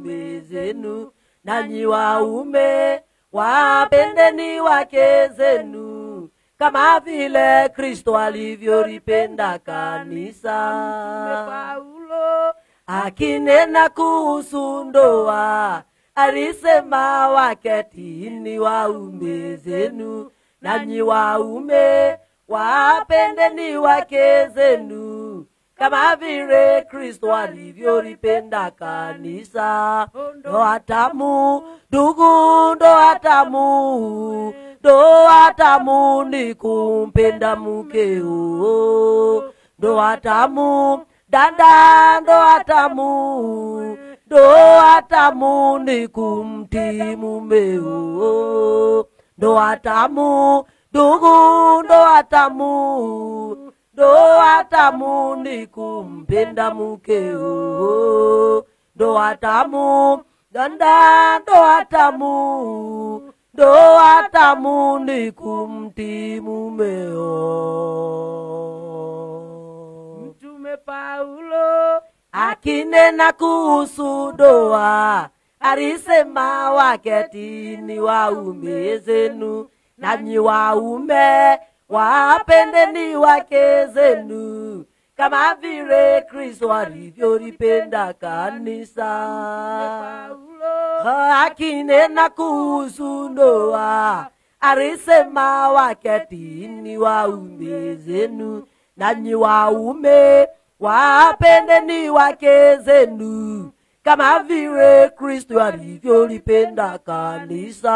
Zenu, nanyi waume wapendeni wake zenu kama vile Kristo alivyolipenda kanisa. Paulo Akinena kuhusu ndoa alisema, waketini waume zenu, nanyi waume wapendeni wake zenu kama vile Kristo alivyolipenda kanisa. Ndoa tamu, ndugu, ndoa tamu, ndoa tamu ni kumpenda mkeo. Ndoa tamu, dada, ndoa tamu, ndoa tamu ni kumtii mumeo. Ndoa tamu, ndugu, ndoa tamu, ndoa tamu ni kumpenda mkeo. Ndoa tamu, dada, ndoa tamu, ndoa tamu ni kumtii mumeo. Mtume Paulo Akinena kuhusu ndoa alisema, waketini waume zenu, nanyi waume wapendeni wake zenu kama vile Kristo alivyolipenda kanisa. Paulo Akinena kuhusu ndoa alisema, waketini waume zenu, nanyi waume wapendeni wake zenu kama vile Kristo alivyolipenda kanisa.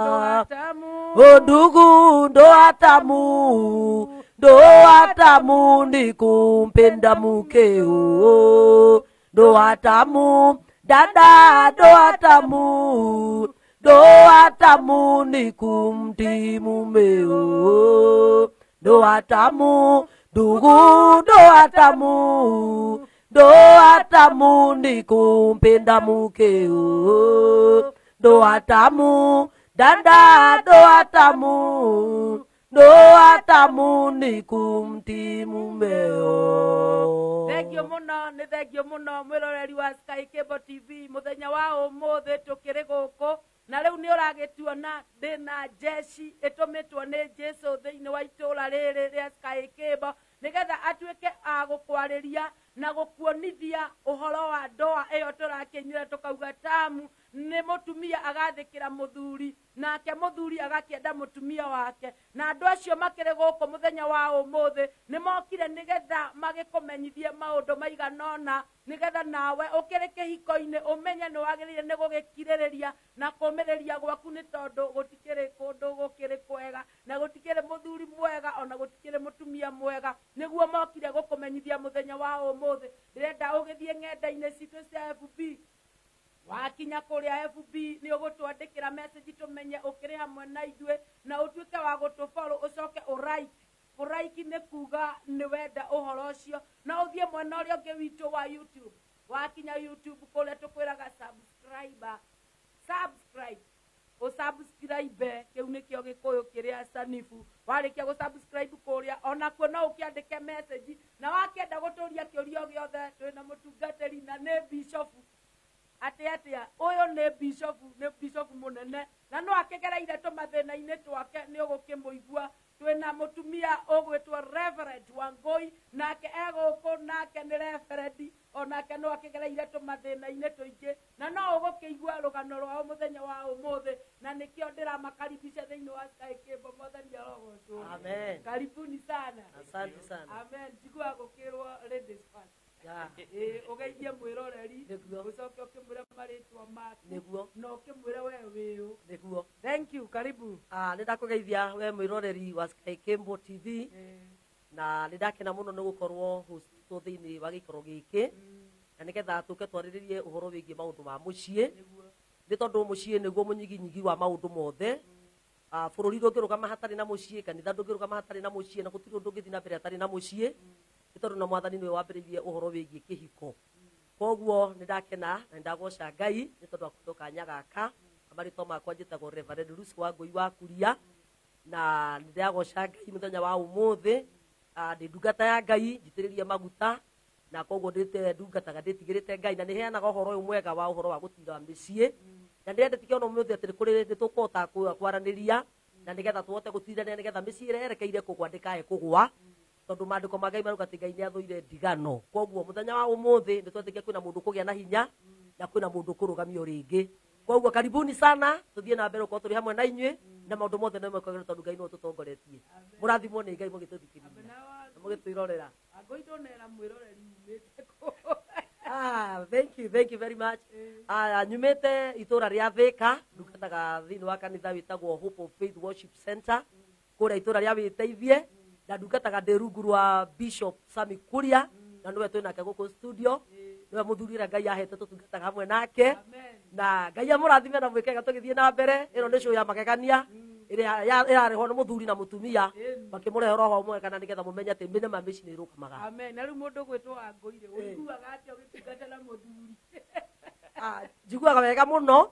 Ndoa tamu. O ndugu, ndoa tamu, ndoa tamu ni kumpenda mkeo. Ndoa tamu, dada, ndoa tamu, ndoa tamu ni kumtii mumeo. Ndoa tamu, ndugu, ndoa tamu, ndoa tamu ni kumpenda mkeo. Ndoa tamu, dada, ndoa tamu, ndoa tamu ni kumtii mumeo. Thengio muno, nĩ thengio mũno mwĩroreri wa Sky Cable TV. Mũthenya wa ũmũthĩ tũkĩrĩ gũkũ na rĩu nĩ ũragĩtuona ndĩna jeshi ĩtũmĩtwo nĩ Jesu thĩinĩ wa itũũra rĩrĩ rĩa Sky Cable nĩgetha atuĩke a gũkwarĩria na gũkuonithia ũhoro wa ndoa ĩyo tũrakĩnyuĩra tũkauga tamu. Nĩ mũtumia agathĩkĩra mũthuri, nake mũthuri agakĩenda mũtumia wake, na andũ acio makĩrĩ gũkũ mũthenya wa ũmũthĩ nĩ mokire nĩgetha magĩkũmenyithie maũndũ maigana ũna, nĩgetha nawe ũkĩrĩ kĩhiko-inĩ ũmenye nĩ wagĩrĩire nĩ gũgĩkirĩrĩria na kũmĩrĩria gwaku, nĩ tondũ gũtikĩrĩ kũndũ gũkĩrĩ kwega na gũtikĩrĩ mũthuri mwega ona gũtikĩrĩ mũtumia mwega. Nĩguo mokire gũkũmenyithia mũthenya wa ũmũthĩ. Ndĩrenda ũgĩthiĩ ng'enda-inĩ citũ cia FB. Wakinya kũrĩa FB nĩ ũgũtwandĩkĩra message tũmenye ũkĩrĩ hamwe na ithuĩ, na ũtuĩke wa gũtũfollow, ũcoke ũraiki. Kũraiki nĩ kuga nĩ wenda ũhoro ũcio. Na ũthiĩ mwena ũrĩa ũngĩ witũ wa YouTube. Wakinya YouTube kũrĩa tũkwĩraga subscribe, subscribe, ũsubscribe, kĩu nĩkĩo Gĩkũyũ kĩrĩa sanifu. Warĩkia gũsubscribe kũrĩa onakuo no ũkĩandĩke message, na wakĩenda gũtũria kĩũria o gĩothe, twĩna mũtungatĩri na nĩ bishofu atĩ atĩa ũyũ nĩ bishofu, nĩ bishofu mũnene na no akĩgereire tũmathĩna-inĩ twake, nĩ ũgũkĩmũigua. Twĩna mũtumia ũgwĩtwo Reverend Wangũi, nake egũkũ, nake nĩ reverend, onake no akĩgereire tũmathĩna-inĩ tũingĩ na no ũgũkĩigua rũgano rwao mũthenya wa ũmũthĩ, na nĩkĩo ndĩramakaribisha thĩinĩ wa Sky Cable. Mwathani arogocwo. Amen. Karibuni sana. Asante sana. Amen. Njiguaga gũkĩrwo ladies first. Ĩĩ, ũgeithie mwĩroreri. Nĩguo. Ũcoke ũkĩmwĩre marĩtwa maku Nĩguo. na ũkĩmwĩre we wĩũ. Nĩguo. Thank you, karibu. Nĩ ndakũgeithia we mwĩroreri wa Sky Cable TV, na nĩ ndakena mũno nĩ gũkorwo hostwo thĩinĩ wa gĩikaro gĩkĩ na nĩgetha tũke twarĩrĩrie ũhoro wĩgiĩ maũndũ ma mũciĩ, nĩ tondũ mũciĩ nĩguo mũnyiginyigi wa maũndũ mothe. Bũrũri ndũngĩrũgama hatarĩ na mũciĩ, kanitha ndũngĩrũgama hatarĩ na mũciĩ, na gũtirĩ ũndũ ũngĩthiĩ na mbere hatarĩ na mũciĩ, nĩ tondũ na Mwathani nĩwe wambĩrĩirie ũhoro wĩgiĩ kĩhiko. Koguo nĩ ndakena na nĩ ndagoca Ngai nĩ tondũ wa kũheo kanya gaka. Marĩtwa makwa njĩtagwo Reverend Lucy Wangũi wa Kuria, na nĩ ndĩragoca Ngai mũthenya wa ũmũthĩ. Ndĩ ndungata ya Ngai njitĩrĩrie maguta. Na koguo ndĩte ndungataga ndĩtigĩrĩte Ngai na nĩheanaga ũhoro ũyũ mwega wa ũhoro wa gũtira mĩciĩ. Na ndĩrenda tikĩona ũmũthĩ atĩ kũrĩ nĩtũkũhota kwaranĩria na nĩgetha tũhote gũtirania nĩgetha mĩciĩ ĩrĩa yerekeire kũgwa ndĩkae kũgwa, tondũ maandĩko ma Ngai marauga atĩ Ngai nĩathũire ndigano. Koguo mũthenya wa ũmũthĩ nĩtwetĩkia kwĩna mũndũ kũgĩa na hinya na kwĩna mũndũ kũrũgamio rĩngĩ. Koguo karibuni sana, tũthiĩ na mbere gũkorwo tũrĩ hamwe na inyuĩ na maũndũ mothe no mekwagĩrĩra tondũ Ngai nĩwe ũtũtongoretie. Mũrathimwo nĩ Ngai mũgĩtũthikĩrĩria na mũgĩtwĩrorera. Angũitũnera mwĩroreri umĩte kũ? Ah, thank you, thank you very much. Ah, nyumĩte itũra rĩa Thĩka, ndungataga thĩinĩ wa kanitha wĩtagwo Hope of Faith Worship Center kũrĩa itũra rĩa Wĩteithie, na ndungataga ndĩ rungu rwa Bishop Sami Kuria, na nĩwe twĩ nake gũkũ studio, nĩwe mũthuri ũrĩa Ngai ahete tũtungataga hamwe nake. Amen. Na Ngai amũrathime na mwĩke wega tũgĩthiĩ na mbere. Ĩno nĩ show ya magegania ĩrĩa ĩrarehwo nĩ mũthuri na mũtumia makĩmũrehe roho mwega, na nĩgetha mũmenye atĩ mĩnema mĩciĩ nĩ ĩrũgamaga. Amen. Na rĩu mũndũ gwĩtwo Wangũirĩ, ũiguaga atĩa ũgĩtungata na mũthuri? Ah, njiguaga wega mũno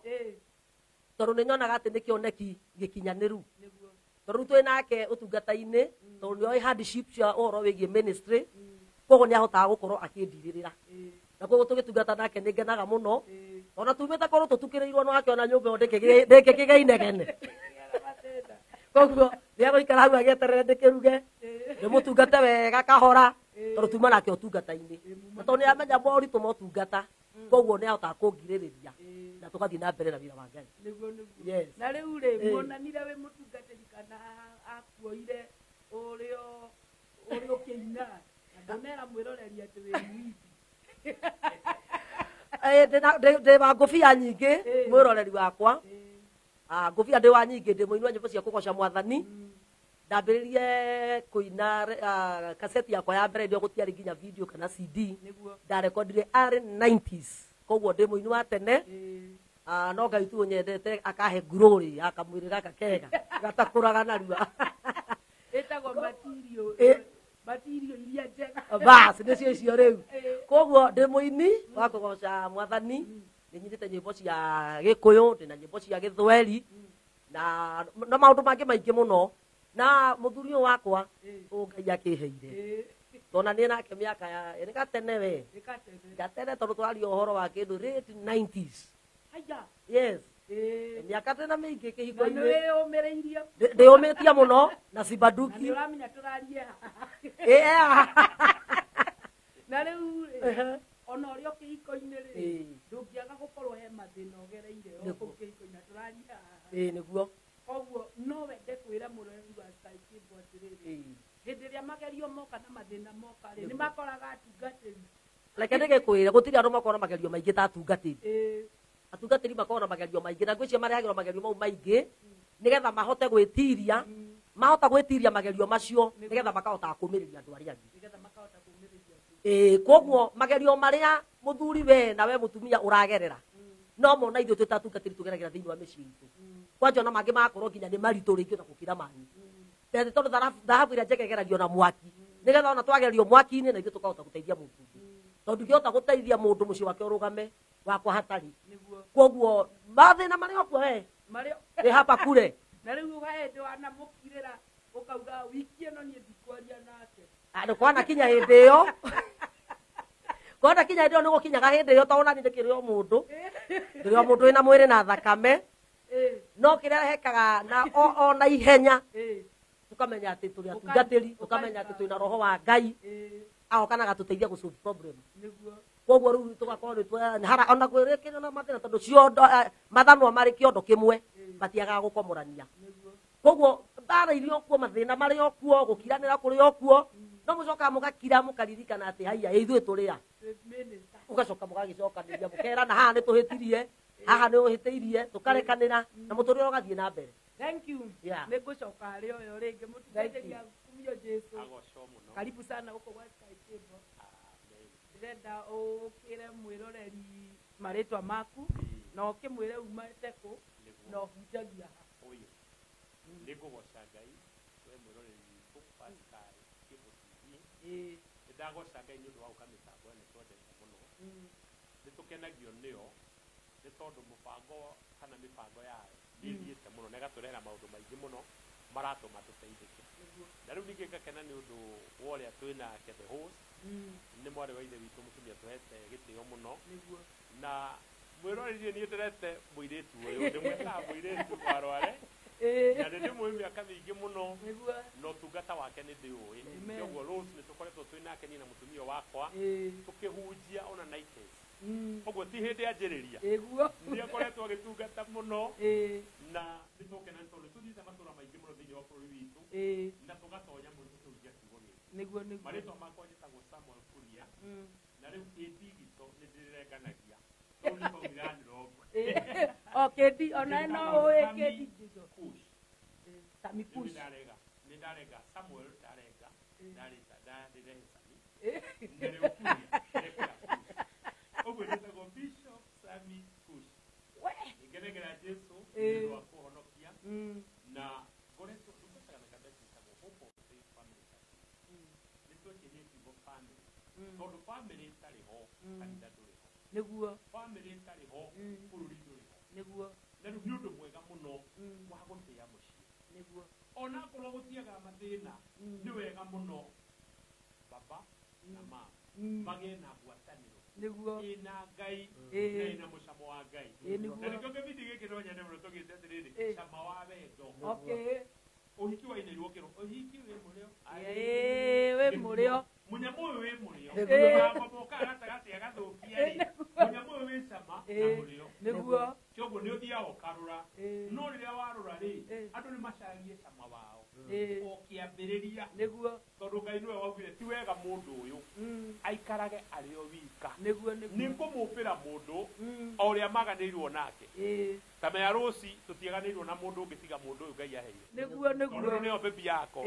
tondũ nĩ nyonaga atĩ nĩ kĩoneki gĩkinyanĩru. Nĩguo. Tondũ rĩu twĩ nake ũtungata-inĩ, tondũ nĩoĩ hardship cia ũhoro wĩgiĩ ministry, koguo nĩ ahotaga gũkorwo akĩndirĩrĩra, na koguo tũgĩtungata nake nĩ ngenaga mũno. Ona tumĩte korwo tũtukĩrĩirwo no akĩona nyũmba ĩyo ndĩngĩkĩgĩa inegene, koguo nĩegũikara hau agĩeterere ndĩkĩruge ndĩmũtungate wega kahora, tondũ tuma nake ũtungata-inĩ, na tondũ nĩamenya moritũ ma ũtungata, koguo nĩahotaga kũngirĩrĩria na tũgathiĩ na mbere na wĩra wa Ngai. Nĩguo, nĩguo. Yes. Na rĩu rĩ, muonanire wĩ mũtungatĩri kana akuoire ũrĩ o ũrĩ ũkĩina? Na ndũnera mwĩroreri atĩ wĩ mũimbi. Ndĩ wa ngũbia nyingĩ, mwĩroreri wakwa. Ah, ngũbia ndĩ wa nyingĩ, ndĩ mũini wa nyĩmbo cia kũgoca mwathani. Ndambĩrĩrie kũina kaseti yakwa ya mbere ĩrĩa gũtiarĩ nginya video kana CD. Nĩguo. Ndarekondire arĩ 90s, koguo ndĩ mũini wa tene. Ah, no Ngai tu ũnyendete akahe ngurũrĩ akamwĩrĩ gaka kega gatakũraga narua. Ĩtagwo matirio. Matirio iria njega. Bas, nĩcio icio rĩu. Koguo ndĩ mũini wa kũgoca mwathani, nĩ nyinĩte nyĩmbo cia gĩkũyũ, ndĩna nyĩmbo cia gĩthweri na maũndũ mangĩ maingĩ mũno. Na mũthuri ũyũ wakwa ũyũ Ngai akĩheire, tona nĩ nake mĩaka ya nĩ gatene we. Nĩ gatene. Gatene, tondũ tũraria ũhoro wa kĩndũ late 90s. Haya. Yes. Mĩaka tena mĩingĩ Na nĩ kĩhiko-inĩ. wĩyũmĩrĩirie. Ndĩyũmĩtie mũno na Na cibanduki. nĩ ũramenya tũrarie haha. Na rĩu rĩ, ona ũrĩ o kĩhiko-inĩ rĩ, ndũngĩaga gũkorwo he mathĩna ũgereire o Nĩguo. kũu kĩhiko-inĩ, na tũrarie haha. Ĩĩ, nĩguo. Koguo no wende kwĩra mũrori wa Sky Cable atĩrĩrĩ, hĩndĩ ĩrĩa magerio moka na mathĩna moka rĩ, nĩ makoraga atungatĩri? Reke ndĩgĩkwĩre, gũtirĩ andũ makoragwo na magerio maingĩ ta atungatĩri. Atungatĩri makoragwo na magerio maingĩ, na ngwĩciria marehagĩrwo magerio mau maingĩ nĩgetha mahote gwĩtiria, mahota gwĩtiria magerio macio nĩgetha makahotaga kũmĩrĩria andũ arĩa angĩ. Nĩgetha makahota kũmĩrĩria andũ. Ĩĩ, koguo magerio marĩa mũthuri we na we mũtumia ũragerera no mona ithuĩ twĩ ta atungatĩri tũgeragĩra thĩinĩ wa mĩciĩ itũ, kwanja ona mangĩ magakorwo nginya nĩ maritũ rĩngĩ ona gũkĩra manyu. Tondũ tondũ thahabu ĩrĩa njega ĩgeragio na mwaki, nĩgetha ona twagerio mwaki-inĩ na ithuĩ tũkahota gũteithia mũndũ ũngĩ, tondũ ndũngĩhota gũteithia mũndũ mũciĩ wake ũrũgame wakwa hatarĩ. Nĩguo. Koguo mathĩna marĩ okuo we marĩ nĩ hapa kure. Na rĩu hĩndĩ wanamũkirĩra ũkauga wiki ĩno niĩ ndikwaria nake? Andũ kwana kinya hĩndĩ ĩyo, kwana kinya hĩndĩ ĩyo, nĩ gũkinyaga hĩndĩ ĩyo, tondũ nani ndĩkĩrĩ o mũndũ, ndĩrĩ o mũndũ wĩna mwĩrĩ na thakame. No kĩrĩa hekaga na o na ihenya, tũkamenya atĩ tũrĩ atungatĩri, tũkamenya atĩ twĩna roho wa Ngai, agoka na agatũteithia gũ solve problem. Nĩguo. Koguo rĩu tũgakorwo nĩ hara ona kwĩrĩkĩra na mathĩna, tondũ ciondo mathanwa marĩ kĩondo kĩmwe matiagaga gũkomorania. Nĩguo. Koguo mbara irĩ o kuo, mathĩna marĩ o kuo, gũkiranĩra kũrĩ o kuo, no mũcokaga mũgakira mũkaririkana atĩ haiya, ĩ ithuĩ tũrĩ a Twĩ minister. Ũgacoka mũgagĩcokanĩria mũkerana, haha nĩ tũhĩtirie, haha nĩ ũhĩtĩirie, tũkarekanĩra na mũtũrĩre ũgathiĩ na mbere. Thank you. Yeah. Nĩ ngũcoka harĩ ũyũ rĩngĩ. Mũtungatĩri, akumio Jesu. Agocwo mũno. Karibu sana gũkũ gwa Sky Cable. Amen. Ndĩrenda ũkĩre mwĩroreri marĩtwa maku na ũkĩmwĩre umĩte kũ Nĩguo. na ũhunjagia ha. Ũyũ nĩ ngũgoca Ngai, we mwĩroreri witũ wa Sky Cable TV. Nĩ ndagoca Ngai nĩ ũndũ wa gũka mĩtambo ĩno twendete mũno. Nĩ tũkenagio nĩyo nĩ tondũ mũbango kana mĩbango yayo nĩ ĩthiĩte mũno na ĩgatũrehera maũndũ maingĩ mũno maratũma tũteithĩke. Nĩguo. Na rĩu ningĩ ngakena nĩ ũndũ wa ũrĩa twĩ nake the host. Nĩ mwarĩ wa ithe witũ mũtumia tũhete gĩtĩo mũno. Na mwĩroreri niĩ ndĩrete mũirĩtu ũyũ, ndĩmwĩtaga mũirĩtu wa Rware. Na nĩ ndĩmũĩ mĩaka mĩingĩ mũno na ũtungata wake nĩ ndĩũĩ. Kwoguo Rose nĩ tũkoretwo twĩ nake niĩ na mũtumia wakwa tũkĩhunjia ona Nikes. Ũguo ti hĩndĩ anjĩrĩria. Nĩ akoretwo agĩtungata mũno na nĩ tũkena nĩ tondũ tũthiĩte matũũra maingĩ mũno thĩinĩ wa bũrũri witũ na tũgatonya mũno tũkĩhunjia kiugo gĩkĩ. Marĩtwa makwa njĩtagwo Samuel Kuria na rĩu kĩndigito nĩ ndĩrenganagia. Okay, ona no ũĩ kĩndigito. Sami Kush. Nĩ ndarega Samuel ndarega ndareta ndarĩrehe Sami. Na rĩu Kuria ndekĩra Kush. Ũguo njĩtagwo Bishop Sami Kush. Ngenegera Jesu nĩ ũndũ wa kũhonokia na ngoretwo ndungataga na kanitha ĩtagwo Hope of Faith Family Church. Nĩ twekĩrie kiugo family tondũ family ĩtarĩ ho kanitha ndũrĩ ho. Nĩguo. Family ĩtarĩ ho bũrũri ndũrĩ ho. Nĩguo. Na rĩu nĩ ũndũ mwega mũno wa gũtĩa mũciĩ. Nĩguo. Ona akorwo gũtiaga mathĩna nĩ wega mũno baba na mama magĩe na ngwatanĩro. Nĩguo. Ĩna Ngai na ĩna mũcamo wa Ngai. Na nĩkĩo kĩbindi gĩkĩ no nyende mũno tũgĩte atĩrĩrĩ, cama wa wendo. Okay. Ũhiki wainĩirwo kĩro, ũhiki wĩ mũrĩo. Wĩ mũrĩo. Mũnyamũ ũyũ wĩ mũrĩo. Mũgambo mokaga gatagatĩ agathũkia rĩ. Mũnyamũ ũyũ wĩ cama na mũrĩo. Nĩguo. Kĩoguo nĩ ũthiaga ũkarũra. No rĩrĩa warũra rĩ, andũ nĩ macaragie cama wao. O kĩambĩrĩria. Nĩguo. Tondũ Ngai nĩwe waugire ti wega mũndũ ũyũ aikarage arĩ o wika. Nĩguo nĩguo. Nĩ ngũmũmbĩra mũndũ o ũrĩa maganĩirwo nake. Ta mea Rose tũtiaganĩirwo na mũndũ ũngĩ tiga mũndũ ũyũ Ngai aheire. Nĩguo nĩguo. Tondũ nĩyo baby yako.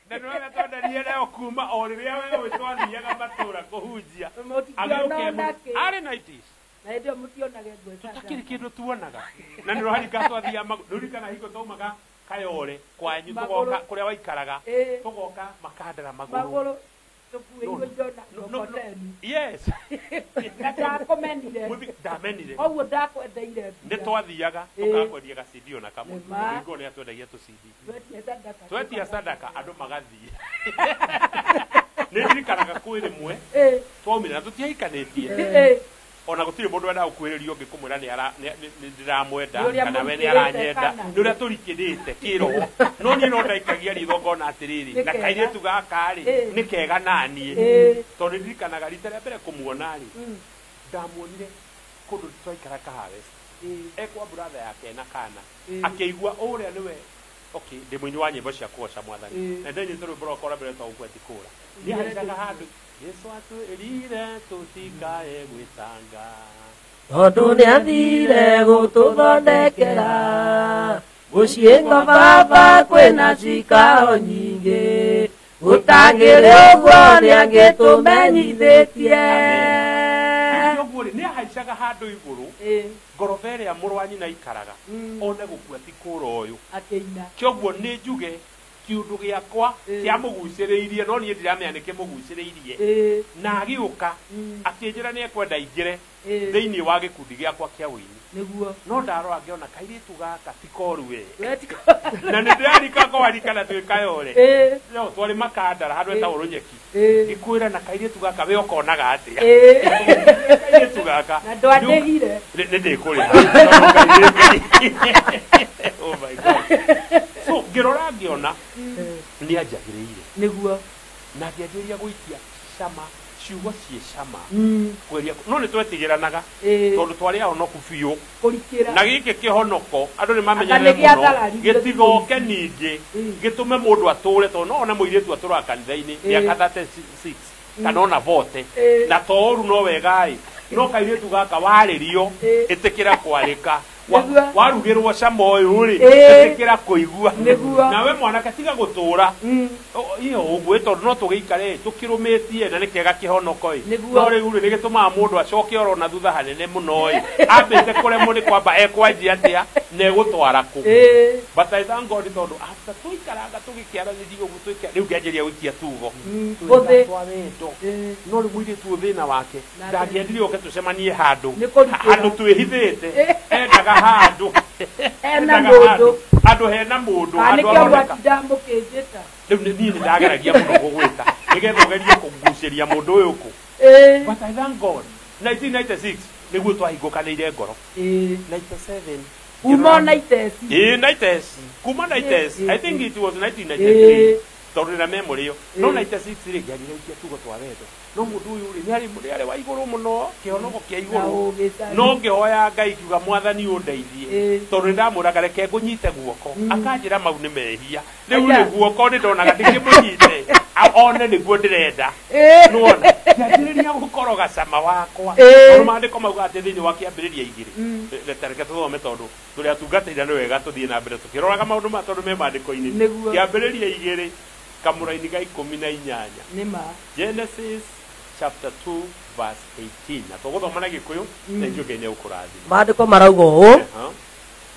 Na nĩwe twenderie leo kuma o rĩrĩa we twathiaga matũũra kũhunjia. Arĩ 90s. Na hĩndĩ ĩyo mũtionage ngwĩca. Tũtakĩrĩ kĩndũ tuonaga. Na nĩ rũharika twathiaga rũririkana hingo twaumaga Kayore kwanyu tũgoka kũrĩa waikaraga tũgoka Makandara magũrũ. Tũkuĩirwo indo na mkokoteni. Yes. Na ndakũmenire. Ndamenire. Koguo ndakwendeire. Nĩ twathiaga tũkakwendia gacidi ona kamwe. Hingo nĩ atwendagia tũcidi. Twetia sadaka andũ magathiĩ. Nĩ ndirikanaga kwĩ rĩmwe twaumire na tũtiahikanĩtie. Ona gũtirĩ mũndũ wendaga gũkuhĩrĩria ũngĩ kũmwĩra nĩ ndĩramwenda kana we nĩ aranyenda nĩ ũrĩa tũrikĩrĩte kĩroho no niĩ no ndaikagia ritho ngona atĩrĩrĩ na kairĩtu gaka rĩ nĩ kega naniĩ tondũ ndirikanaga rita rĩa mbere kũmuona rĩ ndamuonire kũndũ twaikara Kaharest ekwa brother yake na kana akĩigua ũrĩa nĩwe okay ndĩ mũini wa nyĩmbo cia kũgoca mwathani na ndenyĩte rwĩmbo rwakwa rwa mbere rwĩtagwo Ngweti Kũra nĩ haicaga handũ Jesu atwĩrire tũtikae gwĩtanga tondũ nĩathire gũtũthondekera mũciĩ kwa baba kwĩna cikaro nyingĩ gũtangĩrĩ ũguo nĩangĩtũmenyithĩtie. Ũguo rĩ nĩahaicaga handũ igũrũ ngoroba ĩrĩa mũrũ wa nyina aikaraga one gũkua ti kũra ũyũ akĩina. Kĩoguo nĩ njuge kĩũndũ gĩakwa kĩamũgucĩrĩirie no niĩ ndiramenya nĩ kĩmũgucĩrĩirie na agĩũka akĩnjĩra nĩ ekwenda ingĩre thĩinĩ wa gĩkundi gĩakwa kĩa ũini. Nĩguo. No ndarora ngĩona kairĩtu gaka ti koru we. Na nĩ ndĩrarika ngwarikana twĩ Kayore. No twarĩ Makandara handũ etagwo Rũnyeki. Ngĩkwĩra na kairĩtu gaka we ũkonaga atĩa. Kairĩtu gaka. Na ndwandĩhire. Nĩ ndĩkũrĩha. Oh my God. So ngĩrora ngĩona nĩ anjagĩrĩire. Nĩguo. Na ngĩanjĩrĩria gũikia cama ciugo ciĩ cama kweria no nĩ twetigĩranaga tondũ twarĩ ahonoku biũ na gĩkĩ kĩhonoko andũ nĩ mamenyerere mũno gĩtigoke ningĩ gĩtũme mũndũ atũre tondũ no one mũirĩtu atũraga kanitha-inĩ mĩaka 36 kana ona 40 na to ũru no wega ĩ no kairĩtu gaka warĩrio ĩtĩkĩra kwarĩka warugĩrwo cama ũyũ rĩ ĩtĩkĩra kũigua nawe mwanake tiga gũtũra iyo ũguo tondũ no tũgĩikare tũkĩrũmĩtie na nĩ kĩega kĩhonoko ĩ no rĩu rĩ nĩ gĩtũmaga mũndũ acoke oro na thutha hanene mũno ĩ ambĩte kũremwo nĩ kwamba ekwanjia atĩa na egũtwara kũ. But I thank God tondũ after tũikaranga tũgĩkĩaranĩria ũguo rĩu ngĩanjĩrĩria gũikia tugo twa wendo no rĩu mũirĩtu ũyũ thĩna wake ndangĩendire ũke tũcemanie handũ handũ twĩhithĩte endaga handũ hena mũndũ handũ hena mũndũ handũ aroneka. Ndamũkĩnjĩta Rĩu niĩ nĩ ndageragia mũno gũgwĩta Nĩgetha ũgerie kũgucĩria mũndũ ũyũ kũ. But I thank God 1996 nĩguo twahingũkanĩire ngoro. 97 Kuma 90s. 90s. Kuma 90s. I think it was 1993. Tondũ na memory ĩyo. No 96 rĩ ngĩanjĩrĩria tugo twa wendo. No mũndũ ũyũ rĩ nĩ arĩ wa igũrũ mũno, kĩhonoko kĩa igũrũ. No ngĩhoya Ngai kiuga mwathani ũndeithie. Tondũ nĩndamũraga reke ngũnyite guoko. Akanjĩra mau nĩ mehia. Rĩu rĩ guoko nĩ ndonaga ndingĩmũnyite. One nĩguo ndĩrenda. Nĩwona kĩambĩrĩria gũkoroga cama wakwa. Tondũ maandĩko mauga atĩ thĩinĩ wa kĩambĩrĩria 2. Reke tũthome tondũ tũrĩ atungatĩri nĩ wega tũthiĩ na mbere tũkĩroraga maũndũ ma tondũ me maandĩko-inĩ. Kĩambĩrĩria 2 kamũraini ga 18. Nĩma. Genesis chapter 2 verse 18. Na tũgũthoma na Gĩkũyũ na ithuĩ Ngai nĩegũkũrathima. Maandĩko marauga ũũ.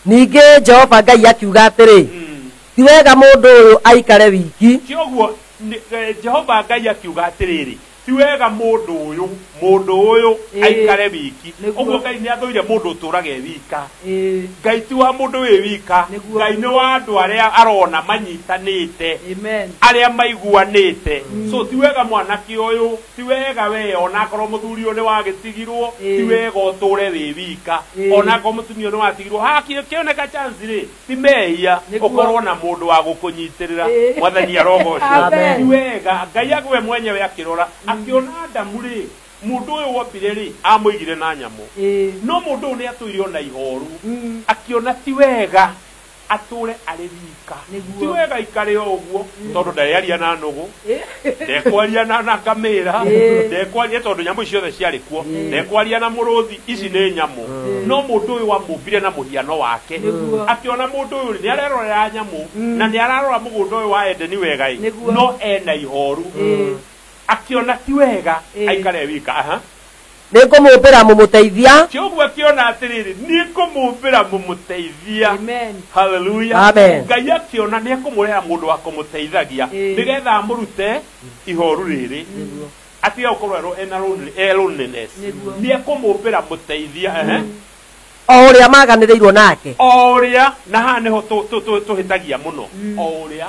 Ningĩ Jehova Ngai akiuga atĩrĩ, ti wega mũndũ ũyũ aikare wiki. Kĩoguo Jehova Ngai akiuga atĩrĩrĩ, ti wega mũndũ ũyũ aikare wiki. Ũguo Ngai nĩathũire mũndũ ũtũũraga e wika. Ngai ti wa mũndũ wĩ wika. Ngai nĩ wa andũ arĩa arona manyitanĩte, arĩa maiguanĩte. So ti wega mwanake ũyũ, ti wega we onakorwo mũthuri ũyũ nĩ wagĩtigirwo, ti wega ũtũũre wĩ wika. Onakorwo mũtumia ũyũ nĩ watigirwo, hakĩoneka chance rĩ, ti mehia ũkorwo na mũndũ wa gũkũnyitĩrĩra. Mwathani arogocwo. Ti wega Ngai agwe mwenyewe akĩrora akĩona Adamu rĩ, mũndũ ũyũ wombire rĩ amũigire na nyamũ. No mũndũ ũyũ nĩatũire ona ihoru, akĩona ti wega atũre arĩ wika. Ti wega aikare o ũguo tondũ ndarĩaria na nũgũ, ndekwaria na ngamĩra, ndekwaria tondũ nyamũ ici ciothe ciarĩ kuo, ndekwaria na mũrũthi, ici nĩ nyamũ. No mũndũ ũyũ wamũmbire na mũhiano wake, akĩona mũndũ ũyũ nĩ arerorera nyamũ na nĩ ararora mũgũnda ũyũ wa Edeni wega ĩ, no ena ihoru. Akiona ti wega aikare wika. Nĩngũmũmbĩra mũmũteithia. Kĩoguo akĩona atĩrĩrĩ, nĩngũmũmbĩra mũmũteithia. Hallelujah. Amen. Ngai akĩona nĩekũmũreha mũndũ wa kũmũteithagia nĩgetha amũrute ihoru rĩrĩ, atige gũkorwo ena loneliness. Nĩekũmũmbĩra mũteithia. O ũrĩa maganĩrĩirwo nake. O ũrĩa, na haha nĩho tũhĩtagia mũno. O ũrĩa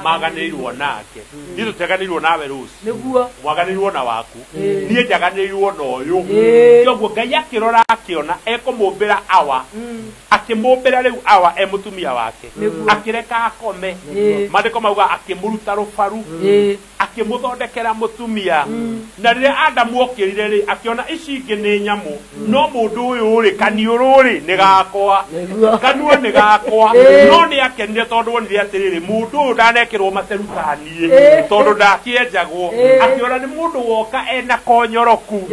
maganĩrĩirwo nake. Niĩ tũtiaganĩrĩirwo nawe Rose. Nĩguo. Mwaganĩrĩirwo na waku. Niĩ njaganĩrĩirwo na ũyũ. Kĩoguo Ngai akĩrora akĩona ekũmũmbĩra Awa. Akĩmũmbĩra rĩu Awa e mũtumia wake. Akĩreka akome. Maandĩko mauga akĩmũruta rũbaru. Akĩmũthondekera mũtumia. Na rĩrĩa Adamu okĩrire rĩ, akĩona ici ingĩ nĩ nyamũ. No mũndũ ũyũ rĩ, kaniũrũ rĩ, nĩ gakwa. Kanua nĩ gakwa. No nĩ akenire tondũ onire atĩrĩrĩ, mũndũ ũyũ ndanekĩrwo materu ta niĩ, tondũ ndakĩenjagwo. Akĩona nĩ mũndũ woka ena konyoroku,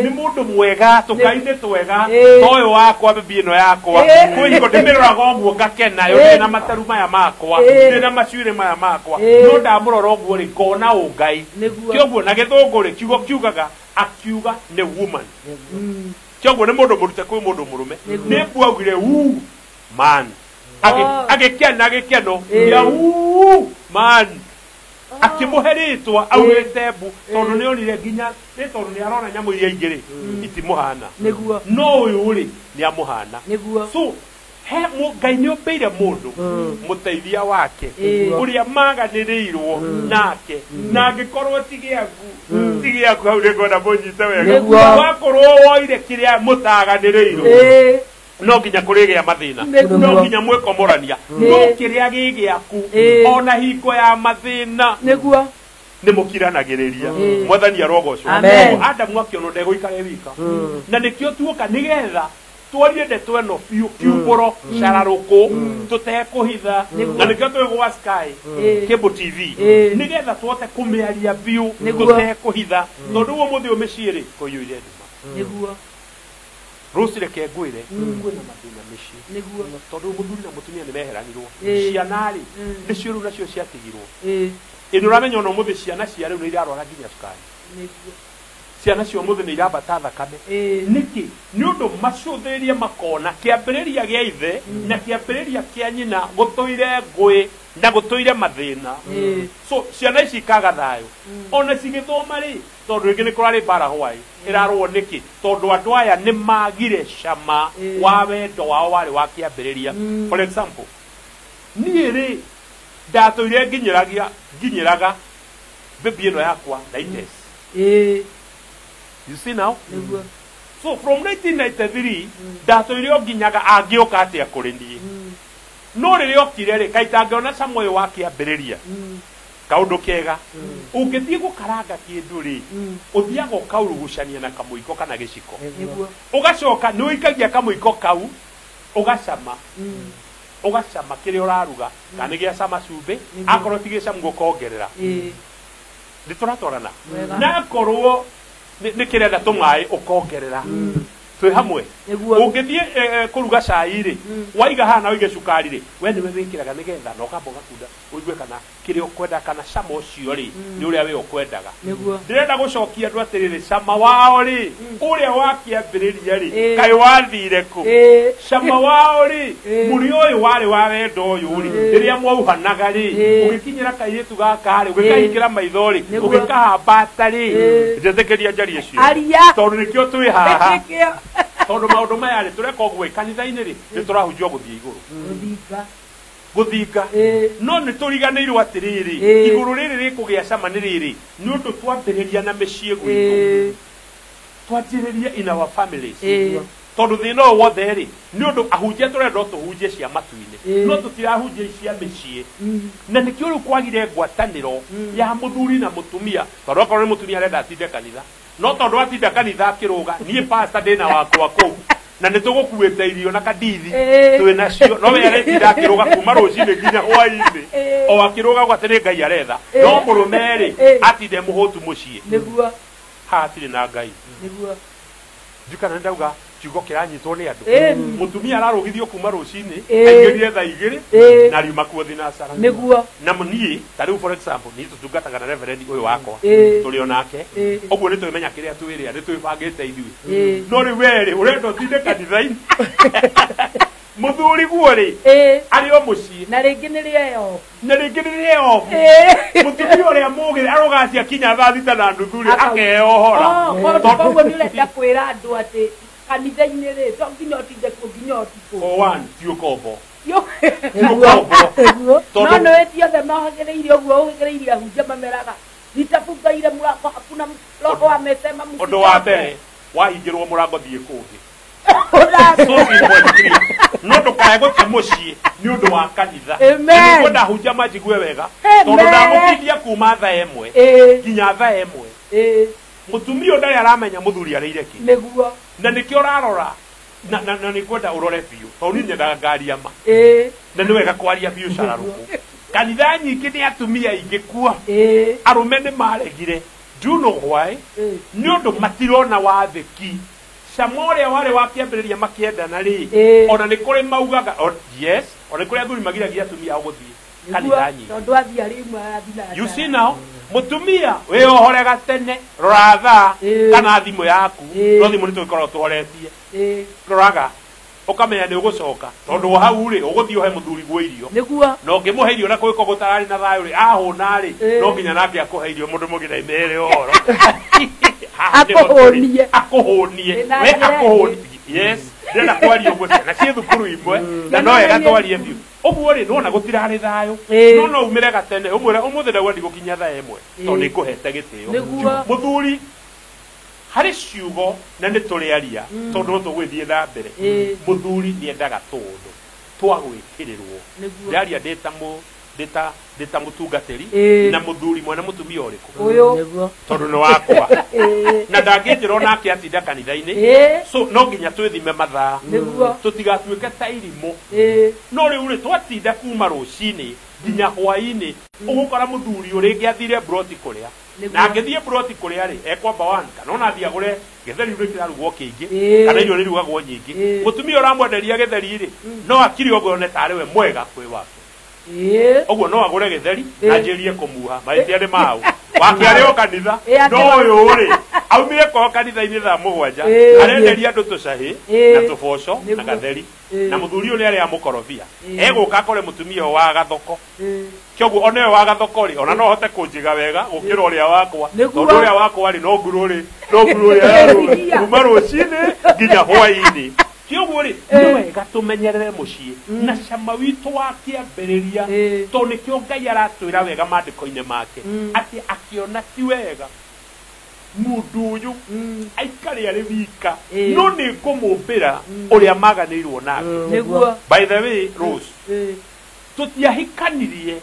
nĩ mũndũ mwega, tũkai-inĩ twega, ta ũyũ wakwa, bibi ĩno yakwa. Kwĩ hingo ndĩmĩroraga ũguo ngakena, yo ndĩ na materu maya makwa, ndĩ na macuĩrĩ maya makwa. No ndamũrora ũguo rĩ, ngona ũngai. Kĩoguo na gĩthũngũ rĩ, kiugo kiugaga akiuga nĩ woman. Kĩoguo nĩ mũndũ mũrute kwĩ mũndũ mũrũme. Nĩ mbu augire uu man. Agĩkena gĩkeno ya uu man. Akĩmũhe rĩtwa augĩte mbu tondũ nĩonire nginya nĩ tondũ nĩ arona nyamũ iria ingĩ rĩ itimũhana. No ũyũ rĩ nĩamũhana. So he Ngai nĩombĩire mũndũ mũteithia wake ũrĩa maganĩrĩirwo nake, na angĩkorwo ti gĩaku hau nĩngwenda mũnyite wega. Wakorwo woire kĩrĩa mũtaganĩrĩirwo, no nginya kũrĩgĩa mathĩna, no nginya mwĩkomorania, no kĩrĩa gĩ gĩaku ona hingo ya mathĩna nĩguo nĩ mũkiranagĩrĩria. Mwathani arogocwo. Adamu akĩona ndegũikara e wika, na nĩkĩo tuoka nĩgetha twarie ndeto ĩno biũ kiumbũro cararũkũ tũtekũhitha, na nĩkĩo twĩ gwa Sky Cable TV nĩgetha tũhote kũmĩaria biũ tũtekũhitha, tondũ ũmũthĩ ũyũ mĩciĩ rĩ kũiyũire nduma. Nĩguo. Rose reke ngwĩre kwĩna mathĩna mĩciĩ. Nĩguo. Tondũ mũthuri na mũtumia nĩ meheranirwo, ciana rĩ nĩcio rĩu nacio ciatigirwo. Ĩ nĩũramenya ona ũmũthĩ ciana cia rĩu nĩ irarwara nginya cukari. Nĩguo. Ciana cia ũmũthĩ nĩ irambata thakame. Nĩkĩ? Nĩ ũndũ macũthĩrĩrie makona kĩambĩrĩria gĩa ithe na kĩambĩrĩria kĩa nyina gũtũire ngũĩ na gũtũire mathĩna. So ciana ici ikaga thayũ. Ona cigĩthoma rĩ, tondũ rĩngĩ nĩ kũrarĩ mbara hwaĩ ĩrarũo nĩkĩ? Tondũ andũ aya nĩ magire cama wa wendo wao warĩ wa kĩambĩrĩria. For example, niĩ rĩ ndatũire nginyĩraga Baby ĩno yakwa 90s. You see now? So from 1993 ndatũire o nginyaga angĩũka atĩa kũrĩ niĩ. No rĩrĩa okire rĩ kaitangĩona cama ũyũ wa kĩambĩrĩria kaũndũ kega ũngĩthiĩ gũkaranga kĩndũ rĩ ũthiaga ũkaurugucania na kamũiko kana gĩciko ũgacoka nĩ ũikagia kamũiko kau ũgacama ũgacama kĩrĩa ũraruga kana nĩ gĩacama cumbĩ akorwo ti gĩcamu gũkongerera nĩ tũratwarana na akorwo nĩ kĩrenda tũmaĩ ũkongerera twĩ hamwe ũngĩthiĩ kũruga cai rĩ waiga haha na ũige cukari rĩ we nĩwe wĩkĩraga nĩgetha na ũkamba ũgakunda ũigue kana kĩrĩa ũkwenda kana cama ũcio rĩ nĩ ũrĩa we ũkwendaga ndĩrenda gũcokia andũ atĩrĩrĩ cama wao rĩ ũrĩa wakĩambĩrĩria rĩ kaĩ wathire kũ cama wao rĩ mũrĩ ũyũ warĩ wa wendo ũyũ rĩ rĩrĩa mwauhanaga rĩ ũgĩkinyĩra kairĩtu gaka rĩ ũgĩkahingĩra maitho rĩ ũgĩkahambata rĩ njĩtĩkĩria njarie cio tondũ nĩkĩo twĩ haha tondũ maũndũ maya rĩ tũreka ũguo kanitha-inĩ rĩ nĩ tũrahunjio gũthiĩ igũrũ gũthinga no nĩ tũriganĩirwo atĩrĩrĩ igũrũ rĩrĩ rĩkũgĩa cama nĩ rĩrĩ nĩ ũndũ twambĩrĩria na mĩciĩ gwitũ twanjĩrĩrie in our families tondũ thĩna ũyũ wothe rĩ nĩ ũndũ ahunjia tũrenda tũhunjie cia matu-inĩ no tũtirahunjia cia mĩciĩ na nĩkĩo rĩu kwagire ngwatanĩro ya mũthuri na mũtumia tondũ akorwo nĩ mũtumia arenda atinde kanitha no tondũ atinda kanitha akĩrũga niĩ pastor ndĩna wakwa kũu na nĩ tũgũkuĩte irio na kandithi twĩ nacio no we aretinda akĩrũga kuma rũcinĩ nginya hwainĩ o akĩrũga ũguo atĩ nĩ Ngai aretha no mũrũme rĩ atinde mũhũtu mũciĩ nĩguo haha hatirĩ na Ngai nĩguo ndikana nĩ ndauga kiugo kĩranyitwo nĩ andũ mũtumia ararũgithio kuma rũcinĩ aingĩrire thaa igĩrĩ na riuma kuo thinacara nĩguo na niĩ ta rĩu for example niĩ tũtungataga na reverend ũyũ wakwa tũrĩ o nake ũguo nĩ twĩmenya kĩrĩa twĩrĩa nĩ twĩbangĩte ithuĩ no rĩu we rĩ ũrenda ũtinde kanitha-inĩ mũthuri guo rĩ arĩ o mũciĩ na rĩngĩ nĩ rĩeo na rĩngĩ nĩ rĩeo mũtumia ũrĩa mũgĩ arũgacia kinya thaa 6:30 rĩ akeohora koguo nĩ ũrenda kwĩra andũ atĩ kanitha-inĩ rĩ to nginya ũtinde kuo nginya ũtukũ for one ti ũkombo ti ũkombo no nĩ ti othe mohagĩrĩire ũguo ũhĩgĩrĩire ahunjia mameraga nitafungaire mũrango hakuna roho amesema msitoke ũndũ wa mbere wahingĩrwo mũrango thiĩ kũngĩ no ndũkae gũte mũciĩ nĩ ũndũ wa kanitha nĩguo ndahunjia manjigue wega tondũ ndagũtindia kuma thaa 1 nginya thaa 1 mũtumia ũyũ ndarĩ aramenya mũthuri arĩire kĩ nĩguo na nĩkĩo ũrarora na nĩ kwenda ũrore biũ tondũ niĩ nyendaga ngaria ma na nĩ wega kwaria biũ cararũkũ kanitha nyingĩ nĩ atumia aingĩ kuo arũme nĩ maregire do you know why nĩ ũndũ matirona wathĩki cama ũrĩa warĩ wa kĩambĩrĩria makĩendana rĩ ona nĩ kũrĩ maugaga yes ona nĩ kũrĩ athuri magiragia atumia ao gũthiĩ kanitha nyingĩ tondũ athiĩ arĩ imwe arathiĩ na you see now mũtumia wĩohore gatene rora thaa kana thimũ yaku no thimũ nĩ tũgĩkoragwo tũhoretie roraga ũkamenya nĩ ũgũcoka tondũ hau rĩ ũgũthiĩ ũhe mũthuri guo irio nĩguo na ũngĩmũhe irio na kũgĩkorwo gũtararĩ na thayũ rĩ ahũna rĩ no nginya nake akũhe irio mũndũ mũngĩ na ũhoro akũhũnie akũhũnie we akũhũnie yes ndĩrenda kwaria ũguo ciana ciĩ thukuru imwe na no wega twarie biũ ũguo rĩ nĩwona gũtirarĩ thayũ no no umĩre gatene ũmwĩre ũmũthĩ ndauga ndigũkinya thaa 1 tondũ nĩngũhete gĩtĩo mũthuri harĩ ciugo na nĩ tũrĩaria tondũ no tũgwĩthiĩ na mbere mũthuri nĩendaga tũũndũ twa gwĩkĩrĩrwo ndĩraria ndĩta mũtungatĩri na mũthuri mwene mũtumia ũrĩkũ tondũ nĩ wakwa na ndangĩnjĩra onake atinda kanitha-inĩ so no nginya twĩthime mathaa tũtigatuĩke ta irimũ no rĩu rĩ twatinda kuma rũcinĩ nginya hwainĩ ũgũkora mũthuri ũrĩngĩ athire broti kũrĩa na angĩthiĩ broti kũrĩa rĩ ekwamba one kana ona athiĩ agũre gĩtheri rĩ kĩrarugwo kĩingĩ kana irio rĩrugagwo nyingĩ mũtumia ũramwenderia gĩtheri rĩ no akiri ũguo one tarĩ we mwega kwĩ wake ũguo no agũre gĩtheri na anjĩrie kũmuha mahĩtia nĩ mau wake arĩ o kanitha no ũyũ rĩ aumire kwao kanitha-inĩ thaa 7 arenderia andũ tũcahĩ na tũboco na gatheri na mũthuri ũyũ nĩ arĩa mũkorobia egũka akore mũtumia ũyũ wa gathoko kĩoguo ona ũyũ wa gathoko rĩ ona no ahote kũnjiga wega gũkĩra ũrĩa wakwa tondũ ũrĩa wakwa rĩ no nguru rĩ no nguru ũrĩa kuma rũcinĩ nginya hwainĩ Kĩoguo rĩ nĩ wega tũmenyerere mũciĩ na cama witũ wa kĩambĩrĩria tondũ nĩkĩo Ngai aratwĩra wega maandĩko-inĩ make atĩ akĩona ti wega mũndũ ũyũ aikare arĩ wika no nĩ ngũmũmbĩra ũrĩa maganĩirwo nake. Nĩguo. By the way, Rose, tũtiahikanirie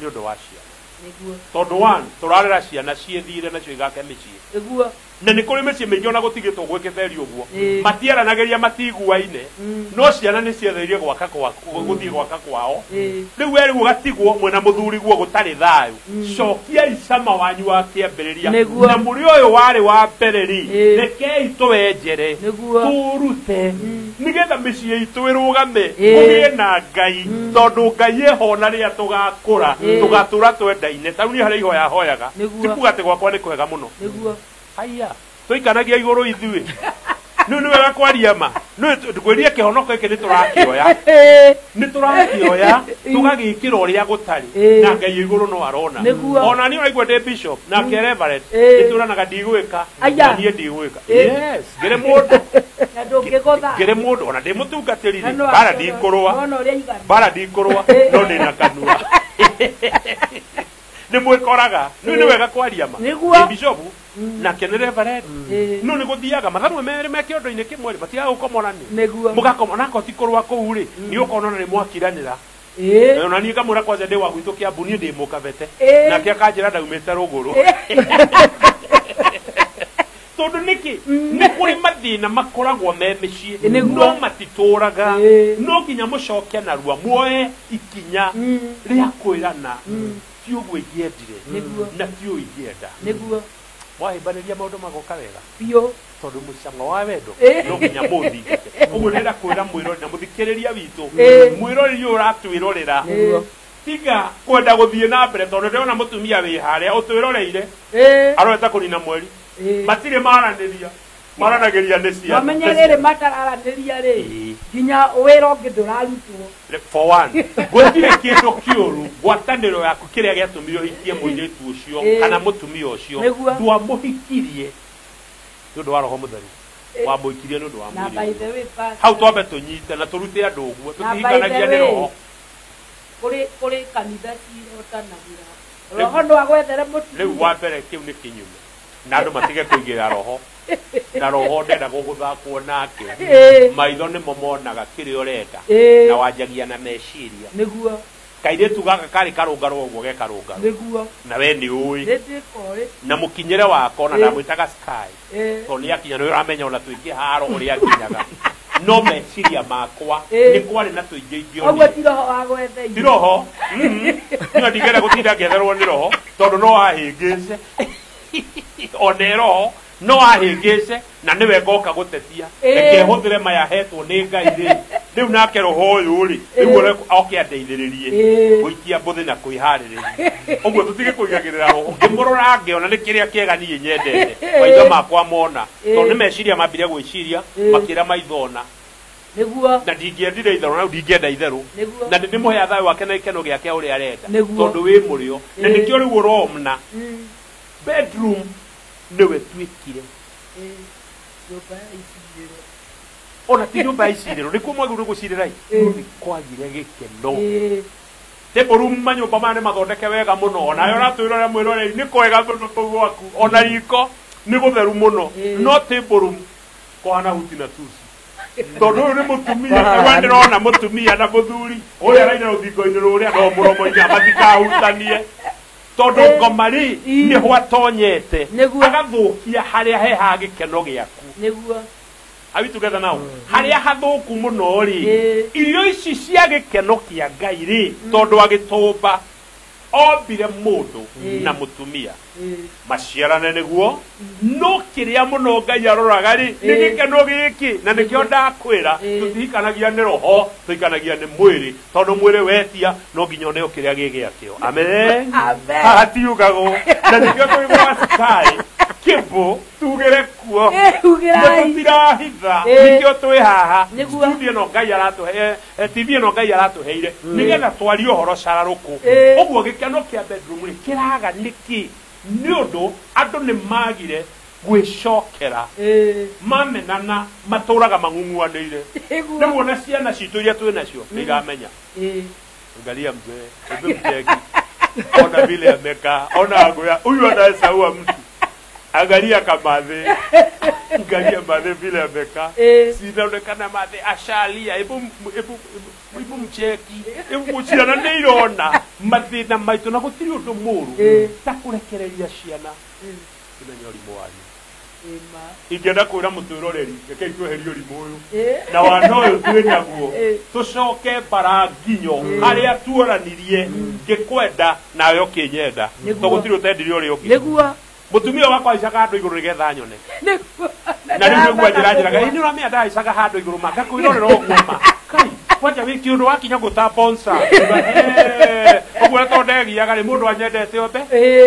nĩ ũndũ wa ciana. Nĩguo. Tondũ one, tũrarera ciana ciĩthire nacio igake mĩciĩ. Nĩguo. Na nĩ kũrĩ mĩciĩ mĩingĩ ona gũtigĩtwo gwĩkĩte ũguo. Matiaranagĩria matiguaine. No ciana nĩ cietheirie gwaka kwa gũthiĩ gwaka kwao. Rĩu we rĩu ũgatigwo mwena mũthuri guo gũtarĩ thayũ. Cokiai cama wanyu wa kĩambĩrĩria. Na mũrĩ ũyũ warĩ wa mbere rĩ, rekei tũwenjere. Tũrute. Nĩgetha mĩciĩ itũ ĩrũgame. Kũgĩe na Ngai. Tondũ Ngai eho na rĩrĩa tũgakũra, tũgatũra twendaine. Ta rĩu niĩ harĩa ihoya hoyaga. Ti kuga atĩ gwakwa nĩ kwega mũno. Nĩguo. Haya, tũikanagia igũrũ ithuĩ. Nĩ nĩ wega kwaria ma. Nĩ ngwĩrie kĩhonoko gĩkĩ nĩ tũrakĩoya. Nĩ tũrakĩoya tũgagĩkĩra ũrĩa gũtarĩ. Na Ngai igũrũ no arona. Ona niĩ ũraigua ndĩ bishop na ke reverend. Nĩ tũranaga ndigwĩka. Na niĩ ndigwĩka. Yes, ngĩrĩ mũndũ. Na ndũngĩgũtha. Ngĩrĩ mũndũ ona ndĩ mũtungatĩri rĩ. Bara ndikũrũa. Bara ndikũrũa no ndĩ na kanua. Nĩ mwĩkoraga. Nĩ wega kwaria ma. Nĩguo. Bishop na ke nĩ reverend. No nĩ gũthiaga mathanwe merĩ me kĩondo-inĩ kĩmwe rĩ matigaga gũkomorania. Nĩguo. Mũgakoma nako ti kũrũa kũu rĩ nĩ ũkona nĩ mwakiranĩra. Ona niĩ ngamwĩra kwanja ndĩ wa gwitũ Kĩambu niĩ ndĩ mũkabete. Nake akanjĩra ndaumĩte rũgũrũ. Tondũ nĩkĩ nĩ kũrĩ mathĩna makoragwo me mĩciĩ no matitũraga. No nginya mũcoke narua muoe ikinya rĩa kwĩrana ti ũguo ingĩendire na ti ũũ ingĩenda. Nĩguo. Mwahĩmbanĩria maũndũ magoka wega biũ tondũ mũcamo wa wendo no nginya mũthingate. Ũguo ndĩrenda kwĩra mwĩrori na mũthikĩrĩria witũ mwĩrori ũyũ ũratwĩrorera tiga kwenda gũthiĩ na mbere tondũ ndĩrona mũtumia wĩ harĩa ũtwĩroreire arorete kũnina mweri matirĩ maranĩria maranagĩria nĩ ciana. Wamenya rĩrĩ matararanĩria rĩ nginya wĩra ũngĩ ndũrarutwo. For one, gũtirĩ kĩndũ kĩũru ngwatanĩro yaku kĩrĩa gĩatũmire ũhikie mũirĩtu ũcio kana mũtumia ũcio ndwamũhikirie nĩ ũndũ wa roho mũtheru wamũhikirie nĩ ũndũ wa mwĩrĩ. Hau twambe tũnyite na tũrute andũ ũguo tũtihikanagia nĩ roho. Kũrĩ kanitha cirotanagĩra roho no agwethere mũtumia. Rĩu wa mbere kĩu nĩ kĩnyume na andũ matige kũigĩra roho na roho ndenda gũgũthakwo nake. Maitho nĩmo monaga kĩrĩa ũrenda na wanjagia na meciria. Nĩguo. Kairĩtu gaka karĩ karũngarũ ũguo ge karũngarũ. Nĩguo. Na we nĩ ũĩ. Nĩndĩkoĩ. Na mũkinyĩre wako na ndamwĩtaga Sky. Tondũ nĩ akinya nĩ ũramenya ona tũingĩ haro ũrĩa akinyaga. No meciria makwa nĩ kwarĩ na tũingĩ ingĩonire. Ũguo ti roho wa gwetheire. Ti roho. Niĩ ndingĩenda gũtinda ngĩetherwo nĩ roho tondũ no ahĩngĩce. One roho no ahĩngĩce na nĩwe ngoka gũtetia. Reke hũthĩre maya hetwo nĩ Ngai rĩ. Rĩu nake roho ũyũ rĩ rĩu oke andeithĩrĩrie gũikia mbũthĩ na kwĩharĩrĩria. Ũguo tũtige kũigagĩrĩra roho. Ngĩmũrora ngĩona nĩ kĩrĩa kĩega niĩ nyendete. Maitho makwa mona tondũ nĩ meciria mambire gwĩciria makĩra maitho ona. Nĩguo. Na ndingĩendire itherũ na ndingĩenda itherũ. Na ndĩmũhe thayũ wake na gĩkeno gĩake ũrĩa arenda. Tondũ wĩ mũrĩo. Na nĩkĩo rĩu ũromna. Bedroom nĩwe twĩkire. Nyũmba ya icirĩro. Ona ti nyũmba ya icirĩro nĩkuo mwagĩrĩirwo gũcirĩra ĩ. Nĩ kwagire gĩkeno. Table room manyũmba maya nĩ mathondeke wega mũno onawe ũratwĩrora mwĩroreri nĩ kwega mũno kũu gwaku ona riko nĩ gũtheru mũno no table room kũhana huti na tuci. Tondũ ũyũ nĩ mũtumia we ndĩrona mũtumia na mũthuri ũrĩa araina rũthingo-inĩ rũrĩa no mũromo-inĩ matikahutanie. Tondũ ngoma rĩ nĩho atonyete agathũkia harĩa he ha gĩkeno gĩaku. Nĩguo. Are we together now? Harĩa hathũku mũno rĩ irio ici cia gĩkeno kĩa Ngai rĩ tondũ agĩtũmba ombire mũndũ na mũtumia maciarane nĩguo no kĩrĩa mũno Ngai aroraga rĩ nĩ gĩkeno gĩkĩ na nĩkĩo ndakwĩra tũtihikanagia nĩ roho tũhikanagia nĩ mwĩrĩ tondũ mwĩrĩ wetia no nginya ũneo kĩrĩa gĩ gĩakĩo. Amen. Haha tiugagwo na nĩkĩo twĩ gwa Sky Cable tugĩre kuo tũtirahitha nĩkĩo twĩ haha studio ĩno Ngai aratũhe TV ĩno Ngai aratũheire nĩgetha twarie ũhoro cararũkũ. Ũguo gĩkeno kĩa bedroom rĩ kĩraga nĩkĩ? Nĩ ũndũ andũ nĩ magire Gwĩcokera. Mamenana matũraga mang'ung'uanĩire. Rĩu ona ciana citũ iria twĩ nacio nĩ iramenya. Angalia mzee, hebu mcheki. Ona vile amekaa, ona angoya, huyu anasaua mtu. Angalia kamathe. Angalia mathe vile amekaa. Sinaonekana mathe ashalia, hebu mcheki. Hebu ciana nĩ irona mathĩna maitũ na gũtirĩ ũndũ mũũru ta kũrekereria ciana. Kimenye ũrimũ wanyu. Ingĩenda kwĩra mũtwĩroreri rekei tweherie ũrimũ ũyũ na wana ũyũ twĩ naguo tũcoke mbara nginyo harĩa tuoranirie ngĩkwenda nawe ũkĩnyenda to gũtirĩ ũtendire ũrĩa ũngĩ. Nĩguo. Mũtumia wakwa aicaga handũ igũrũ nĩgetha nyone. Na rĩu nĩguo anjĩra ĩ nĩ ũramenya ndahaicaga handũ igũrũ ma ngakwĩrorera ũguo ma kai kwanja wĩ kĩũndũ wakinya gũta bonsa ũguo to ndegiaga rĩ mũndũ anyendete othe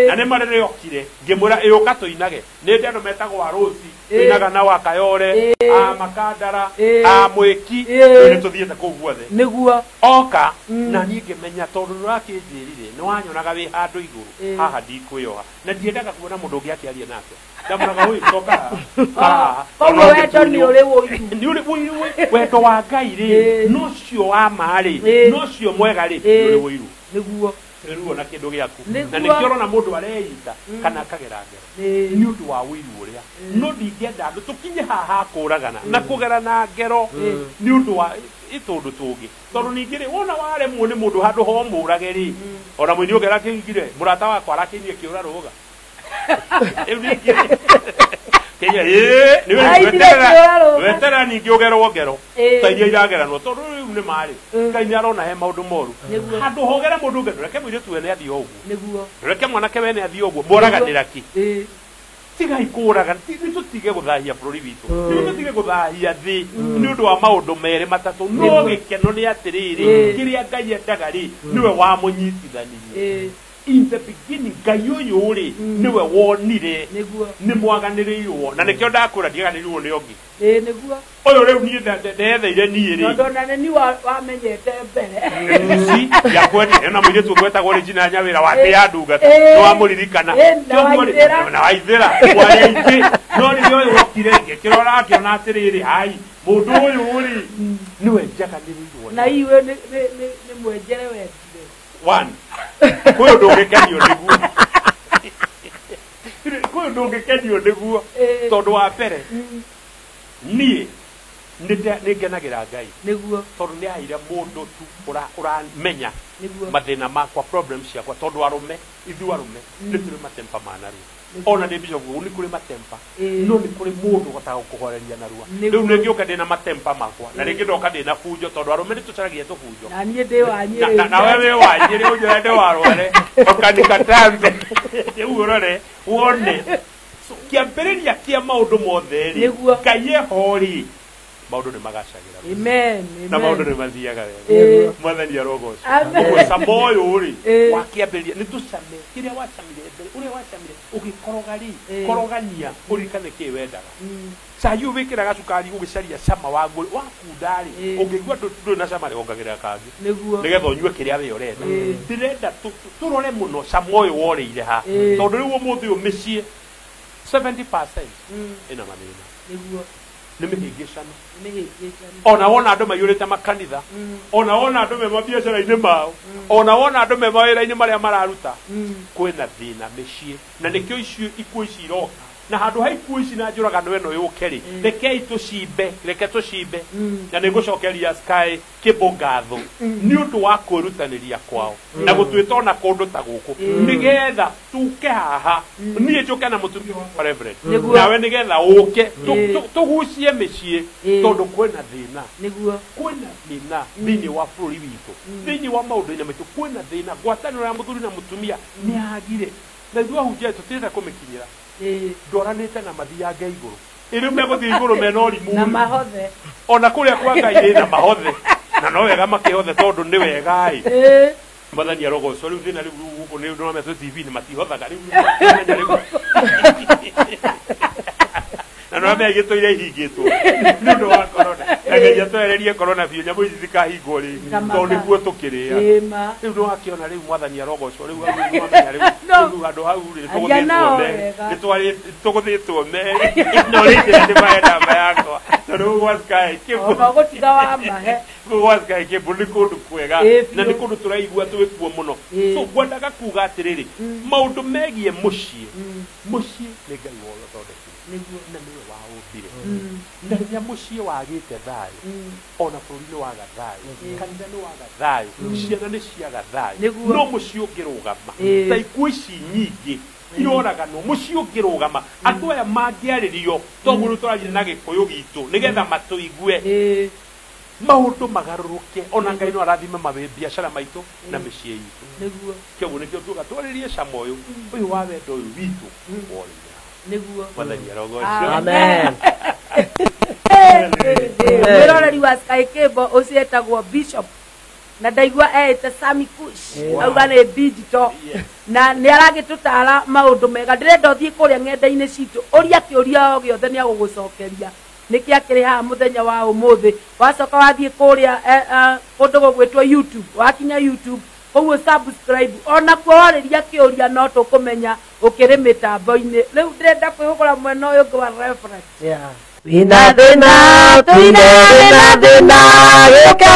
na nĩ marĩ rĩokire ngĩmwĩra ĩũka tũinage nĩ ndĩ andũ metagwo arũci tũinaga na wakayore a makandara a mwĩki nĩ tũthiĩte kũu guothe. Nĩguo. Oka na niĩ ngĩmenya tondũ nĩ ũrakĩnjĩrire nĩ wanyonaga wĩ handũ igũrũ haha ndikwĩyoha na ndiendaga kuona mũndũ ũngĩ akĩaria nake ndamũraga ũyũ coka haha. Koguo wendo nĩ ũrĩ ũiru. Nĩ ũrĩ ũiru. Wendo wa Ngai rĩ nocio wa ma rĩ nocio mwega rĩ nĩ ũrĩ ũiru. Nĩguo. Rĩu na kĩndũ gĩaku na nĩkĩo ũrona mũndũ areita kana akagera ngero nĩ ũndũ wa ũiru ũrĩa no ndingĩenda andũ tũkinye haha kũragana na kũgerana ngero nĩ ũndũ wa tũndũ tũngĩ tondũ ningĩ rĩ wona waremwo nĩ mũndũ handũ ho mũrage rĩ ona mũini ũngĩ arakĩigire mũrata wakwa arakĩinie kĩũra rũga rĩu ningĩ Kenya nĩ weterera ningĩ ũgerwo ngero ta iria irageranwo tondũ rĩu nĩ marĩ Ngai nĩ arona he maũndũ moru handũ hogere mũndũ ũngĩ reke mũirĩtu wene athiĩ o ũguo reke mwanake wene athiĩ o ũguo moraganĩra kĩ tigai kũraga nĩ tũtige gũthahia bũrũri witũ nĩ tũtige gũthahia thĩ nĩ ũndũ wa maũndũ merĩ matatũ no gĩkeno nĩ atĩrĩrĩ kĩrĩa Ngai endaga rĩ nĩwe wamũnyitithanirie. In the beginning Ngai ũyũ rĩ nĩwe wonire nĩ mwaganĩrĩirwo na nĩkĩo ndakwĩra ndiaganĩrĩirwo nĩ ũngĩ. Nĩguo. Ũyũ rĩu niĩ ndetheire niĩ rĩ tondũ ona nĩ wamenyete mbere yakwendire na mũirĩtu ũngĩ wetagwo Regina Nyawĩra wa thĩ ya ndungata nĩ wamũririkana na waithĩra warĩ aingĩ no rĩrĩa ũyũ wokire ngĩkĩrora akĩona atĩrĩrĩ hai mũndũ ũyũ rĩ nĩwe njaganĩrĩirwo na iwe nĩ mwenjere wendire. One kwĩ ũndũ ũngĩkenio nĩguo kwĩ ũndũ ũngĩkenio nĩguo tondũ wa mbere niĩ nĩ ngenagĩra Ngai nĩguo tondũ nĩ aheire mũndũ tu ũramenya mathĩna makwa problems ciakwa tondũ arũme ithuĩ arũme nĩ tũrĩ matempa ma narua ona nĩ bishop nĩ kũrĩ matempa no nĩ kũrĩ mũndũ ũhotaga gũkũhoreria narua rĩu nĩ ngĩũka ndĩna matempa makwa na rĩngĩ ndoka ndĩna bunjo tondũ arũme nĩ tũcaragia tũbunjo na niĩ ndĩ wa Nyĩrĩ na we wĩ wa Nyĩrĩ ũnjũre ndĩ wa Rwere ũkanikatambe rĩu ũrore wone kĩambĩrĩria kĩa maũndũ mothe rĩ Ngai eho rĩ maũndũ nĩ magacagĩra. Amen. Na maũndũ nĩ mathiaga wega. Mwathani arogocwo. Ũguo cama ũyũ rĩ wa kĩambĩrĩria nĩ tũcame kĩrĩa wacamire mbere ũrĩa wacamire ũgĩkoroga rĩ korogania ũririkane kĩĩ wendaga. Cai ũyũ wĩkĩraga cukari ũgĩcaria cama waguo wakunda rĩ ũngĩigua ndũrĩ na cama rĩ wongagĩrĩra kangĩ nĩgetha ũnyue kĩrĩa we ũrenda. Ndĩrenda tũrore mũno cama ũyũ worĩire ha tondũ rĩu ũmũthĩ ũyũ mĩciĩ 70% ĩna mathĩna. Nĩguo. Nĩ mĩhĩngĩcano. Ona wona andũ maiyũrĩte makanitha ona wona andũ me mabiacara-inĩ mao ona wona andũ me mawĩra-inĩ marĩa mararuta kwĩna thĩna mĩciĩ na nĩkĩo icio ikuũ ici iroka na handũ ha ikuũ ici na njũragano ĩno yũke rĩ rekei tũcimbe reke tũcimbe na nĩngũcokeria Sky Cable ngatho nĩ ũndũ wa kwĩrutanĩria kwao na gũtuĩta ona kũndũ ta gũkũ nĩgetha tuke haha niĩ njũke na mũtumia wakwa Reverend nawe nĩgetha ũke tũgucie mĩciĩ tondũ kwĩna thĩna kwĩna thĩna thĩinĩ wa bũrũri witũ thĩinĩ wa maũndũ-inĩ maitũ kwĩna thĩna ngwatanĩro ya mũthuri na mũtumia nĩ yagire na ithuĩ ahunjia tũtirenda kũmĩkinyĩra ndwaranĩte na mathiange igũrũ ĩrĩu megũthiĩ igũrũ mena ũrimũ na mahothe ona kũrĩa kwa Ngai ĩ na mahothe na no wega makĩhothe tondũ nĩ wega ĩ Mwathani arogocwo rĩu thĩna rĩu gũkũ nĩ ndĩrona twĩ TV-inĩ matihothaga rĩu rĩu na no menya gĩtũire ihingĩtwo nĩ ũndũ wa corona Ngai atwehererie corona biũ, nyamũ ici cikahingwo rĩngĩ, tondũ nĩguo tũkĩrĩa. Rĩu nĩwakĩona rĩu mwathani arogocwo, rĩu hau nĩwamenya rĩu rĩu handũ hau rĩ tũgũthĩtwo merĩ, no rĩngĩ nĩ mahe namba yakwa, tondũ gwa Sky Cable ũgũtiga wa mahe. Gwa Sky Cable nĩ kũndũ kwega na nĩ kũndũ tũraigua twĩkuo mũno. So ngwendaga kuga atĩrĩrĩ, maũndũ megiĩ mũciĩ, mũciĩ nĩ Ngai waũthondekire na nĩwe waũmbire, na rĩrĩa mũciĩ wagĩte thayũ, ona bũrũri nĩ waga thayũ, kanitha nĩ waga thayũ, ciana nĩ ciaga thayũ. No mũciĩ ũngĩrũgama, ta ikuũ ici nyingĩ iroraganwo, mũciĩ ũngĩrũgama, andũ aya mangĩarĩrio, toguo rĩu tũraria na Gĩkũyũ gitũ nĩgetha matũigue, maũndũ magarũrũke, ona Ngai no arathime mabiacara maitũ na mĩciĩ itũ. Kĩoguo nĩkĩo tuga twarĩrie cama ũyũ ũyũ wa wendo ũyũ witũ worĩire. Nĩguo. Mwathani arogocwo. Amen. Mwĩroreri wa Sky Cable ũcio etagwo Bishop, na ndaigua eĩte Sammy Kush, auga nĩ digital, na nĩ aragĩtũtara maũndũ mega. Ndĩrenda ũthiĩ kũrĩa ng'enda-inĩ citũ, ũria kĩũria o gĩothe nĩ agũgũcokeria. Nĩkĩ akĩrĩ haha mũthenya wa ũmũthĩ. Wacoka wathiĩ kũrĩa kũndũ gũgwĩtwo YouTube, wakinya YouTube koguo subscribe, ona kuo warĩria kĩũria no tũkũmenya ũkĩrĩ mĩtambo-inĩ. Rĩu ndĩrenda kwĩhũgũra mwena ũyũ ũngĩ wa reference. Wĩna thĩna, tũire wĩna thĩna, gĩũke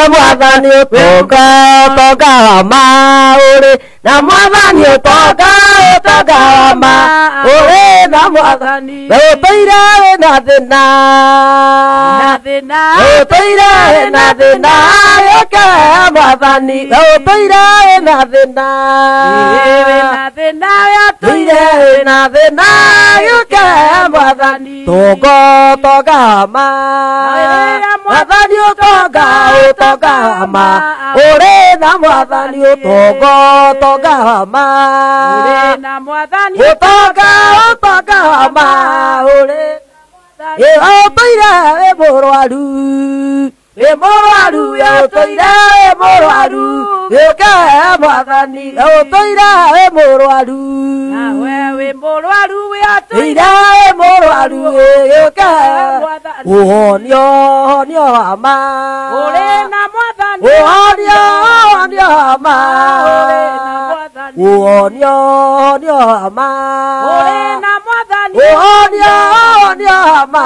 mwathani ũtonga, ũtonga wa ma ũrĩ na mwathani ũtonga, ũtonga wa ma ũrĩ na mwathani. Ũtũire wĩna thĩna, ũtũire wĩna thĩna, gĩũke mwathani, ũtũire wĩna thĩna, tũire wĩna thĩna, gĩũke mwathani, tũngo ũtonga ma mwathani, ũtonga, ũtonga ma ũrĩ na mwathani, ũtonga, ũtonga ma ũtonga, ũtonga ma ũrĩ. Ũtũire wĩ mũrwaru, wĩ mũrwaru, ũtũire wĩ mũrwaru, gĩũke mwathani, ũtũire wĩ mũrwaru, ũtũire wĩ mũrwaru, gĩũke ũhonio, ũhonio wa ma, ũhonio, ũhonio wa ma, ũhonio, ũhonio wa ma, ũhonio, ũhonio wa ma.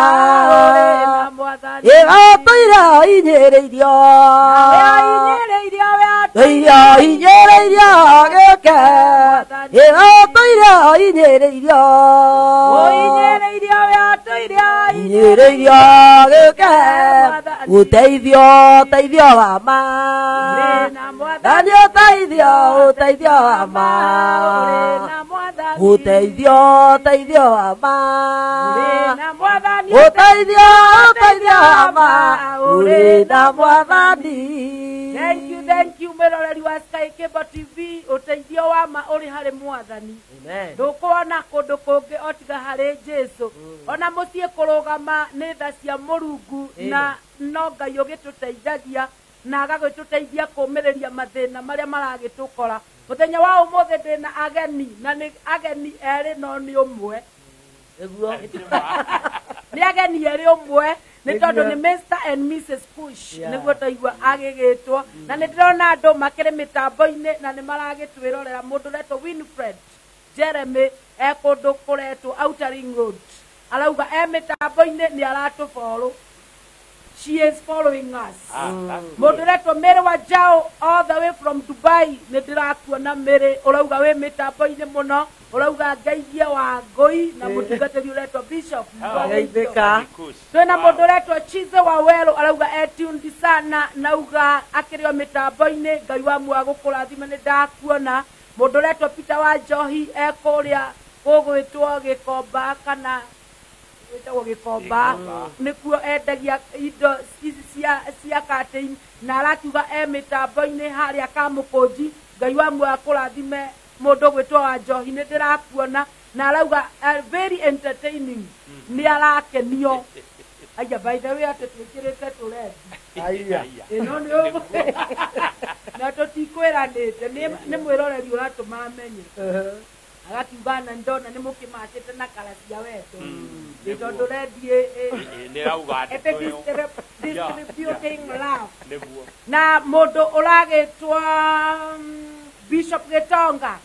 Ũtũire hinyĩrĩirio, tũire hinyĩrĩirio, gĩũke, ũtũire hinyĩrĩirio, hinyĩrĩirio, gĩũke ũteithio, ũteithio wa ma, nani ũteithio, ũteithio wa ma, ũteithio, ũteithio wa ma, ũteithio, ũteithio wa ma ũrĩ na mwathani. Thank you, thank you mwĩroreri wa Sky Cable TV. Ũteithio wa ma ũrĩ harĩ mwathani, ndũkuona kũndũ kũngĩ o tiga harĩ Jesu. Ona mũciĩ kũrũgama nĩ tha cia Mũrungu, na no Ngai ũgĩtũteithagia na agagĩtũteithia kũmĩrĩria mathĩna marĩa maragĩtũkora. Mũthenya wa ũmũthĩ ndĩna ageni, na nĩ ageni erĩ no nĩ ũmwe. Nĩ ageni erĩ ũmwe, nĩ tondũ nĩ Mr and Mrs Kush, nĩguo ndaigua agĩgĩtwo. Na nĩ ndĩrona andũ makĩrĩ mĩtambo-inĩ na nĩ maragĩtwĩrorera. Mũndũ ũretwo Winfred Jeremy e kũndũ kũretwo Outer Ring Road, arauga e mĩtambo-inĩ nĩ aratũborũ. She is following us. Mũndũ ũretwo Mary Wanjao all the way from Dubai, nĩ ndĩrakuona Mary, ũrauga wĩ mĩtambo-inĩ mũno, ũrauga ngeithie wa ngũi na mũtungatĩri ũretwo Bishop. Twĩna mũndũ ũretwo Chize wa Werũ, arauga e tuned sana, nauga akĩrĩ o mĩtambo-inĩ. Ngai wa muoyo agũkũrathime, nĩ ndakuona. Mũndũ ũretwo Peter wa Njohi e kũrĩa gũgwĩtwo Gĩkomba, kana gwĩtagwo Gĩkomba, nĩkuo endagia indo ici cia curtain, na arakiuga e mĩtambo-inĩ harĩa Kamũkũnji. Ngai wa muoyo akũrathime mũndũ ũgwĩtwo wa Njohi, nĩ ndĩrakuona. Na arauga very entertaining, nĩ arakenio. Aya, by the way, atĩ twĩkĩrĩte tũrendi ĩno nĩ ũguo na tũtikwĩranĩte, nĩ mwĩroreri ũratũma amenye. Agakiuga na ndona nĩ mũkĩmacĩte na kara cia wendo. Nĩ tondũ rendi nĩ rauga ndeto ĩyo. Distributing love. Nĩguo. Na mũndũ ũragĩtwa Bishop Gitonga.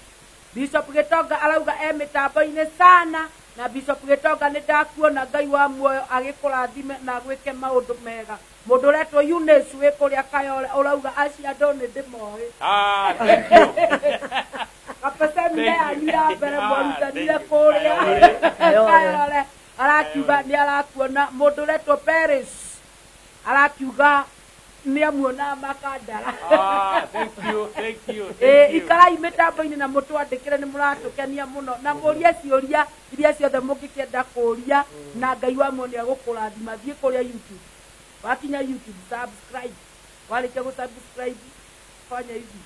Bishop Gitonga arauga e mĩtambo-inĩ sana. Na Bishop Gitonga nĩ ndakuona Ngai wa muoyo agĩkũrathime na agwĩke maũndũ mega. Mũndũ ũretwo Eunice wĩ kũrĩa Kayole ũrauga acio andũ nĩ ndĩmoĩ. Ah, thank you. Kapecemire yanyu ya mbere mwarutanire kũrĩa Kayole. Arakiuga nĩ arakuona. Mũndũ ũretwo Paris arakiuga nĩ amuona Makandara. Ah, thank you, thank you, thank you. Ikarai mĩtambo-inĩ na mũtwandĩkĩre nĩ mũratũkenia mũno na mũrie ciũria iria ciothe mũngĩkĩenda kũria na Ngai wa muoyo nĩegũkũrathima. Thiĩ kũrĩa YouTube, wakinya YouTube subscribe, warĩkia gũ subscribe fanya hivi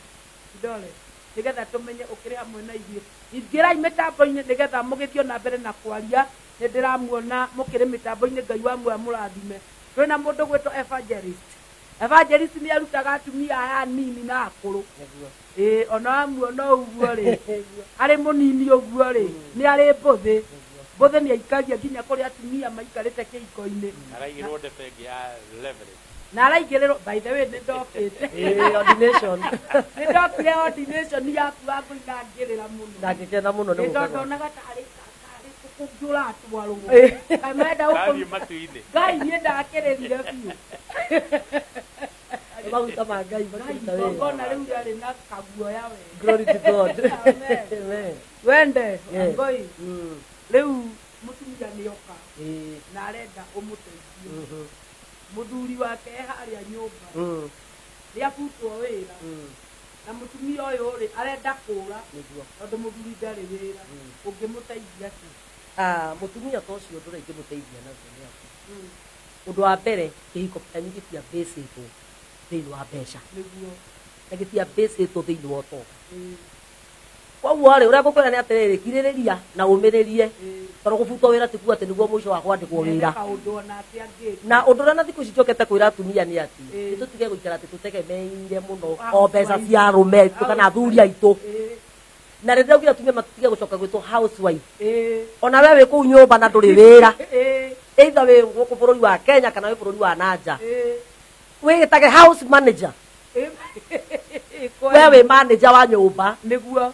kidole nĩgetha tũmenye ũkĩrĩ hamwe na ithuĩ. Ingĩrai mĩtambo-inĩ nĩgetha mũgĩthiĩ na mbere na kwaria. Nĩ ndĩramuona mũkĩrĩ mĩtambo-inĩ, Ngai wa muoyo amũrathime. Twĩna mũndũ gwĩtwo Evangelist. Evangelist nĩ arutaga atumia aya anini na akũrũ. Ona wamuona ũguo rĩ, arĩ mũnini ũguo rĩ, nĩ arĩ mbũthĩ. Mbũthĩ nĩ aikagia nginya kũrĩ atumia maikarĩte kĩhiko-inĩ. Araigĩrwo ndebe ĩngĩ ya leverage. Na araigĩrĩrwo, by the way, nĩ ndokĩte. Ordination. Nĩ ndokire ordination yaku wa kũina ngĩrĩra mũno. Ndangĩkena mũno nĩ Nĩ gũka tondũ gwakwa. ndonaga tarĩ kũngĩ ũratwarwo. Kaĩ menda Ũrathiĩ gũkũ- matu-inĩ. Ngai niĩ ndakĩrĩrire biũ. Nĩ maguta ma Ngai makĩruta wĩra. Igongona rĩu rĩarĩ na kaguoya we. Glory to God. Amen. Amen. Wende, Yes. Ngoi, rĩu mũtumia nĩoka na arenda ũmũteithie. Mũthuri wake e harĩa nyũmba nĩabutwo wĩra na mũtumia ũyũ rĩ arenda kũra Nĩguo. tondũ mũthuri ndarĩ wĩra. Ũngĩmũteithia atĩa? Mũtumia ta ũcio ũndũ ũrĩa ingĩmũteithia naguo nĩ atĩ ũndũ wa mbere kĩhiko kĩanyu gĩtiambĩcĩtwo thĩinĩ wa mbeca. Nĩguo. Na gĩtiambĩcĩtwo thĩinĩ wa ũtonga. Koguo rĩ ũrĩa ngũkwĩra nĩ atĩrĩrĩ, kirĩrĩria na ũmĩrĩrie. Tondũ gũbutwo wĩra ti kuga atĩ nĩguo mũico wa kwandĩkwo wĩra. Kaũndũ ona atĩa angĩka. Na ũndũ ũrĩa na thikũ ici njokete kwĩra atumia nĩ atĩ nĩ tũtige gũikara atĩ tũtegemeire mũno o mbeca cia arũme aitũ kana athuri aitũ. Na rĩrĩa ndaugire atumia matige gũcoka gwĩtwo housewife. Ona we wĩ kũu nyũmba na ndũrĩ wĩra. Either wĩ gũkũ bũrũri wa Kenya kana wĩ bũrũri wa nanja. Wĩĩtage house manager. We wĩ manager wa nyũmba. Nĩguo.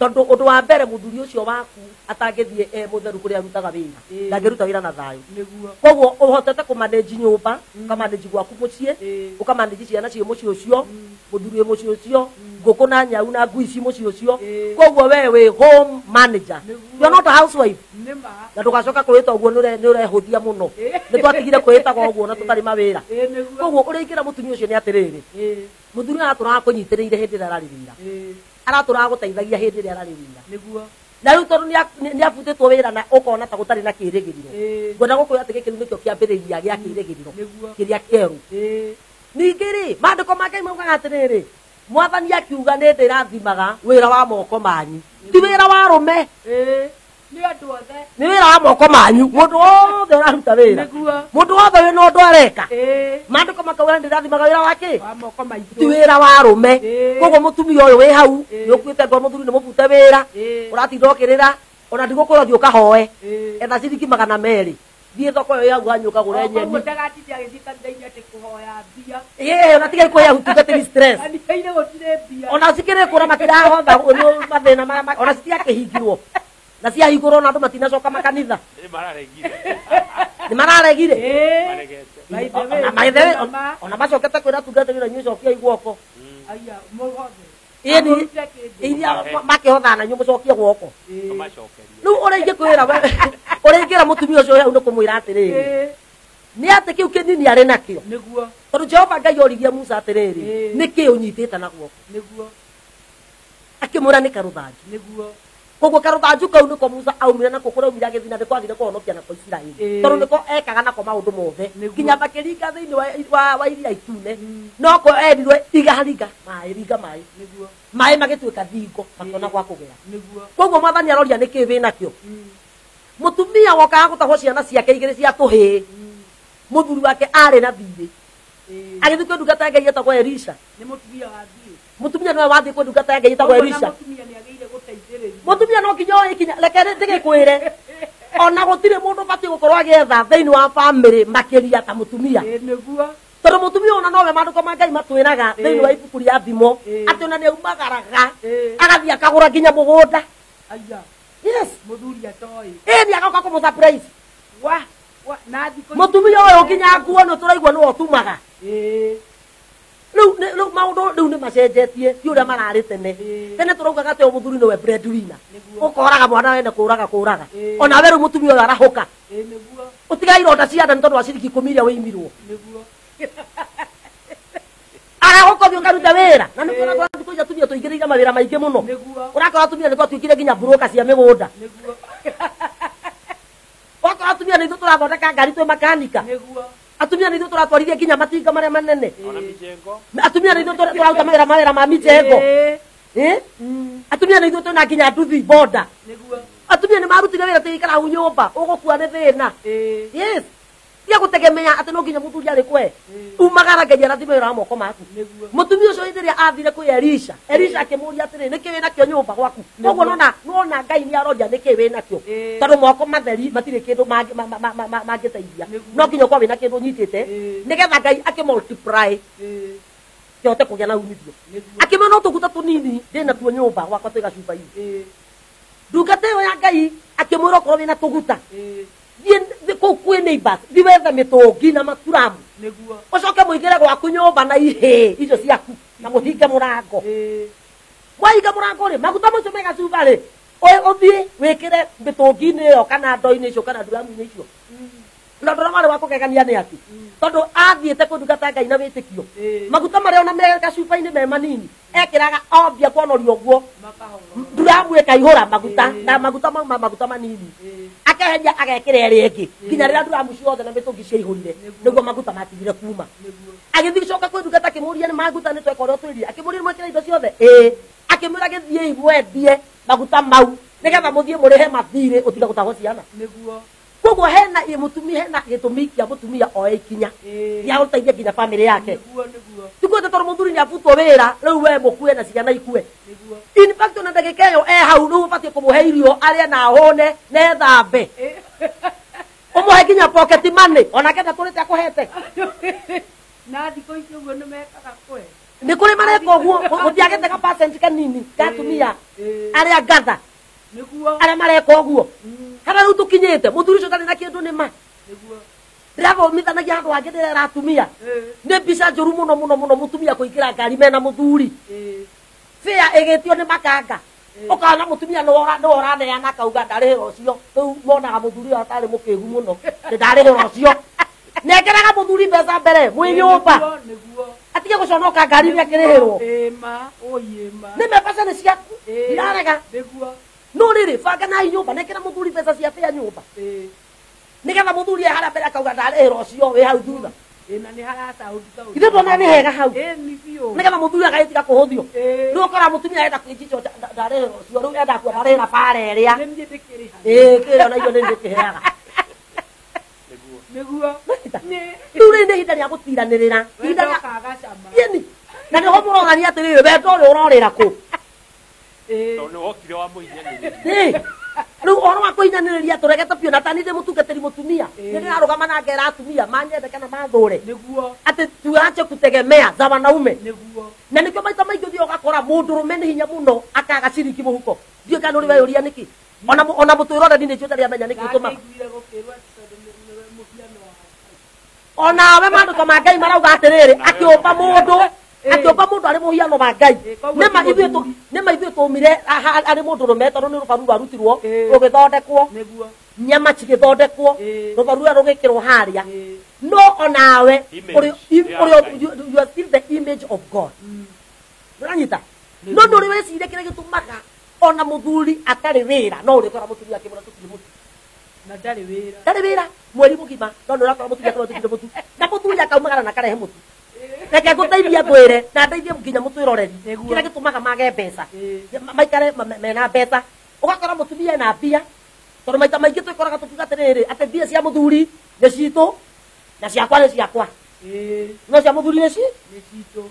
Tondũ ũndũ wa mbere mũthuri ũcio waku atangĩthiĩ e mũtheru kũrĩa arutaga wĩra. Ndangĩruta wĩra na thayũ. Nĩguo. Koguo ũhotete kũmanage nyũmba, ũkamanage gwaku mũciĩ, ũkamanage ciana ciĩ mũciĩ ũcio, mũthuri wĩ mũciĩ ũcio, ngũkũ na nyau na ngui ci mũciĩ ũcio. Koguo we wĩ home manager. Nĩguo. You're not a housewife. Nĩ ma. Na ndũgacoka kwĩĩta ũguo nĩ ũrehũthia mũno. Nĩ twatigire kwĩĩtaga ũguo na tũtarĩ mawĩra. Nĩguo. Koguo ũrĩa ingĩra mũtumia ũcio nĩ atĩrĩrĩ, mũthuri ũyũ aratũraga kũnyitĩrĩire hĩndĩ ĩrĩa ararĩ wĩra. Aratũraga gũteithagia hĩndĩ ĩrĩa ararĩ wĩra. Nĩguo. Na rĩu tondũ nĩ abutĩtwo wĩra na ũkona ta gũtarĩ na kĩrĩgĩrĩro. Ngwenda gũkwĩra atĩ gĩkĩ rĩu nĩkĩo kĩambĩrĩria gĩa kĩrĩgĩrĩro kĩrĩa kĩerũ. Ningĩ rĩ, maandĩko ma Ngai maugaga atĩrĩrĩ, Mwathani akiuga nĩ ndĩrathimaga wĩra wa moko manyu. Ti wĩra wa arũme. Nĩ andũ othe. Nĩ wĩra wa moko manyu. Mũndũ wothe ũraruta wĩra. Nĩguo. Mũndũ wothe wĩna ũndũ areka. Maandĩko makauga nĩ ndĩrathimaga wĩra wa kĩ? Wa moko maitũ. Ti wĩra wa arũme. Koguo mũtumia ũyũ wĩ hau, nĩ ũkuĩte ngoro mũthuri nĩ mũbute wĩra. Ũratinda ũkĩrĩra, ona ndigũkwĩra ũthiĩ ũkahoe. Etha ciringi 200. Thiĩ thoko ĩyo ya hau ũkagũre Koguo nyeni. ndagatinde agĩthiĩ kanitha-inĩ atĩ kũhoya mbia. Ona tigai kũhe ũtungatĩri stress. Kanitha-inĩ gũtirĩ mbia. Ona cikĩrĩ kũra matirahotha nĩ mathĩna maya ona citiakĩhingirwo. Na ciahingũrwo na andũ matinacoka makanitha. Nĩ mararegire. Nĩ mararegire. Maregete. By the way, Ona by the way, mama. ona macokete kwĩra atungatĩri na inyuĩ cokiai guoko. Aya, mũhothe. Ĩni, Mũrute kĩndũ. iria makĩhotha na inyuĩ mũcokie guoko. Tũmacokerie. Rĩu ũrĩa ingĩkwĩra we, ũrĩa ingĩra mũtumia ũcio hau nĩ kũmwĩra atĩrĩrĩ. Nĩ atĩ kĩu kĩnini arĩ nakĩo. Nĩguo. Tondũ Jehova Ngai oririe Musa atĩrĩrĩ, nĩ kĩĩ ũnyitĩte na guoko? Nĩguo. Akĩmwĩra nĩ karũthanju. Nĩguo. Koguo karũthanju kau nĩko Musa aumire nako kũrĩa aumire agĩthiĩ na nĩko athire kũhonokia nako Isiraeli. Tondũ nĩko ekaga nako maũndũ mothe. Nginya makĩringa thĩinĩ wa iria itune. Noko erirwe iga ringa maĩ, ringa maĩ. Nĩguo. Maĩ magĩtuĩka thingo, makĩona gwa kũgera. Nĩguo. Koguo Mwathani aroria nĩkĩĩ wĩnakĩo. Mũtumia wokaga gũtahwo ciana ciake igĩrĩ cia tũhĩĩ. Mũthuri wake arĩ na thirĩ. Agĩthiĩ kwĩ ndungata ya Ngai ĩtagwo Elisha. Nĩ mũtumia wathiĩ. Mũtumia nĩwe wathiĩ kwĩ ndungata ya Ngai ĩtagwo Koguo na Elisha. mũtumia nĩ agĩire gũteithĩrĩrio. Mutumia no kinya oe ikinya reke ndigikwire ona gutire mundu bati gukorwo agietha thiini wa family makiria ta mutumia. Niguo tondu mutumia ona nowe maandiko ma Ngai matwiraga thiini wa ibuku ria Thimo ati ona niaumagaraga agathie akagura nginya mugunda. Aya. Yes. Muthuri atoi. Ni agoka kumu surprise. Wa wa na thiko mutumia uyu nginya nguo no turaigua niwe utumaga. Riu maundu riu ni macenjetie ti uria marari tene. Tene turaugaga ati muthuri niwe breadwinner. Ukoraga mwana wene kuraga kuraga. Ona we riu mutumia uyu arahuka. Niguo. Utiga ironda cia nda ni tondu wa ciringi 10 iria wiimirwo. Niguo. Arahuka thi ukaruta wira. Na ni kuona thikũ ici atumia tuingĩrĩire mawĩra maingĩ mũno. Ũrakora atumia nĩ twatuĩkire nginya broker cia mĩgũnda. Niguo. Wakora atumia nĩ ithuĩ tũrathondeka ngari twĩ makanika. Niguo. Atumia nĩ ithuĩ tũratwarithia nginya matinga marĩa manene. Ona mijengo. Atumia nĩ ithuĩ tũraruta mawĩra ma mijengo. Atumia nĩ ithuĩ twĩna nginya nduthi boda. Niguo. Atumia nĩ marutire wĩra tigikara hau nyũmba ũgũkua nĩ thĩna. Yes. Tia gutegemea ati no nginya muthuri ari kwe umagara Ngai arathime wĩra wa moko maku. Mutumia ucio hĩndĩ ĩrĩa athire kwĩ Elisha, Elisha akĩmũria atĩrĩ nĩkĩ wĩ nakĩo nyũmba gwaku. Koguo nona nona Ngai nĩ aroria nĩkĩ wĩ nakĩo tondũ moko matheri matirĩ kĩndũ mangĩteithia no nginya ũkorwo wĩna kĩndũ ũnyitĩte nĩgetha Ngai akĩ multiply kĩhote kũgĩa na umithio. Akĩmwĩra no tũguta tũnini ndĩnatuo nyũmba gwakwa twĩ gacuba-inĩ. Ndungata ĩyo ya Ngai akĩmwĩra okorwo wĩna tũguta thiĩ kũu kwĩ neighbors thiĩ wethe mĩtũngi na maturamu. Niguo. Ũcoke mũingĩre gwaku nyũmba na ihĩĩ icio ciaku na mũhinge mũrango. Mwahinga mũrango rĩ maguta macio me gacuba rĩ ũthiĩ wĩkĩre mĩtũngi-inĩ ĩyo kana ndoo-inĩ icio kana nduramu-inĩ icio. Na ũndũ ũrĩa warĩ wa kũgegania nĩ atĩ tondũ athiĩte kũndungata Ngai na wĩtĩkio maguta marĩa ona me gacuba-inĩ me manini ekĩraga ombia kuonoria ũguo nduramu ĩkaihũra maguta na maguta mauma maguta manini akeheria agekĩra ĩrĩa ĩngĩ nginya rĩrĩa nduramu ciothe na mĩtũngi ciaihũrire nĩguo maguta matigire kuma. Agĩthiĩ gũcoka kwĩ ndungata akĩmũria nĩ maguta nĩ tweka ũrĩa twĩrire. Akĩmũria nĩ mwekĩra indo ciothe. Akĩmwĩra gĩthiĩi mwendie maguta mau nĩgetha mũthiĩ mũrĩhe mathirĩ ũtige gũtahwo ciana. Niguo. Koguo hena mũtumia hena gĩtũmi kĩa mũtumia oe ikinya gĩa gũteithia nginya bamĩrĩ yake. Niguo niguo. Ti kuo tondũ mũthuri nĩ abutwo wĩra rĩu we mũkue na ciana ikue. Niguo. In fact ona ndagĩka ĩyo e hau rĩu ũbatiĩ kũmũhe irio arĩe na ahũne na ethambe. Ũmũhe nginya pocket money onake ndatũrĩte akũhete. Na thikũ ici ũguo nĩ mekaga kwe. Nĩ kũrĩ mareka ũguo gũtiagĩte ga percent kanini ka atumia arĩa ngatha. Niguo. Arĩa mareka ũguo. Harĩa rĩu tũkinyĩte mũthuri ũcio ndarĩ na kĩndũ nĩ ma. Niguo. Ndĩrathomithanagia handũ hangĩ ndĩrera atumia. Nĩ mbica njũru mũno mũno mũno mũtumia kũingĩra ngari mena mũthuri. Bĩa ĩgĩtio nĩ makanga. Ũkona mũtumia nĩwe ũraneana akauga ndarĩhĩra ũcio. Rĩu monaga mũthuri ũyũ atarĩ mũkĩgu mũno. Ndarĩhĩra ũcio. Nengeraga mũthuri mbeca mbere mwĩ nyũmba. Niguo. Atige gũconoka ngari nĩ akĩrĩhĩrwo. Ma oi ma. Nĩ mbeca nĩ ciaku. Ndirarega. Niguo. No rĩrĩ banga na nyũmba nekĩra mũthuri mbeca cia bĩa nyũmba. Nĩgetha mũthuri e harĩa mbere akauga ndarĩhĩra ũcio wĩ hau thutha. Na nĩ haracaũndi kaũndũ. Ithe ndona nĩ hega hau. Nĩ biũ. Nĩgetha mũthuri agagĩtiga kũhũthio. Rĩu ũkora mũtumia enda kwĩnjicho ndarĩhĩra ũcio rĩu enda kuona ndarĩhĩra bara ĩrĩa. Nĩ niĩ ndĩkĩrĩha. Kĩrĩa ona irio nĩ ndĩkĩheaga. Niguo. Rĩu rĩrĩ nĩ ihinda rĩa gũtiranĩrĩra. Ihinda rĩa kagacama. Ĩni. Na nĩho mũronania atĩrĩrĩ wendo ũrĩa ũrorĩra kũ. Tondũ nĩ wokire wa mũhinyanĩrĩria. Rĩu ũhoro wa kũhinyanĩrĩria tũregete biũ na ta niĩ ndĩ mũtungatĩri mũtumia. Nĩ ndĩrarũgama na ngera atumia manyende kana mathũre. Niguo. Atĩ tuache kutegemea za wanaume. Niguo. Na nĩkĩo maita maingĩ ũthiaga ũgakora mũndũrũme nĩ hinya mũno akaga ciringi mũhuko. Ndiũĩ kana nĩ ũrĩ weyũria nĩkĩ. Ona mũtwĩroreri nĩ njũĩ ndarĩ amenya nĩkĩ gĩtũmaga. Ndaiguire gũkĩrwo atĩ tondũ nĩwe mũhiano wa Ngai. Onawe maandĩko ma Ngai marauga atĩrĩrĩ akĩũmba mũndũ akĩũmba mũndũ arĩ mũhiano wa Ngai. Nĩma ithuĩ tũmire arĩ mũndũrũme tondũ nĩ rũbaru rwarutirwo rũgĩthondekwo. Niguo. Nyama cigĩthondekwo rũbaru rũrĩa rũgĩkĩrwo harĩa. No onawe you are still the image of God. Ũranyita? No ndũrĩ weciria kĩrĩa gĩtũmaga ona mũthuri atarĩ wĩra no ũrĩkora mũtumia akĩmwĩra tũtirĩ mũtu. Na ndarĩ wĩra. Ndarĩ wĩra mweri mũgima no nĩ ũrakora mũtumia akĩmwĩra tũtirĩ mũtu. Na mũthuri akaumagara na akarehe mũtu. Reke ngũteithie ngwĩre na ndeithie nginya mũtwĩroreri kĩrĩa gĩtũmaga mage mbeca maikare mena mbeca ũgakora mũtumia ena mbia tondũ maita maingĩ twĩkoraga tũkiuga atĩrĩrĩ atĩ mbia cia mũthuri nĩ citũ na ciakwa nĩ ciakwa no cia mũthuri nĩ citũ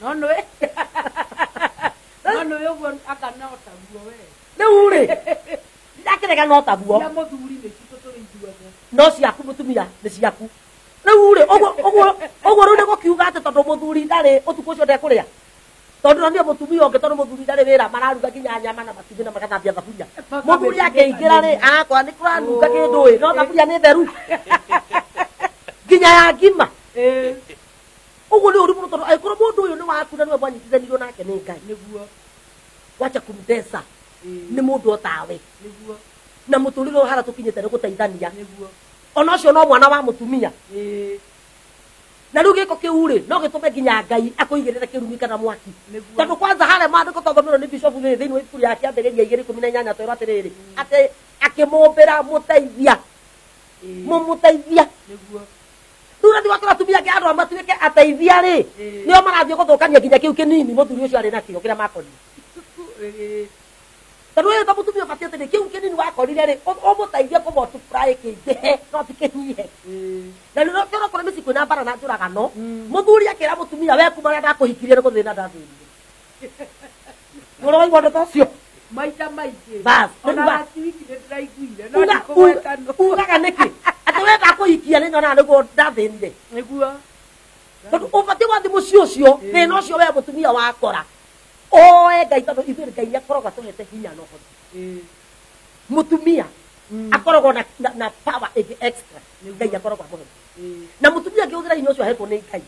no nĩ No nĩ ũguo anga no taguo we. Rĩu rĩ ndakĩrega no taguo. Cia mũthuri nĩ citũ tũrĩ ithuothe. No ciaku mũtumia nĩ ciaku. Rĩu rĩ ũguo ũguo ũguo rĩu nĩ gũkiuga atĩ tondũ mũthuri ndarĩ ũtukũ ũcio ndekũrĩa. Tondũ na niĩ mũtumia ũngĩ tondũ mũthuri ndarĩ wĩra mararuga nginya nyama na matumbĩ na magathambia thaburia. Mũthuri akĩingĩra rĩ akwa nĩ kũranunga kĩndũ ĩ no thaburia nĩ theru. Nginya ya ngima. Ũguo nĩ ũru mũno tondũ angĩkorwo mũndũ ũyũ nĩ waku na nĩwe mwanyitithanirio nake nĩ Ngai. Nĩguo. Wacha kumtesa. Nĩ mũndũ o tawe. Nĩguo. Na mũtũrĩre ũyũ harĩa tũkinyĩte nĩ gũteithania. Nĩguo. Ona ũcio no mwana wa mũtumia. Na rĩu gĩko kĩu rĩ no gĩtũme nginya Ngai akũigĩrĩre kĩrumi kana mwaki. Tondũ kwanza harĩa maandĩko twathomerwo nĩ bishop rĩ thĩinĩ wa ibuku rĩa Kĩambĩrĩria 2:18 twerwo atĩrĩrĩ atĩ akĩmũmbĩra mũteithia. Mũmũteithia. Nĩguo. Rĩu ũrathiĩ wakora atumia angĩ andũ matuĩke ateithia rĩ nĩo marathiĩ gũthũkania nginya kĩu kĩnini mũthuri ũcio arĩ nakĩo kĩrĩa makorire. Tondũ ũyũ ta mũtumia ũbatiĩ atĩrĩ kĩu kĩnini wakorire rĩ ũmũteithie kũmultiply kĩingĩhe no ti kĩnyihe. Na rĩu ũkĩona kũrĩ mĩciĩ kwĩna mbara na njũragano mũthuri akĩra mũtumia we kuma rĩrĩa ndakũhikirie nĩ gũthĩna ndathĩnire. Nĩ ũraigua ũndũ ta ũcio? Maita maingĩ. Bas, Ona last week nĩ ndĩraiguire no ndikũgweta nũ. Ugaga nĩkĩ? Atĩ we ndakũhikia nĩ nyonaga nĩguo ndathĩnire. Nĩguo. Tondũ ũbatiĩ wathiĩ mũciĩ ũcio thĩna ũcio we mũtumia wakora oe Ngai tondũ ithuĩ Ngai nĩ akoragwo atũhete hinya na ũhoti. Mũtumia akoragwo na power ĩngĩ extra Ngai akoragwo amũhete. Na mũtumia angĩhũthĩra hinya ũcio ahetwo nĩ Ngai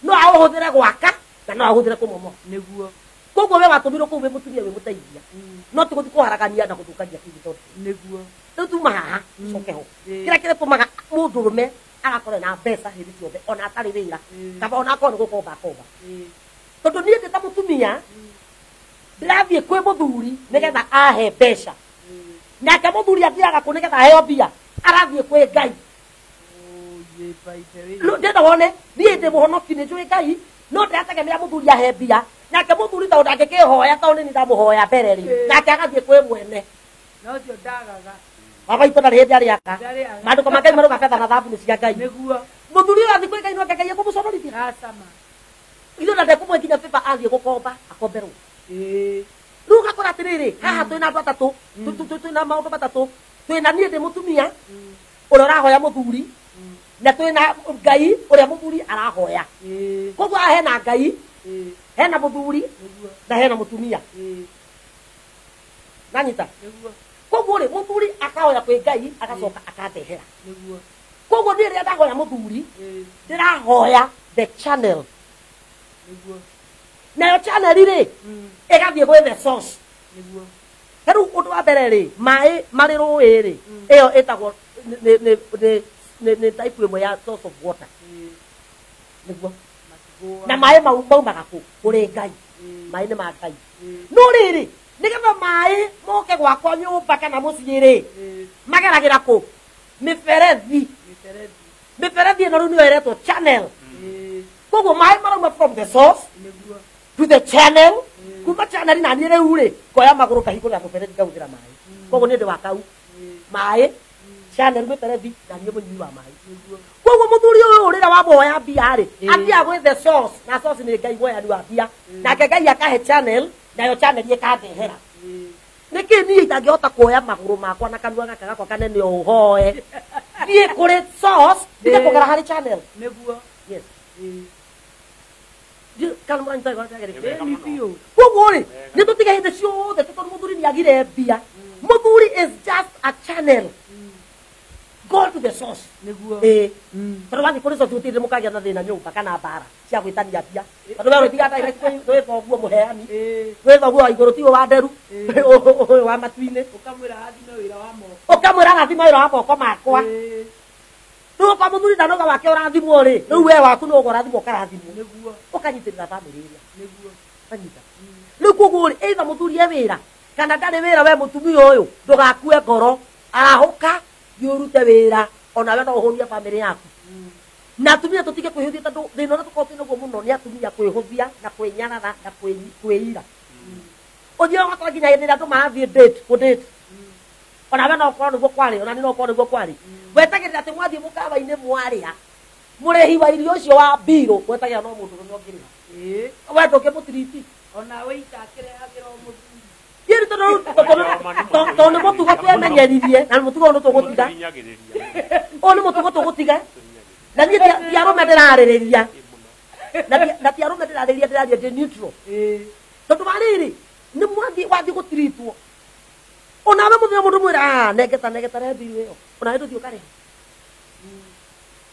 no aũhũthĩre gwaka na no aũhũthĩre kũmomoa. Nĩguo. Koguo we watũmirwo kũu wĩ mũtumia wĩ mũteithia no ti gũthiĩ kũharagania na gũthũkania kĩu gĩthondo. Nĩguo. Rĩu tuma haha coke ho. Kĩrĩa kĩrĩtũmaga mũndũrũme agakorwo na mbeca hĩndĩ ciothe ona atarĩ wĩra kaba ona akorwo nĩ gũkomba akomba. Tondũ niĩ ndĩ ta mũtumia ndĩrathiĩ kwĩ mũthuri nĩgetha ahe mbeca. Nake mũthuri athiaga kũ nĩgetha aheo mbia arathiĩ kwĩ Ngai. Ndĩrenda wone niĩ ndĩ mũhonoki nĩ njũĩ Ngai no ndĩrategemea mũthuri ahe mbia. Nake mũthuri tondũ ndangĩkĩhoya tondũ nĩ ndamũhoya mbere rĩ nake agathiĩ kwĩ mwene. Na ũcio ndagaga. Baba itũ ndarĩ hĩndĩ arĩaga. Maandĩko ma Ngai marauga betha na thahabu nĩ cia Ngai. Nĩguo. Mũthuri ũyũ athiĩ kwĩ Ngai no Ngai ekũmũconorithia. Acama. Ithuĩ na ndekũmwe nginya baba athiĩ gũkomba akomberwo. Rĩu ũgakora atĩrĩrĩ haha twĩna andũ atatũ twĩna maũndũ matatũ twĩna niĩ ndĩ mũtumia ũrĩa ũrahoya mũthuri na twĩna Ngai ũrĩa mũthuri arahoya. Koguo haha hena Ngai hena mũthuri na hena mũtumia. Nanyita? Koguo rĩ mũthuri akahoya kwĩ Ngai agacoka akandehera. Koguo niĩ rĩrĩa ndahoya mũthuri ndĩrahoya the channel. Nayo channel rĩ ĩgathiĩ gwĩ the source. Rĩu ũndũ wa mbere rĩ maĩ marĩ rũĩ rĩ ĩyo ĩtagwo nĩ type ĩmwe ya source of water. Nĩguo. Na maĩ mau maumaga kũ? Kũrĩ Ngai. Maĩ nĩ ma Ngai. No rĩrĩ nĩgetha maĩ moke gwakwa nyũmba kana mũciĩ rĩ mageragĩra kũ? Mĩberethi. Mĩberethi ĩno rĩu nĩyo ĩretwo channel. Koguo maĩ marauma from the source to the channel. Kuma channel na niĩ rĩu rĩ ngoya magũrũ ngahingũrĩra mũberethi ngahũthĩra maĩ. Koguo niĩ ndĩ wa kau maĩ channel mĩberethi na niĩ mũnyui wa maĩ. Koguo mũthuri ũyũ rĩrĩa wamũhoya mbia rĩ athiaga gwĩ the source na source nĩ Ngai mweani wa mbia nake Ngai akahe channel nayo channel ĩkandehera. Nĩkĩ niĩ itangĩhota kuoya magũrũ makwa na kanua gaka gakwa kanene ũhoe thiĩ kũrĩ source ndige kũgera harĩ channel. Nĩguo. Yes. Koguo rĩ nĩ tũtige hĩndĩ ciothe tondũ mũthuri nĩ agire mbia. Mũthuri is just a channel. Go to the source. Nĩguo. Tondũ wathiĩ kũrĩ source gũtirĩ mũkagĩa na thĩna nyũmba kana mbara cia gwĩtania mbia. Tondũ we ũrĩthiaga direct kwĩ thoguo mũheani. Gwĩ thoguo wa igũrũ tiwe wa nderu ũyũ wa matu-inĩ. Ũkamwĩra rathime wĩra wa moko. Ũkamwĩra rathime wĩra wa moko makwa. Rĩu okorwo mũthuri ndanoga wake ũrathimwo rĩ rĩu we waku no ũrathimwo ũkarathimwo. Nĩguo. Ũkanyitĩrĩra bamĩrĩ ĩrĩa. Nĩguo. Ũkanyita. Rĩu koguo rĩ either mũthuri e wĩra kana ndarĩ wĩra we mũtumia ũyũ ndũgakue ngoro arahũka thiĩ ũrute wĩra onawe no ũhũnie bamĩrĩ yaku. Na atumia tũtige kwĩhũthia tondũ thĩna ũrĩa tũkoragwo twĩnaguo mũno nĩ atumia kwĩhũthia na kwĩnyarara na kwĩira. Ũthiaga ũgakora nginya hĩndĩ ĩrĩa andũ marathiĩ date kũ date onawe no ũkorwo nĩguo kwarĩ ona niĩ no ũkorwo nĩguo kwarĩ. Wetagĩrĩra atĩ mwathiĩ mũkawa-inĩ mwarĩa mũrĩhi wa irio ũcio wa mbirũ wetagĩrĩra no mũndũrũme ũngĩrĩha. We ndũngĩmũtiriti. Ona waiter akĩrehagĩra o mũthuri. Yeri tondu nĩ mũtugo twemenyeririe na nĩ mũtugo ũyũ nĩ tũgũtiga. Ũyũ nĩ mũtugo tũgũtiga. Na niĩ ti arũme ndĩrarĩrĩria. Na ti arũme ndĩrarĩrĩria, ndĩraria ndĩ neutral. Tondũ wa rĩrĩ nĩ mwathi wathiĩ gũtiritwo. Onawe mũthenya mũndũ mwĩra negeta negeta rehe bill ĩyo. Onawe ndũthiĩ ũkarĩha.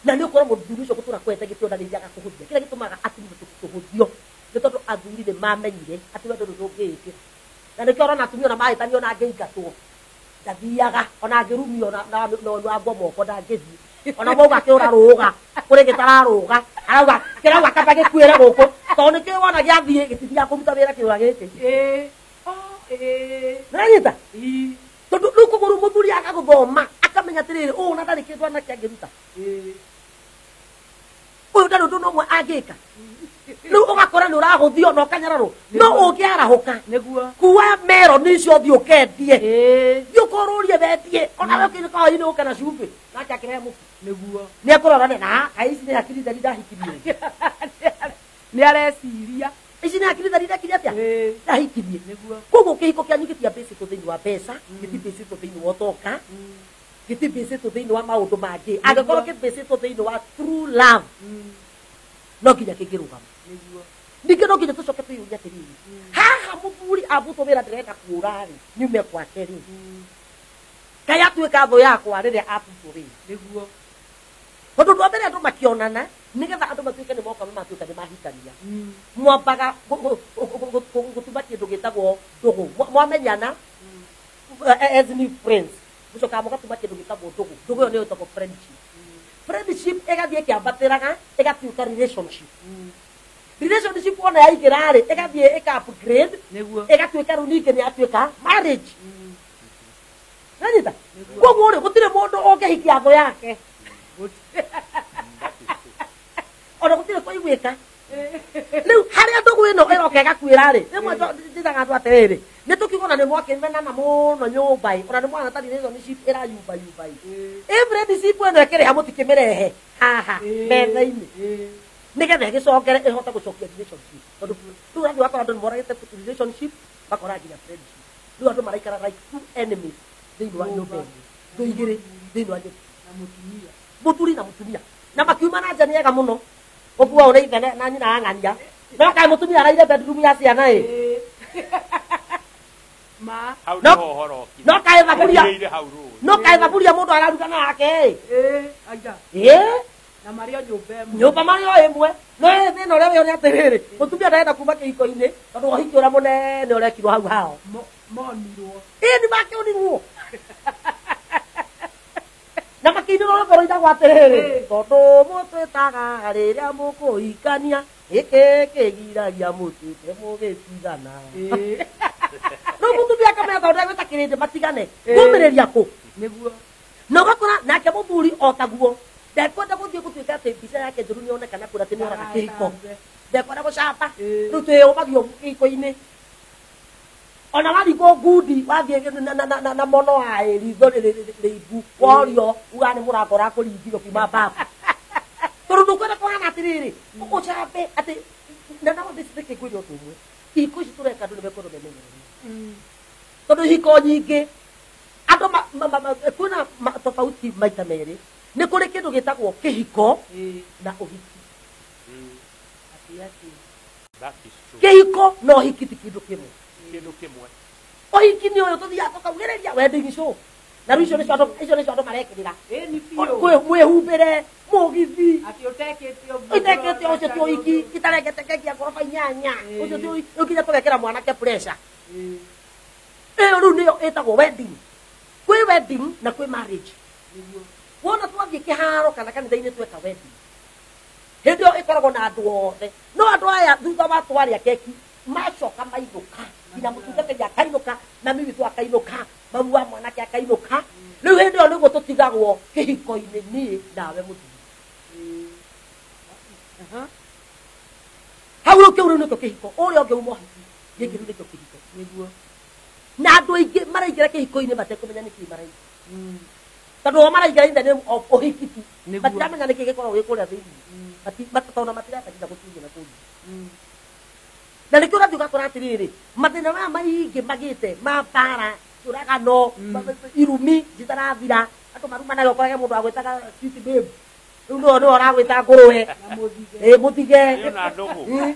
Na nĩ ũkora mũthuri ũcio gũtũra kwete gĩtĩo na nĩthiaga kũhũthia. Kĩrĩa gĩtũmaga atumia tũhũthio nĩ tondũ athuri nĩ mamenyire atĩ wendo ndũngĩĩkĩra. Na nĩkĩo ũrona atumia ona mahĩtanio ona angĩingatwo ndathiaga, ona angĩrumio na wangwo moko ndangĩthiĩ. Ona mauga kĩũra rũga kũrĩ gĩtararũga arauga kĩrauga kaba gĩkuĩre gũkũ tondũ nĩkĩo wona gĩathiĩ gĩtithiaga kũruta wĩra kĩũra gĩkĩ. Nĩranyita? Tondũ rĩu koguo rĩu mũthuri agagũthoma akamenya atĩrĩrĩ ũũ ona ndarĩ kĩndũ anake angĩruta. Ũyũ ndarĩ ũndũ na ũmwe angĩka. Rĩu ũgakora nĩ ũrahũthio na ũkanyararwo. No ũngĩarahũka kuua meroni icio ũthiĩ ũkendie. Thiĩ ũkorũrie wendie. Ona we ũkĩinũka hwaĩ-inĩ ũke na cumbĩ. Nake akĩrehe mũtu. Nĩ ekũrora na kaĩ ici nĩ hakiri theri ndahikirie. Nĩ areciria. Ici nĩ hakiri theri ndakirie atĩa? Ndahikirie. Koguo kĩhiko kĩanyu gĩtiambĩcĩtwo thĩinĩ wa mbeca, gĩtiambĩcĩtwo thĩinĩ wa ũtonga, gĩtiambĩcĩtwo thĩinĩ wa maũndũ mangĩ. Angĩkorwo kĩambĩcĩtwo thĩinĩ wa true love, no nginya kĩngĩrũgama. Ningĩ no nginya tũcoke twĩyũrie atĩrĩrĩ, haha mũthuri ambutwo wĩra ndĩrenda kũũra rĩ, nyume gwake rĩ, kaĩ atuĩka thũ yakwa rĩrĩa ambutwo wĩra? Tondũ ũndũ wa mbere andũ makĩonana, nĩgetha andũ matuĩke nĩ moka matuĩka nĩ mahikania, mwambaga gũtuma kĩndũ gĩtagwo ndũgũ. Mwamenyana as new friends, mũcokaga mũgatuma kĩndũ gĩtagwo ndũgũ. Ndũgũ ĩyo nĩyo ĩtagwo friendship. Friendship ĩgathiĩ ĩkĩambatĩraga ĩgatuĩka relationship. Relationship wona yaingĩra rĩ, ĩgathiĩ ĩka upgrade, ĩgatuĩka rĩu ningĩ nĩ yatuĩka marriage. Nanyita? Koguo rĩ, gũtirĩ mũndũ ũngĩhikia thũ yake. Ona gũtirĩ kũiguĩka. Rĩu harĩa ndũgũ ĩno ĩroka ĩgakuĩra rĩ, rĩmwe njĩraga andũ atĩrĩrĩ, nĩ tũkiuga ona nĩ mwakĩmenana mũno nyũmba ĩ, ona nĩ mwana ta relationship ĩrayumbayumba ĩ. Ĩ friendship ĩno ĩkĩrĩha mũtikĩmĩrehe haha metha-inĩ. Nĩgetha ĩgĩcokere ĩhote gũcokia relationship. Tondũ rĩu ũrathiĩ ũgakora andũ nĩ moragĩte relationship, makora nginya friendship. Rĩu andũ maraikara like two enemies thĩinĩ wa nyũmba ĩmwe. Thũ igĩrĩ thĩinĩ wa nyũmba. Mũthuri na mũtumia. Na makiuma na nja nĩ ega mũno. Ũguo ũrĩa ithe na nyina ang'ania. No kaĩ mũtumia araire bedroom ya ciana ĩ. No kaĩ thaburia. No kaĩ thaburia mũndũ araruga nake ĩ. Na marĩ o nyũmba ĩmwe. Nyũmba marĩ o ĩmwe. No ĩ thĩna ũrĩa wĩho nĩ atĩrĩrĩ, mũtumia ndarenda kuma kĩhiko-inĩ tondũ ũhiki ũrĩa mũnene ũrekirwo hau hao. Monirwo. Ĩ nĩ makĩonirwo. Na makĩinĩrwo rwĩmbo rũinagwo atĩrĩrĩ, tondũ mũtwĩtaga rĩrĩa mũkũhikania, gĩkĩ kĩgiragia mũtuĩke mũgĩtigana. Rĩu mũtumia akamenya tondũ ndegwĩta kĩrĩndĩ matigane, kũmĩrĩria kũ? Na ũgakora nake mũthuri o taguo, ndekwenda gũthiĩ gũtuĩka atĩ mbica yake njũru nĩyonekana kũrĩa atĩ nĩoraga kĩhiko. Ndekwenda gũcamba. Rĩu twĩyũmagio kĩhiko-inĩ. Ona waringwo ngundi wathiĩ na mono wa ritho rĩimbu, worio uga nĩ mũrango ũrakũringire ũkiuma babu. Tondũ ndũkwenda kũhana atĩrĩrĩ, ũcambe atĩ na no ndĩcithĩke ngwĩre ũndũ ũmwe. Ihiko ici tũreka andũ nĩmekwendwo memenyerere. Tondũ ihiko nyingĩ andũ kwĩna tofauti maita merĩ. Nĩ kũrĩ kĩndũ gĩtagwo kĩhiko na ũhiki. Kĩhiko na ũhiki ti kĩndũ kĩmwe. Kĩndũ kĩmwe. Ũhiki nĩ ũyũ tũthiaga tũkaugĩrĩria wedding show. Na rĩu icio nĩcio andũ marekĩrĩra. Mwĩhumbĩre mũgithi. Ũtekĩte ũcio ti ũhiki, itarengete keki ya ngoroba 8. Ũcio ti ũhiki, rĩu nginya tũgekĩra mwanake pressure. Ĩyo rĩu nĩyo ĩtagwo wedding. Kwĩ wedding na kwĩ marriage. Wona twathiĩ kĩharo kana kanitha-inĩ tweka wedding. Hĩndĩ ĩyo ĩkoragwo na andũ othe. No andũ aya thutha wa twarĩa keki macoka mainũka. Nginya mũtungatĩri akainũka, mami witũ akainũka, mamu wa mwanake akainũka. Rĩu hĩndĩ ĩyo nĩguo tũtigagwo kĩhiko-inĩ niĩ nawe mũthuri. Hau rĩu kĩu rĩu nĩkĩo kĩhiko. Ũrĩa ũngĩ uma ũhiki, gĩkĩ rĩu nĩkĩo kĩhiko. Na andũ aingĩ maraingĩra kĩhiko-inĩ matekũmenya nĩkĩĩ maraingĩra. Tondũ o maraingĩra in the name of ũhiki tu. Matiramenya nĩkĩĩ gĩkoragwo gĩ kũrĩa thĩinĩ. Tondũ matirenda nginya gũtunywo na kũu. Na Na nĩkĩo ũrathiĩ ũgakora atĩrĩrĩ, mathĩna maya maingĩ magĩte ma mbara, tũragano, irumi citarathira, andũ marumanaga ũkorage mũndũ agwĩtaga sweet babe. Rĩu nĩwe ũragwĩta ngũrwe. Na mũthige. Ĩ mũthige. Ĩyo na ndũgũ.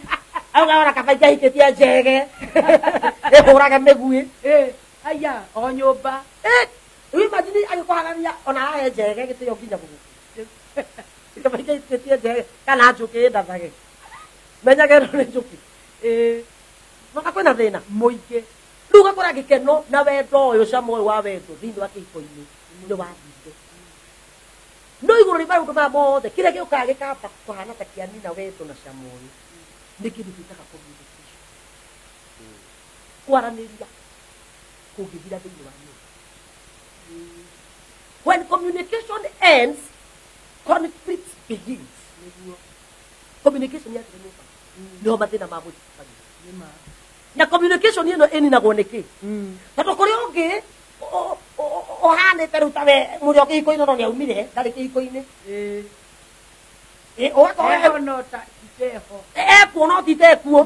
Auga ona kaba ingĩahikĩtie njege. Ĩhũrage mĩguĩ. Aya, o nyũmba. Rĩu imagine agĩkũharania ona arahe njege gĩtĩo nginya gũgũkũ. Kaba ingĩahikĩtie njege kana njũkĩ ĩndathage. Menyage ĩno nĩ njũkĩ. Noka kwĩna thĩna Mũingĩ. Rĩu ũgakora gĩkeno na wendo ũyũ, cama ũyũ wa wendo thĩinĩ wa kĩhiko-inĩ nĩ wathirire. No igũrũ rĩa maũndũ maya mothe, kĩrĩa gĩũkaga gĩkamba kũhana ta kĩanina wendo na cama ũyũ nĩ kĩndũ twĩtaga communication. Kwaranĩria kũngĩthira thĩinĩ wa nyũmba. When communication ends, conflict begins. Communication yathira nyũmba nĩho mathĩna ma mũciĩ. Na communication ĩno ĩninagwo nĩkĩ? Tondũ kũrĩ ũngĩ ũhanĩte rĩu ta we mũrĩ o kĩhiko-inĩ no nĩaumire ndarĩ kĩhiko-inĩ. Ũgakorwo Eho no ta iteho. Ekuo no ti tekuo.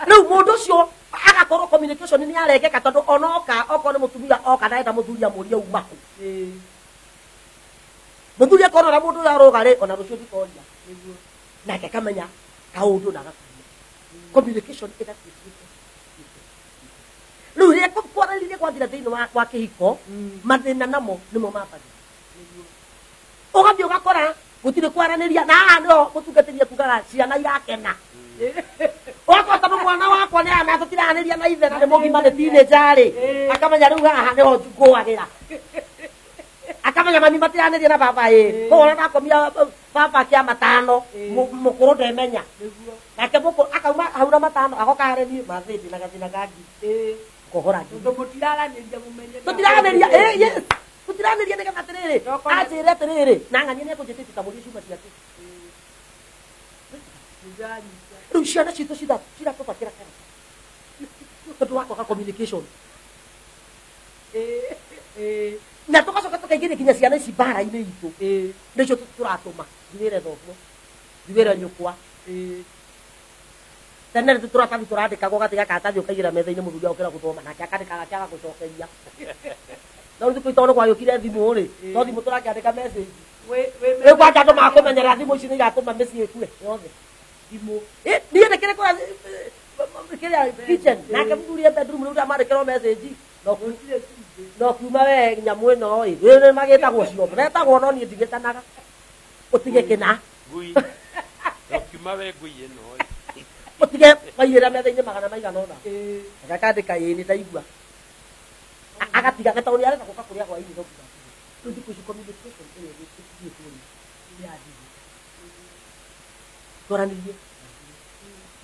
Rĩu mũndũ ũcio agakorwo communication nĩ arengeka tondũ onoka okorwo nĩ mũtumia oka ndarenda mũthuri amũrie uma kũ. Mũthuri akorwo na mũndũ ũrĩa arũga rĩ, ona rũciũ ndikoria. Nake akamenya kaũndũ na agakuria. Communication ĩgatuĩka. Rĩu rĩrĩa kwaranĩria gwathira thĩinĩ wa kĩhiko, mathĩna namo nĩmo mambagia. Ũgathiĩ ũgakora gũtirĩ kwaranĩria, na haha nĩho mũtungatĩri ekugaga ciana irakena. Ũgakora tondũ mwana wakwa nĩ aramenya tũtiraranĩria na ithe na nĩ mũgima nĩ teenager rĩ, akamenya rĩu haha nĩho ngũagĩra. Akamenya mami matiranĩria na baba ĩ. Koguo ona ndakomia baba kĩa matano, mũkũrũ ndemenya. Nake mũkũrũ akauma hau na matano agoka harĩ niĩ, mathĩ ndĩna gathĩna ka ngiri. Ngohora ngiri. Tondũ mũtiraranĩria mũmenye. Tũtiraranĩria, yes. Tũtiraranĩria nĩgetha atĩrĩrĩ, anjĩre atĩrĩrĩ, na ng'ania nĩekũnjĩtĩtie ta mũriũ ciuma ciake. Rĩu ciana citũ ciratũbakĩra karata. Tondũ wa kwaga communication. Na tũgacoka tũkaingĩria nginya ciana ici mbara-inĩ itũ. Nĩcio tũratũma, njuĩre thoguo, njuĩre nyũkwa. Tene nĩ tũratathi tũrandĩkagwo gatiga karatathi ũkaigĩra metha-inĩ mũthuri agũkĩra gũthoma nake akandĩka gake agagũcokeria. No rĩu thikũ ici tondũ gwagĩũkire thimũ rĩ, to thimũ tũrakĩandĩka message. Rĩu kwanja andũ makũmenyerera thimũ ici nĩ iratũma mĩciĩ ĩkue yothe. Thimũ. Niĩ nĩ kĩrĩ kũrĩa, kĩrĩa kitchen, nake mũthuri e bedroom rĩu ndamandĩkĩrwo message. No kiuma we nyamũ ĩno ĩ, rĩu nĩ magĩtagwo cio, metagwo no niĩ ndigĩtanaga. Ũtige kĩna. Ngui. No kiuma we ngui ĩno ĩ. Ũtige maigĩrĩra metha-inĩ magana maigana ũna. Agakandĩka ĩ nĩ ndaigua. Agatiga tondũ nĩ arenda gũka kũrĩa hwaĩ-inĩ no nginya atige. Rĩu thikũ ici communication ĩrĩa ĩthiĩtwo rĩ, nĩ yathirire. Twaranĩrie.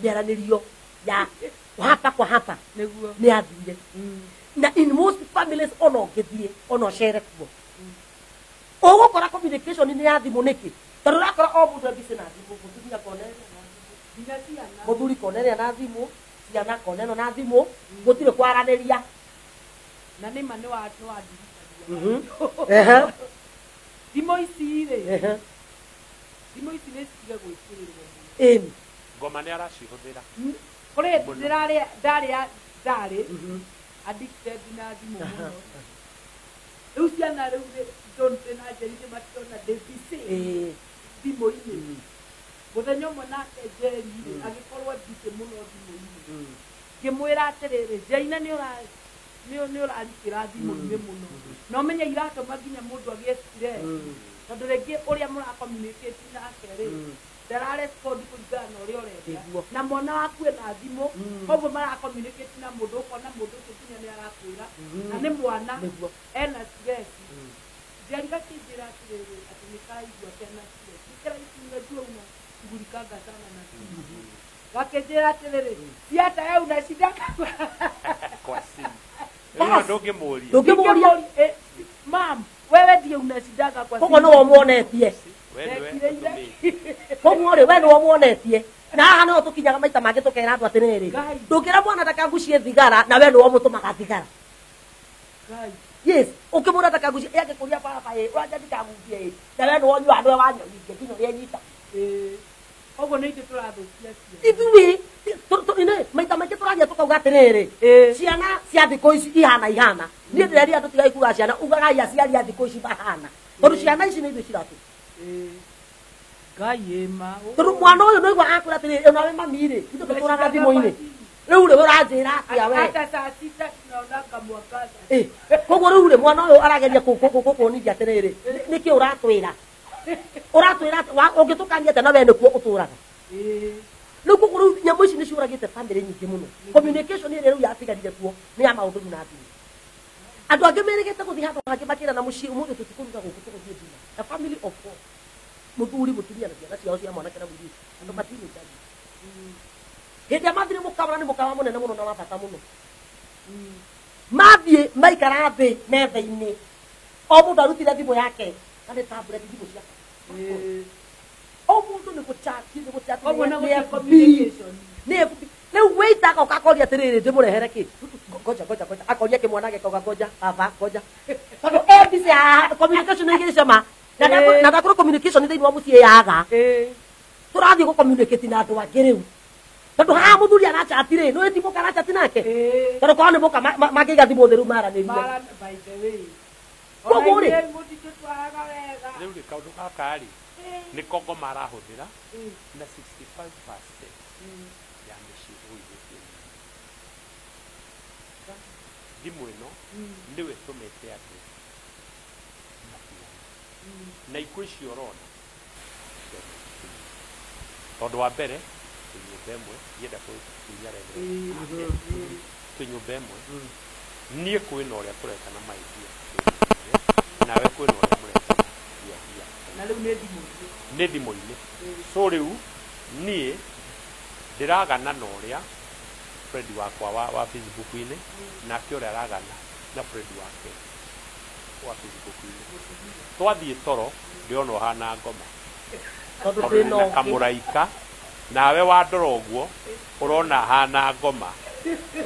Mĩaranĩrio ya hapa kwa hapa. Nĩguo. Nĩ yathirire. Na in most families ona ũngĩthiĩ, ona ũcere kuo. Ũgũkora communication nĩ ya thimũ nĩkĩ? Tondũ ũrakora o mũndũ e busy na thimũ, mũtumia kona ĩrĩa na thimũ. Nginya ciana. Mũthuri kona ĩrĩa na thimũ, ciana kona ĩno na thimũ, gũtirĩ kwaranĩria. Na nĩ ma nĩ wandirikania. Thimũ ici rĩ, thimũ ici nĩ citige gwĩkĩrĩrwo mũno. Ngoma nĩ aracihũthĩra. Kũrĩ hĩndĩ ndarĩ addicted na thimũ mũno. Rĩu ciana rĩu nĩ Don't na Njeri nĩ matirona ndĩ busy thimũ-inĩ. Mũthenya ũmwe nake Njeri rĩ, agĩkorwo busy mũno thimũ-inĩ. Ngĩmwĩra atĩrĩrĩ, Njeina nĩ ũrarikĩra thimũ-inĩ mũno. Na ũmenye iratũma nginya mũndũ agĩe stress. Tondũ rĩngĩ ũrĩa mũra-communicate nake rĩ, ndararespond kũringana na ũrĩa ũrenda. Na mwana waku ena thimũ, koguo mara-communicate na mũndũ, ũkona mũndũ ũcio nginya nĩ arakwĩra. Na nĩ mwana, ena stress. Njeri gakĩnjĩra atĩrĩrĩ, atĩ nĩ karaigua kena stress. Nĩ karaigua unajua unashughulikanga sana na simu. Gakĩnjĩra atĩrĩrĩ, si hata wewe una shida kwa simu. Rĩu ndũngĩmũria. Ndũngĩmũria. Mam, wewe ndiye unashidaga kwa Koguo nĩwe ũmuonetie. We nĩwe ũtũmĩte. Koguo rĩ, we nĩwe ũmuonetie. Na haha nĩho tũkinyaga maita mangĩ tũkera andũ atĩrĩrĩ, ndũngĩra mwana ndakagucie thigara na we nĩwe ũmũtũmaga thigara. Yes, ũkĩmwĩra ndakagucie, angĩkũria baba ĩ, ũranja ndikagucie ĩ, na we nĩwe ũnyuaga, nĩwe wanyonirie nginya ũrĩa nyita. Koguo nĩ ithuĩ tũrathũkia ciana. Ithuĩ, ini maita maingĩ tũragia tũkauga atĩrĩrĩ ciana cia thikũ ici ihana ihana niĩ ndĩreria andũ tigai kuga ciana ugagai aciari a thikũ ici mahana tondũ ciana ici nĩ ithuĩ ciratũ Ngai ĩma tondũ mwana ũyũ nĩigua akwĩra atĩrĩrĩ onawe mami rĩ ithuĩ tũtũraga thimũ-inĩ rĩu rĩ ũranjĩra atĩa we hata saa sita tunaonanga mwangaza koguo rĩu rĩ mwana ũyũ arageria kũkuonithia atĩrĩrĩ nĩkĩ ũratwĩra ũratwĩra ũngĩtũkania atĩa na we nĩkuo ũtũraga rĩu koguo rĩu nyamũ ici nĩciũragĩte bamĩrĩ nyingĩ mũno communication ĩrĩa rĩu yatigarire kuo nĩ ya maũndũ na thimũ andũ angĩ merĩgĩte gũthiĩ handũ hangĩ makĩra na mũciĩ ũmũthĩ tũtikũruga gũkũ tũgũthiĩ dinner a family of four mũthuri mũtumia na ciana ciao cia mwanake na mũirĩtu andũ matinĩkagia hĩndĩ ĩrĩa mathire mũkawa na nĩ mũkawa mũnene mũno na wa bata mũno mathiĩ maikara thĩ metha-inĩ o mũndũ arutire thimũ yake na nĩ tablet thimũ ciake o mũndũ nĩ gũchati nĩ gũchati Koguo nĩ nĩ gũtirĩ FB communication. nĩ FB rĩu waiter agoka akoria atĩrĩrĩ ndĩmũrehere kĩ ngoja ngoja ngoja akoria kĩmwana gĩkauga ngoja baba ngoja tondũ e busy haha communication nĩ igĩrĩ cama na ndakorwo communication thĩinĩ wa mũciĩ yaga tũrathiĩ gũ communicate na andũ angĩ rĩu tondũ haha mũthuri arachati rĩ nĩ ti mũka arachati nake tondũ korwo nĩ mũka mangĩiga thimũ thĩ rĩu maranĩrie Mara by the way Koguo rĩ mũtitũtwaraga wega rĩu rĩ kaũndũ gaka rĩ nĩ kongo marahũthĩra na 65% ya mĩciĩ ĩgũithĩtio thimũ ĩno nĩwe ĩtũmĩte andũ matigane na ikuũ icio ũrona ciothe tondũ wa mbere twĩ nyũmba ĩmwe ndienda kũinya twĩ nyũmba ĩmwe niĩ kwĩna ũrĩa tũreka na maidia nawe kwĩna ũrĩa mũreka na na rĩu nĩ thimũ nĩ thimũ-inĩ so rĩu niĩ ndĩragana na ũrĩa friend wakwa wa Facebook-inĩ nake ũrĩa aragana na friend wake wa Facebook-inĩ twathiĩ toro ndĩrona ũhana ngoma tondũ tondũ twĩna ndĩna ũngĩ kamũraika nawe wandora ũguo ũrona hana ngoma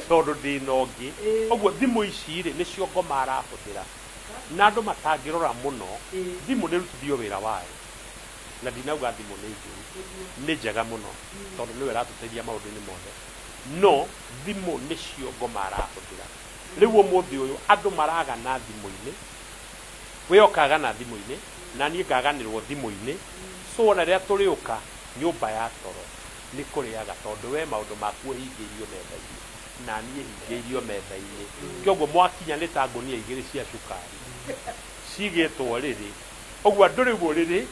tondũ ndĩna ũngĩ ũguo thimũ ici rĩ nĩcio ngoma arahũthĩra na andũ matangĩrora mũno thimũ nĩ rutithio wĩra wayo na ndinauga thimũ nĩ njũru nĩ njega mũno tondũ nĩwe ĩratũteithia maũndũ-inĩ mothe no thimũ nĩcio ngoma arahũthĩra rĩu ũmũthĩ ũyũ andũ maragana thimũ-inĩ we ũkagana thimũ-inĩ na niĩ ngaganĩrwo thimũ-inĩ so ona rĩrĩa tũrĩũka nyũmba ya toro nĩ kũrĩaga tondũ we maũndũ maku ũhingĩirio metha-inĩ na niĩ hingĩirio metha-inĩ kĩoguo mwakinya nĩ ta ngũnia igĩrĩ cia cukari cigĩtwo rĩrĩ ũguo andũ rĩu ũrĩrĩ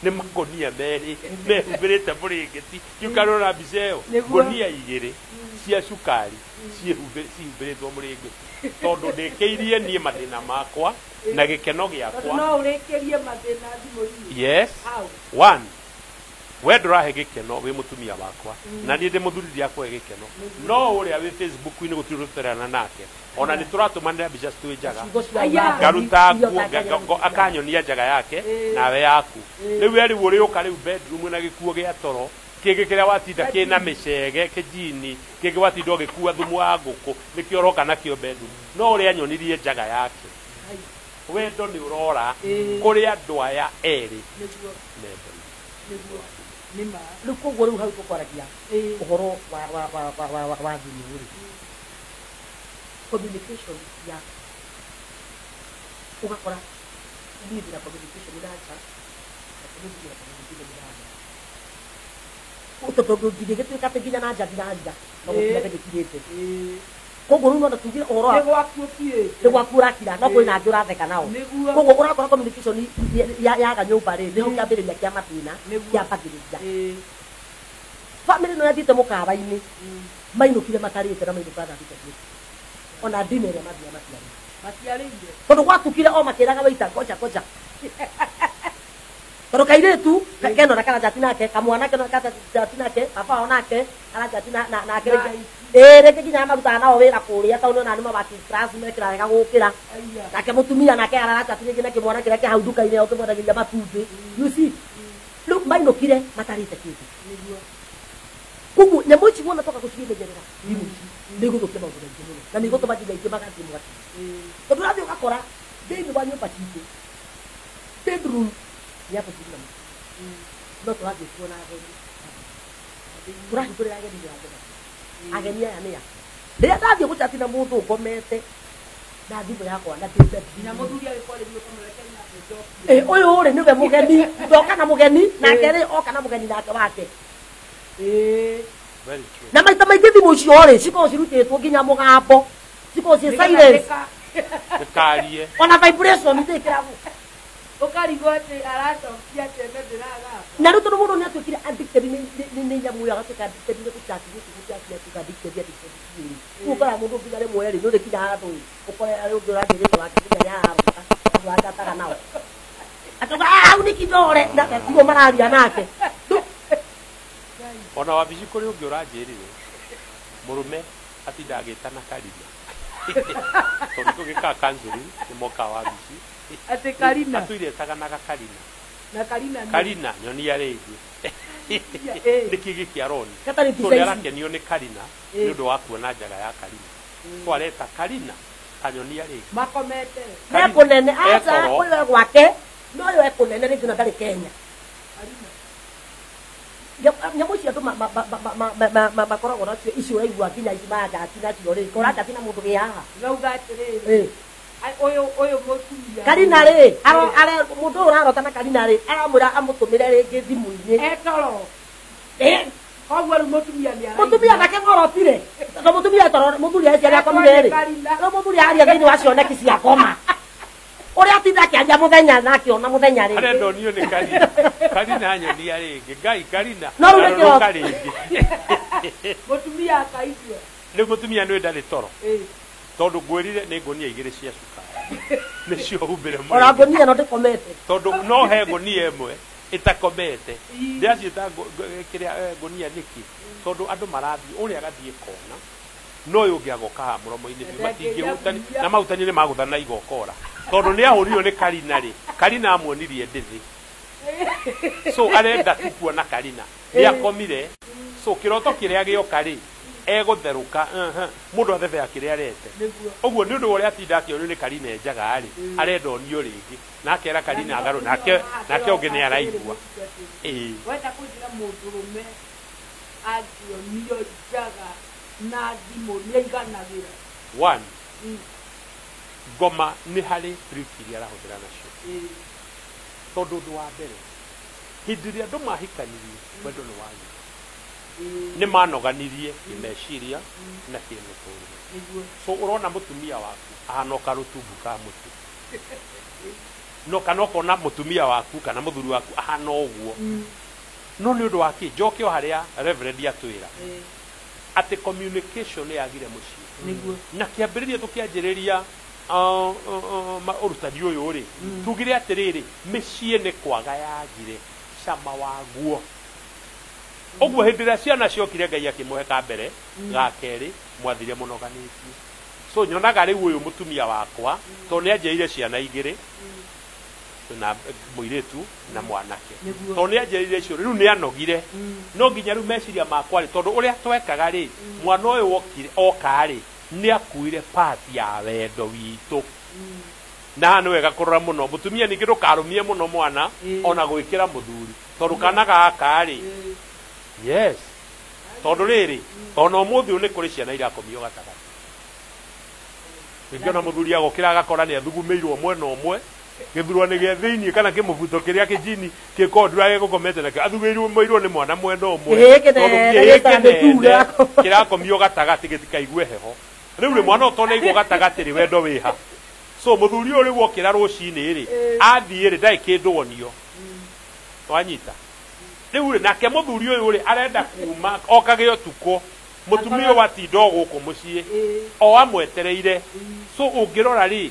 nĩ makũnia merĩ mehumbĩrĩte mũrĩngĩti ndiũkarora mbica ĩyo ngũnia igĩrĩ cia cukari cihumbĩrĩtwo mũrĩngĩti tondũ ndĩkĩirie niĩ mathĩna makwa na gĩkeno gĩakwa no ũrĩkĩrie mathĩna thimũ-inĩ yes one we ndũrahe gĩkeno wĩ mũtumia wakwa na niĩ ndĩ mũthuri ndiakũhe gĩkeno no ũrĩa wĩ Facebook-inĩ gũtirĩ tũterana nake ona nĩ tũratũmanĩra mbica twĩ njaga ngaruta nguo akanyonia njaga yake nawe yaku rĩu we rĩu ũrĩũka rĩu bedroom na gĩkuo gĩa toro kĩngĩ kĩrĩa watinda kĩna mĩcege kĩjini kĩngĩ watinda ũgĩkua thumu wa ngũkũ nĩkĩo ũroka nakĩo bedroom no ũrĩa anyonirie njaga yake wendo nĩ ũrora kũrĩ andũ aya erĩ mendo rĩu koguo rĩu hau tũkwaragia ũhoro wa thimũ rĩ communication ya ũgakora niĩ ndĩna communication na nja na mũthuri na communication na nja tondũ ndingĩgĩtuĩka atĩ nginya na nja ndiraria na gũkira ndĩgĩkirĩte koguo rĩu no tugire ũhoro wa nĩ gwaku ũrakira no kwĩna angĩ ũratheka nao koguo ũrakora communication yaga nyũmba rĩ nĩho kĩambĩrĩria kĩa mathĩna kĩambagĩrĩria bamĩrĩ ĩno yathiĩte mũkawa-inĩ mainũkire matarĩte na mainũka thaa thita cia ona ndina ĩrĩa mathiaga matiarĩire tondũ gwatukire o makĩraga waita ngoja ngoja tondũ kairĩtu kena na karajati nake kamwana kena karajati nake baba wao nake karajati nake rĩngĩ nginya marutaga nao wĩra kũrĩa taũni ona nĩ mawaki class mekĩra wega gũkĩra nake mũtumia nake ararajati rĩngĩ na kĩmwana kĩrĩa kĩ hau nduka-inĩ o kĩmwendagĩria matumbĩ you see rĩu mainũkire matarĩte kĩndũ koguo nyamũ ici wona toka gũcimenyerera thimũ ici nĩ igũthũkia maũndũ maingĩ mũno na nĩ igũtũma nginya aingĩ magathiĩ mwaki tondũ ũrathiĩ ũgakora thĩinĩ wa nyũmba citũ bedroom nĩ ya mũthuri na mũtumia no tũrathiĩ kuona ageni tũrahingũrĩra ageni mĩrango Ageni aya nĩ a. Rĩrĩa ndathiĩ gũchati na mũndũ ngomete na thimũ yakwa na ndĩte. Nginya mũthuri agĩkwarĩria ũkamwĩra Kenya njokie. Ũyũ rĩ nĩwe mũgeni, ndoka na mũgeni, nake rĩ oka na mũgeni nake wake. Very true. Na maita maingĩ thimũ icio rĩ cikoragwo cirutĩtwo nginya mũgambo, cikoragwo ciĩ silence. Ndũkarie. Ona vibration ndĩkĩragwo. Ũkarigwo atĩ aracokia atĩ ene ndĩragamba. Na rĩu tondũ mũndũ nĩ atuĩkire addicted nĩ nyamũ ĩyo, agatuĩka addicted nĩ gũchati, gũkũ gũchati, atuĩka addicted, addicted biũ rĩ. Rĩu ũkoraga mũndũ nginya rĩmwe rĩ, nĩ ũrĩ kinya handũ ĩ, ũkore arĩ ũngĩ ũranjĩrĩte wake nginya nĩ ararota, andũ arachataga nao. Akauga, "Ah, hau nĩ kindore," na tiguo mararia nake. Ona wabici kũrĩ ũngĩ ũranjĩrire mũrũme atinda agĩtana Karina. Tondũ tũgĩkaga counseling nĩ mokaga wabici. Atĩ Karina. Atũire etaganaga Karina. Na Karina nĩ- Karina nyonia rĩngĩ. Nĩkĩ gĩkĩ aroni? Gatarĩ So mbica nĩ ici. arakenio nĩ Karina nĩ ũndũ wa kuona njaga ya Karina. So areta Karina kanyonia rĩngĩ. Makomete. Ekũnene, aca, Ekoro. ũyũ e gwake, no ũyũ ekũnene rĩngĩ na ndarĩ Kenya. Karina. Nyamũ icio andũ makoragwo nacio icio ũraigua nginya ici marachati nacio rĩ, ũrachati na mũndũ wĩ haha. Ndĩrauga atĩrĩrĩ. Ũyũ mũtumia. Karina rĩ, mũndũ ũyũ ũrarota na Karina rĩ, aramwĩra amũtũmĩre rĩngĩ thimũ-inĩ. Etoro. Koguo rĩu mũtumia nĩ araigua. Mũtumia nake ngorotire. Tondũ mũtumia toro, mũthuri acio arĩa akomire rĩ. Karina. Rĩu mũthuri aria thĩinĩ wa cioneki cia koma. Ũrĩa atinda akĩaria mũthenya na akĩona mũthenya rĩ. Arenda onio nĩ Karina. Karina nyonia rĩngĩ. Ngai Karina. No rĩu nĩ kĩroto. Arũrũka rĩngĩ. Mũtumia akaigua. Rĩu mũtumia nĩ ndarĩ toro. Tondũ ngwĩrire nĩ ngũnia igĩrĩ cia cukari. Nĩcio humbĩre mwĩrĩ. Ona ngũnia ĩno ndĩkomete. Tondũ no he ngũnia ĩmwe ĩtakomete. Ndĩraciĩta kĩrĩa ngũnia nĩkĩ? Tondũ andũ marathiĩ, ũrĩa agathiĩ kona, no ũyũ ũngĩ agoka haha mũromo-inĩ biũ, matingĩhutania, na mahutania nĩ magũthana igokora. Tondũ nĩ ahũrirwo nĩ Karina rĩ, Karina amuonirie ndĩthĩ. So arenda tu kuona Karina. Nĩ akomire. So kĩroto kĩrĩa gĩoka rĩ, egũtherũka, mũndũ athebea kĩrĩa arete. Ũguo nĩ ũndũ wa ũrĩa atinda akĩonio nĩ Karina enjaga rĩ, arenda onio rĩngĩ. Na akera Karina agarũ, nake ũngĩ nĩ araigua. Wenda kũnjĩra mũndũrũme angĩonio njaga na thimũ nĩ aiganagĩra. One, ngoma nĩ harĩ trick iria arahũthĩra nacio. Tondũ ũndũ wa mbere, hĩndĩ ĩrĩa andũ mahikanirie, wendo nĩ wagire. Nĩ manoganirie kĩmeciria na kĩmĩtũrĩre. So ũrona mũtumia waku ahana o karũtungu ka mũtĩ. No kana ũkona mũtumia waku kana mũthuri waku ahana ũguo. No nĩ ũndũ wa kĩ? Njoke o harĩa Reverend atwĩra. Atĩ communication nĩ yagire mũciĩ. Na kĩambĩrĩria tũkĩanjĩrĩria ũrutani ũyũ rĩ, tugire atĩrĩrĩ, mĩciĩ nĩ kwaga yagire cama waguo. Ũguo hĩndĩ ĩrĩa ciana ciokire Ngai akĩmũhe ka mbere, ga kerĩ, mwathire mũnoganĩtie. So nyonaga rĩu ũyũ mũtumia wakwa, tondũ nĩ anjĩrĩire ciana igĩrĩ, na mũirĩtu na mwanake. Tondũ nĩ anjĩrĩire icio, rĩu nĩ anogire. No nginya rĩu meciria makwa rĩ, tondũ ũrĩa twekaga rĩ, mwana ũyũ wokire, oka rĩ, nĩ akuire part ya wendo witũ. Na haha nĩ wega kũrora mũno. Mũtumia ningĩ ndũkarũmie mũno mwana, ona gwĩkĩra mũthuri. Tondũ kana gaka rĩ, yes. Tondũ rĩrĩ, ona ũmũthĩ ũyũ nĩ kũrĩ ciana irakomio gatagatĩ. Rĩngĩ ona mũthuri agokĩra agakora nĩ athugumĩirwo mwena ũmwe, gĩthurwa nĩ gĩa thĩiniĩ kana kĩmũbuto kĩrĩa kĩnjini kĩkondura gĩgũkomete nakĩo, athugumĩirwo nĩ mwana mwena ũmwe. Kĩhĩĩ kĩnene, Tondũ kĩhĩĩ gĩtarĩ kĩnene kĩnene. kĩrakomio gatagatĩ gĩtikaigue heho. Rĩu rĩ, mwana ũyũ tondũ aigwo gatagatĩ rĩ, wendo wĩha. So mũthuri ũyũ rĩu okĩra rũcinĩ rĩ, athiĩ rĩ, ndarĩ kĩndũ onio. Wanyita? Rĩu rĩ, nake mũthuri ũyũ rĩ, arenda kuma okage ũtukũ. Mũtumia ũyũ atinda o gũkũ mũciĩ, o amwetereire. So ũngĩrora rĩ,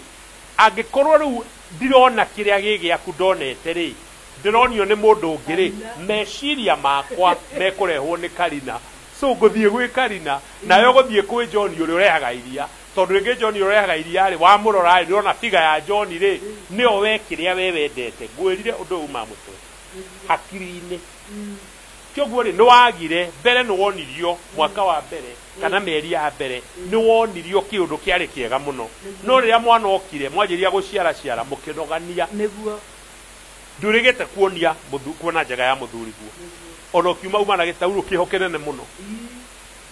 angĩkorwo rĩu ndirona kĩrĩa gĩ gĩaku ndonete rĩ, ndĩronio nĩ mũndũ ũngĩ rĩ, meciria makwa mekũrehwo nĩ Karina. So ngũthiĩ gwĩ Karina, nawe ũgũthiĩ kwĩ John ũrĩa ũrehaga iria. Tondũ rĩngĩ John ũrĩa ũrehaga iria rĩ, wamũrora rĩ, ndĩrona figure ya John rĩ, nĩyo we kĩrĩa we wendete. Ngwĩrire ũndũ ũyũ uma mũtwe. Hakiri-inĩ. Kĩoguo rĩ, nĩwagire, mbere nĩwonirio mwaka wa mbere, kana mĩeri ya mbere, nĩwonirio kĩũndũ kĩarĩ kĩega mũno. No rĩrĩa mwana okire, mwanjĩrĩria gũciaraciara, mũkĩnogania. Ndũrĩgĩte kuonia kuona njaga ya mũthuri guo. Ona ũkiuma uma na gĩtaurũ kĩho kĩnene mũno.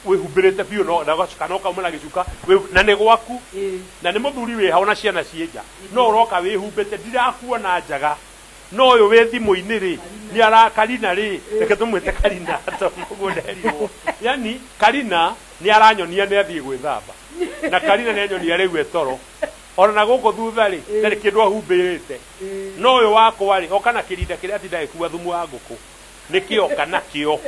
Wĩhumbĩrĩte biũ no na gacuka no kauma na gĩcuka na nĩ gwaku na nĩ mũthuri wĩ hau na ciana ciĩ nja no ũroka wĩhumbĩte ndirakuona njaga no ũyũ wĩ thimũ-inĩ rĩ nĩ ara Karina rĩ reke tũmwĩte Karina tondũ ũguo nderirwo yani Karina nĩ aranyonia nĩ athiĩ gwĩthamba na Karina nĩ anyonia rĩu etoro ona na gũkũ thutha rĩ ndarĩ kĩndũ ahumbĩrĩte no ũyũ wakwa rĩ oka na kĩrinda kĩrĩa atinda agĩkua thumu wa ngũkũ nĩkĩo kana kĩo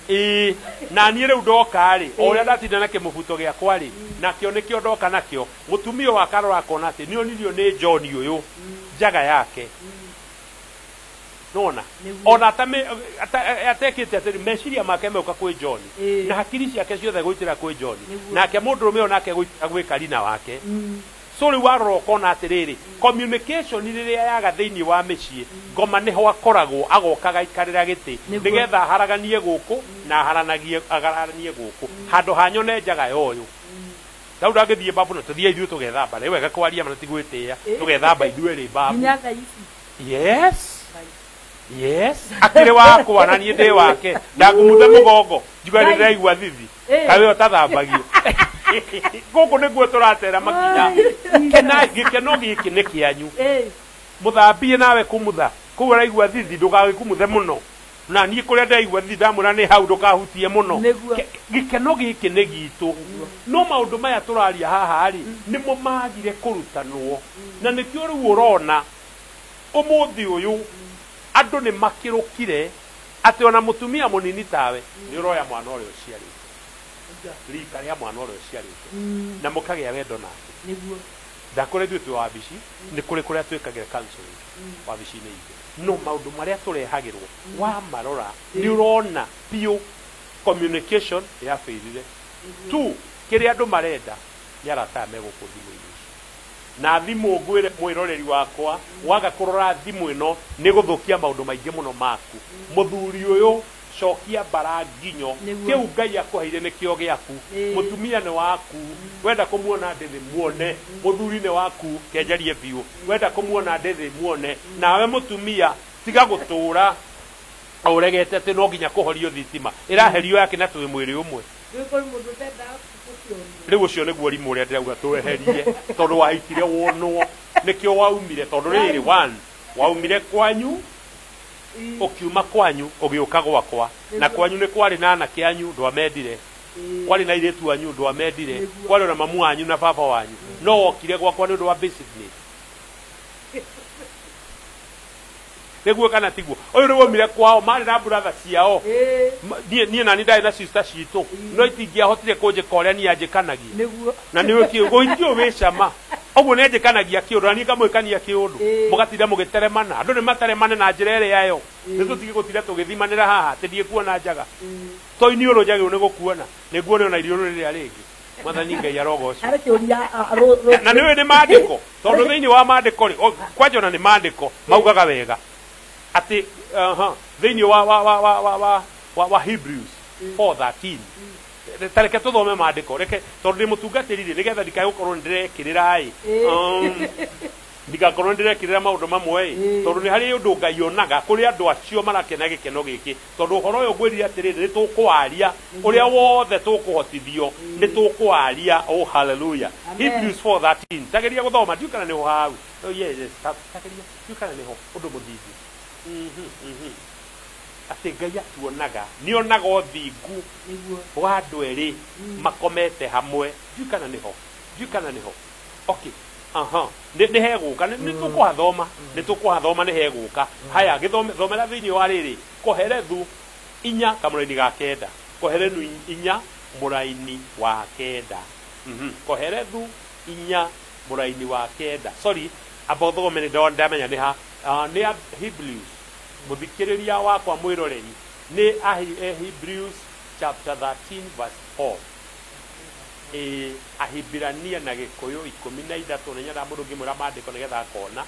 ĩĩ na niĩ rĩu ndoka rĩ o ũrĩa ndatinda na kĩmũbuto gĩakwa rĩ nakĩo nĩkĩo ndoka nakĩo mũtumia wa akarora akona atĩ nĩonirio nĩ John ũyũ njaga yake nona ona atekĩte atĩrĩ meciria make meuka kwĩ John na hakiri ciake ciothe gũitĩra kwĩ John nake mũndũrũme ũyũ nake gũitĩra gwĩ Karina wake so rĩu warora ũkona atĩrĩrĩ communication rĩrĩa yaga thĩinĩ wa mĩciĩ ngoma nĩho akoragwo agoka agaikarĩra gĩtĩ nĩgetha aharaganie gũkũ na aharanie gũkũ handũ ha nyone njaga ya ũyũ rĩu ndangĩthiĩ babu na tũthiĩ ithuĩ tũgethamba nĩ wega kwaria na ti gwĩtĩĩa tũgethamba ithuĩ rĩ babu yes yes akĩrĩ wakwa na niĩ ndĩ wake ndangũmuthe mũgongo njuga nĩ ndĩraigua thithi kaĩ ũtathambagio gũkũ nĩguo tũratera makinya kena gĩkeno gĩkĩ nĩ kĩanyu mũthambie nawe kumutha kũu ũraigua thithi ndũgagĩkumuthe mũno na niĩ kũrĩa ndĩraigua thithi ndamwĩra nĩ hau ndũkahutie mũno gĩkeno gĩkĩ nĩ gitũ no maũndũ maya tũraria haha rĩ nĩmo magire kũrutanwo na nĩkĩo rĩu ũrona ũmũthĩ ũyũ andũ nĩ makĩrũkire atĩ ona mũtumia mũnini tawe nĩ ũroya mwana ũrĩa ũciarĩte rika rĩa mwana ũrĩa ũciarĩte na mũkagĩa wendo nake ndakũrĩ ithuĩ twĩ wabici nĩ kũrĩ kũrĩa twĩkagĩra counseling wabici-inĩ itũ no maũndũ marĩa tũrehagĩrwo wamarora nĩ ũrona biũ communication yabĩrire tu kĩrĩa andũ marenda nĩ arata aya megũkũ thimũ-inĩ na thimũ ngwĩre mwĩroreri wakwa waga kũrora thimũ ĩno nĩ gũthũkia maũndũ maingĩ mũno maku mũthuri ũyũ cokia mbara nginyo kĩu Ngai akũheire nĩkĩo gĩaku mũtumia nĩ waku wenda kũmuona ndĩthĩ muone mũthuri nĩ waku kenjarie biũ wenda kũmuona ndĩthĩ muone nawe mũtumia tiga gũtũra ũregete atĩ no nginya kũhorio thitima ĩraherio yake na twĩ mwĩrĩ ũmwe rĩu ũcio nĩguo rimũ ũrĩa ndĩrauga tweherie tondũ wahikire wonwo nĩkĩo waumire tondũ rĩrĩ one waumire kwanyu ũkiuma kwanyu ũgĩũka gwakwa na kwanyu nĩ kwarĩ na anake anyu ndwamendire kwarĩ na airĩtu anyu ndwamendire kwarĩ na mamu wanyu na baba wanyu no wokire gwakwa nĩ ũndũ wa basic need nĩguo kana tiguo ũyũ nĩ waumire kwao marĩ na brother ciao niĩ nani ndarĩ na sister citũ no itingĩahotire kũnjĩka ũrĩa niĩ anjĩkanagia na nĩ ũhiki ũyũ wĩ cama ũguo nĩ anjĩkanagia kĩũndũ na niĩ ngamwĩkania kĩũndũ mũgatinda mũgĩteremana andũ nĩ materemane na njĩra ĩrĩa yo nĩ tũtige gũtinda tũgĩthimanĩra haha atĩ ndiĩ kuona njaga to iniũrũ njagĩrĩirwo nĩ gũkuona nĩ nguone ona iriũrũ rĩrĩa rĩngĩ mwathani Ngai arogocwo na nĩũĩ nĩ maandĩko tondũ thĩinĩ wa maandĩko rĩ kwanja ona nĩ maandĩko maugaga wega atĩ thĩinĩ wa Hebrews 4:13 tareke tũthome maandĩko reke tondũ ndĩ mũtungatĩri rĩ nĩgetha ndikae gũkorwo nĩ ndĩrekĩrĩra ĩ ndigakorwo nĩ ndĩrekĩrĩra maũndũ mamwe ĩ tondũ nĩ harĩ ũndũ Ngai onaga kũrĩ andũ acio marakena gĩkeno gĩkĩ tondũ ũhoro ũyũ ngwĩrire atĩrĩrĩ nĩ tũkũwaria ũrĩa wothe tũkũhotithio nĩ tũkũwaria oh hallelujah Hebrews 4:13 tageria gũthoma ndiũ kana nĩho hau oh yes yes tageria ndiũ kana nĩho ũndũ mũthingu atĩ Ngai atuonaga nĩonaga ũthingu wa andũ erĩ makomete hamwe ndiũ kana nĩho ndiũ kana nĩho okay nĩ hegũka nĩ tũkũhathoma nĩ tũkũhathoma nĩ hegũka haya gĩthomera thĩinĩ wa rĩrĩ Koherethu 4 kamũraini ga 9 Koherethu 4 mũraini wa 9 Koherethu 4 mũraini wa 9 sorry amba ũthome nĩ ndamenya nĩ ha nĩ Hebrews mũthikĩrĩria wakwa mwĩroreri nĩ Hebrews chapter 13 verse 4 Ahibirania na Gĩkũyũ 13 nĩ nyendaga mũndũ ngĩmwĩra maandĩko nĩgetha akona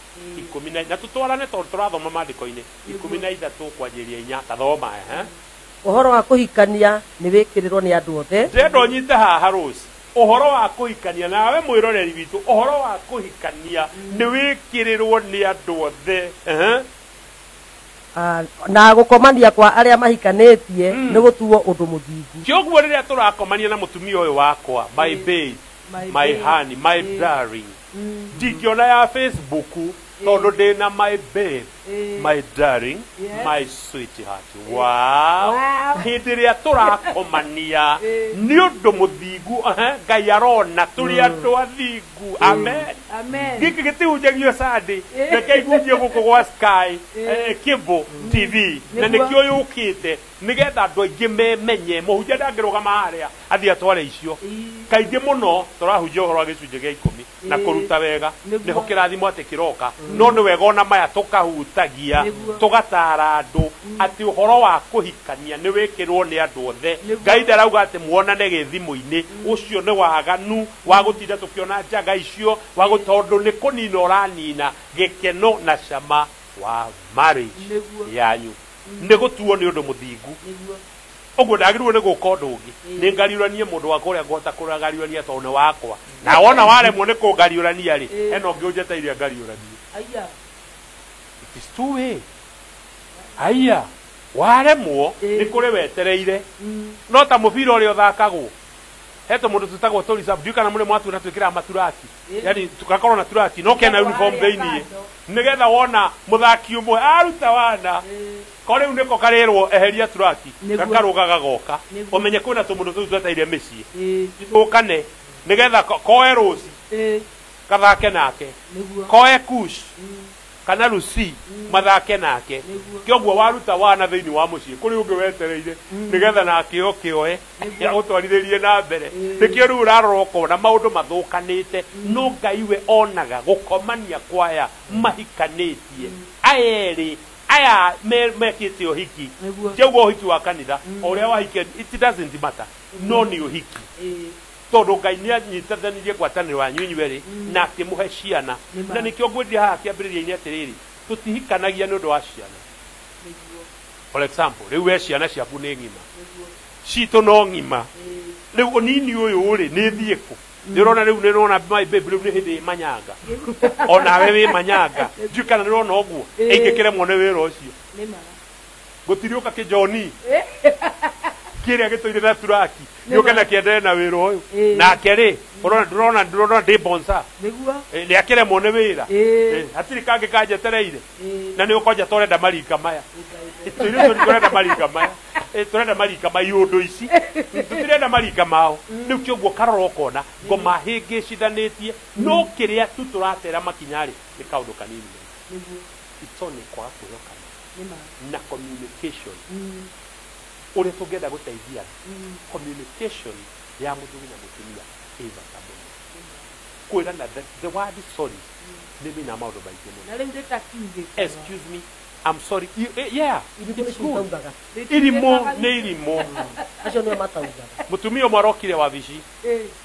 10 na tũtwarane tondũ tũrathoma maandĩko-inĩ 13 kwanjĩrĩria 4 tathoma ũhoro wa kũhikania nĩ wĩkĩrĩrwo nĩ andũ othe ndĩrenda ũnyite haha Rose ũhoro wa kũhikania nawe mwĩroreri witũ ũhoro wa kũhikania nĩ wĩkĩrĩrwo nĩ andũ othe. Na gũkomania kwa arĩa mahikanĩtie nĩ gũtuo ũndũ mũthingu. Kĩoguo rĩrĩa tũrakomania na mũtumia ũyũ wakwa, my babe, my honey, my darling, ndingĩona ya Facebook tondũ ndĩna my babe, my darling, my sweetheart. Wow. Hĩndĩ ĩrĩa tũrakomania nĩ ũndũ mũthingu, Ngai arona tũrĩ andũ athingu. Amen. Amen. Gĩkĩ gĩtihunjagio Sunday, reke ihunjio gũkũ gwa Sky Cable TV, na nĩkĩo yũkĩte nĩgetha andũ aingĩ memenye. Mũhunjia ndangĩrũgama harĩa athiĩ atware icio. Kaingĩ mũno tũrahunjia ũhoro wa gĩcunjĩ gĩa 10 na kũruta wega, nĩho kĩrathimo atĩ kĩroka. No nĩ wega ona maya tũkahutagia, tũgatara andũ atĩ ũhoro wa kũhikania nĩ wĩkĩrwo nĩ andũ othe. Ngai ndarauga atĩ muonane gĩthimũ-inĩ, ũcio nĩ waganu wa gũtinda tũkĩona njaga icio, wa tondũ nĩ kũnina ũranina gĩkeno na cama wa marriage yanyu. Nĩ gũtuo nĩ ũndũ mũthingu. Ũguo ndagĩrĩirwo nĩ gũka ũndũ ũngĩ, nĩ ngariũranie mũndũ wakwa ũrĩa ngũhota kũgariũrania tondũ nĩ wakwa. Na wona waremwo nĩ kũngariũrania rĩ, hena ũngĩ ũnjeteire ngariũranie. It is two way. Aya, waremwo nĩ kũrĩ wetereire. No ta mũbira ũrĩa ũthakagwo, he tũmũndũ twĩtagwo tũ reserve, ndiũĩ kana mũrĩ mwatuona twĩkĩraga maturaki. Yani tugakorwo na turaki no kena uniform thĩiniĩ, nĩgetha wona mũthaki ũmwe aruta wana ko rĩu nĩko karĩrwo eheria turaki, gakarũga gagoka. Ũmenye kwĩna tũmũndũ tũu tweteire mĩciĩ tũkane, nĩgetha koe Rũci gathake nake, koe Kush kana Lucy mathake nake. Kĩoguo waruta wana thĩinĩ wa mũciĩ kũrĩ ũngĩ wetereire nĩgetha nake oke oe agũtwarithĩrie na mbere. Nĩkĩo rĩu ũrarora ũkona maũndũ mathũkanĩte, no Ngai we onaga gũkomania kwaya mahikanĩtie aya erĩ aya mekĩte ũhiki. Kĩoguo ũhiki wa kanitha o ũrĩa wahike, it doesn't matter, no nĩ ũhiki tondũ Ngai nĩ anyitithanirie ngwatanĩro yanyu inyuerĩ na akĩmũhe ciana. Na nĩkĩo ngwendire haha kĩambĩrĩria-inĩ atĩrĩrĩ, tũtihikanagia nĩ ũndũ wa ciana. For example, rĩu we ciana ciaku nĩ ng'ima, citũ no ng'ima, rĩu ũnini ũyũ rĩ nĩ thiĩ kũ? Nĩ ũrona rĩu, nĩ ũrona my babe, rĩu nĩ hĩndĩ ĩ manyanga, onawe wĩ manyanga, ndiũĩ kana nĩ ũrona ũguo. Ingĩkĩremwo nĩ wĩra ũcio, gũtiriũka kĩjoni kĩrĩa gĩtũire na turaki gĩũke na kĩenderee na wĩra ũyũ nake rĩ, ũrona ndũrona ndũrona ndĩ bonsa nĩ akĩremwo nĩ wĩra, hatirĩ kangĩ kanjetereire. Na nĩ ũkonja tũrenda marika maya, tũirĩtu tũrenda marika maya, tũrenda marika ma iũndũ ici, tũtirenda marika mao. Rĩu kĩoguo karora ũkona ngoma hĩngĩcithanĩtie, no kĩrĩa tu tũratera makinya rĩ nĩ kaũndũ kanini mũno. It's only kwaga kwĩhokana na communication. Ũrĩa tũngĩenda gũteithia communication ya mũthuri na mũtumia ĩ bata mũno. Kwĩrana the word sorry nĩ mĩna maũndũ maingĩ mũno. Na rĩu rĩtakiugĩte. Excuse me, I'm sorry. Yeah, Irimũ it's good. nĩcio itaugaga. Irimũ nĩ irimũ. Acio nĩo mataugaga. Mũtumia ũmwe arokire wabici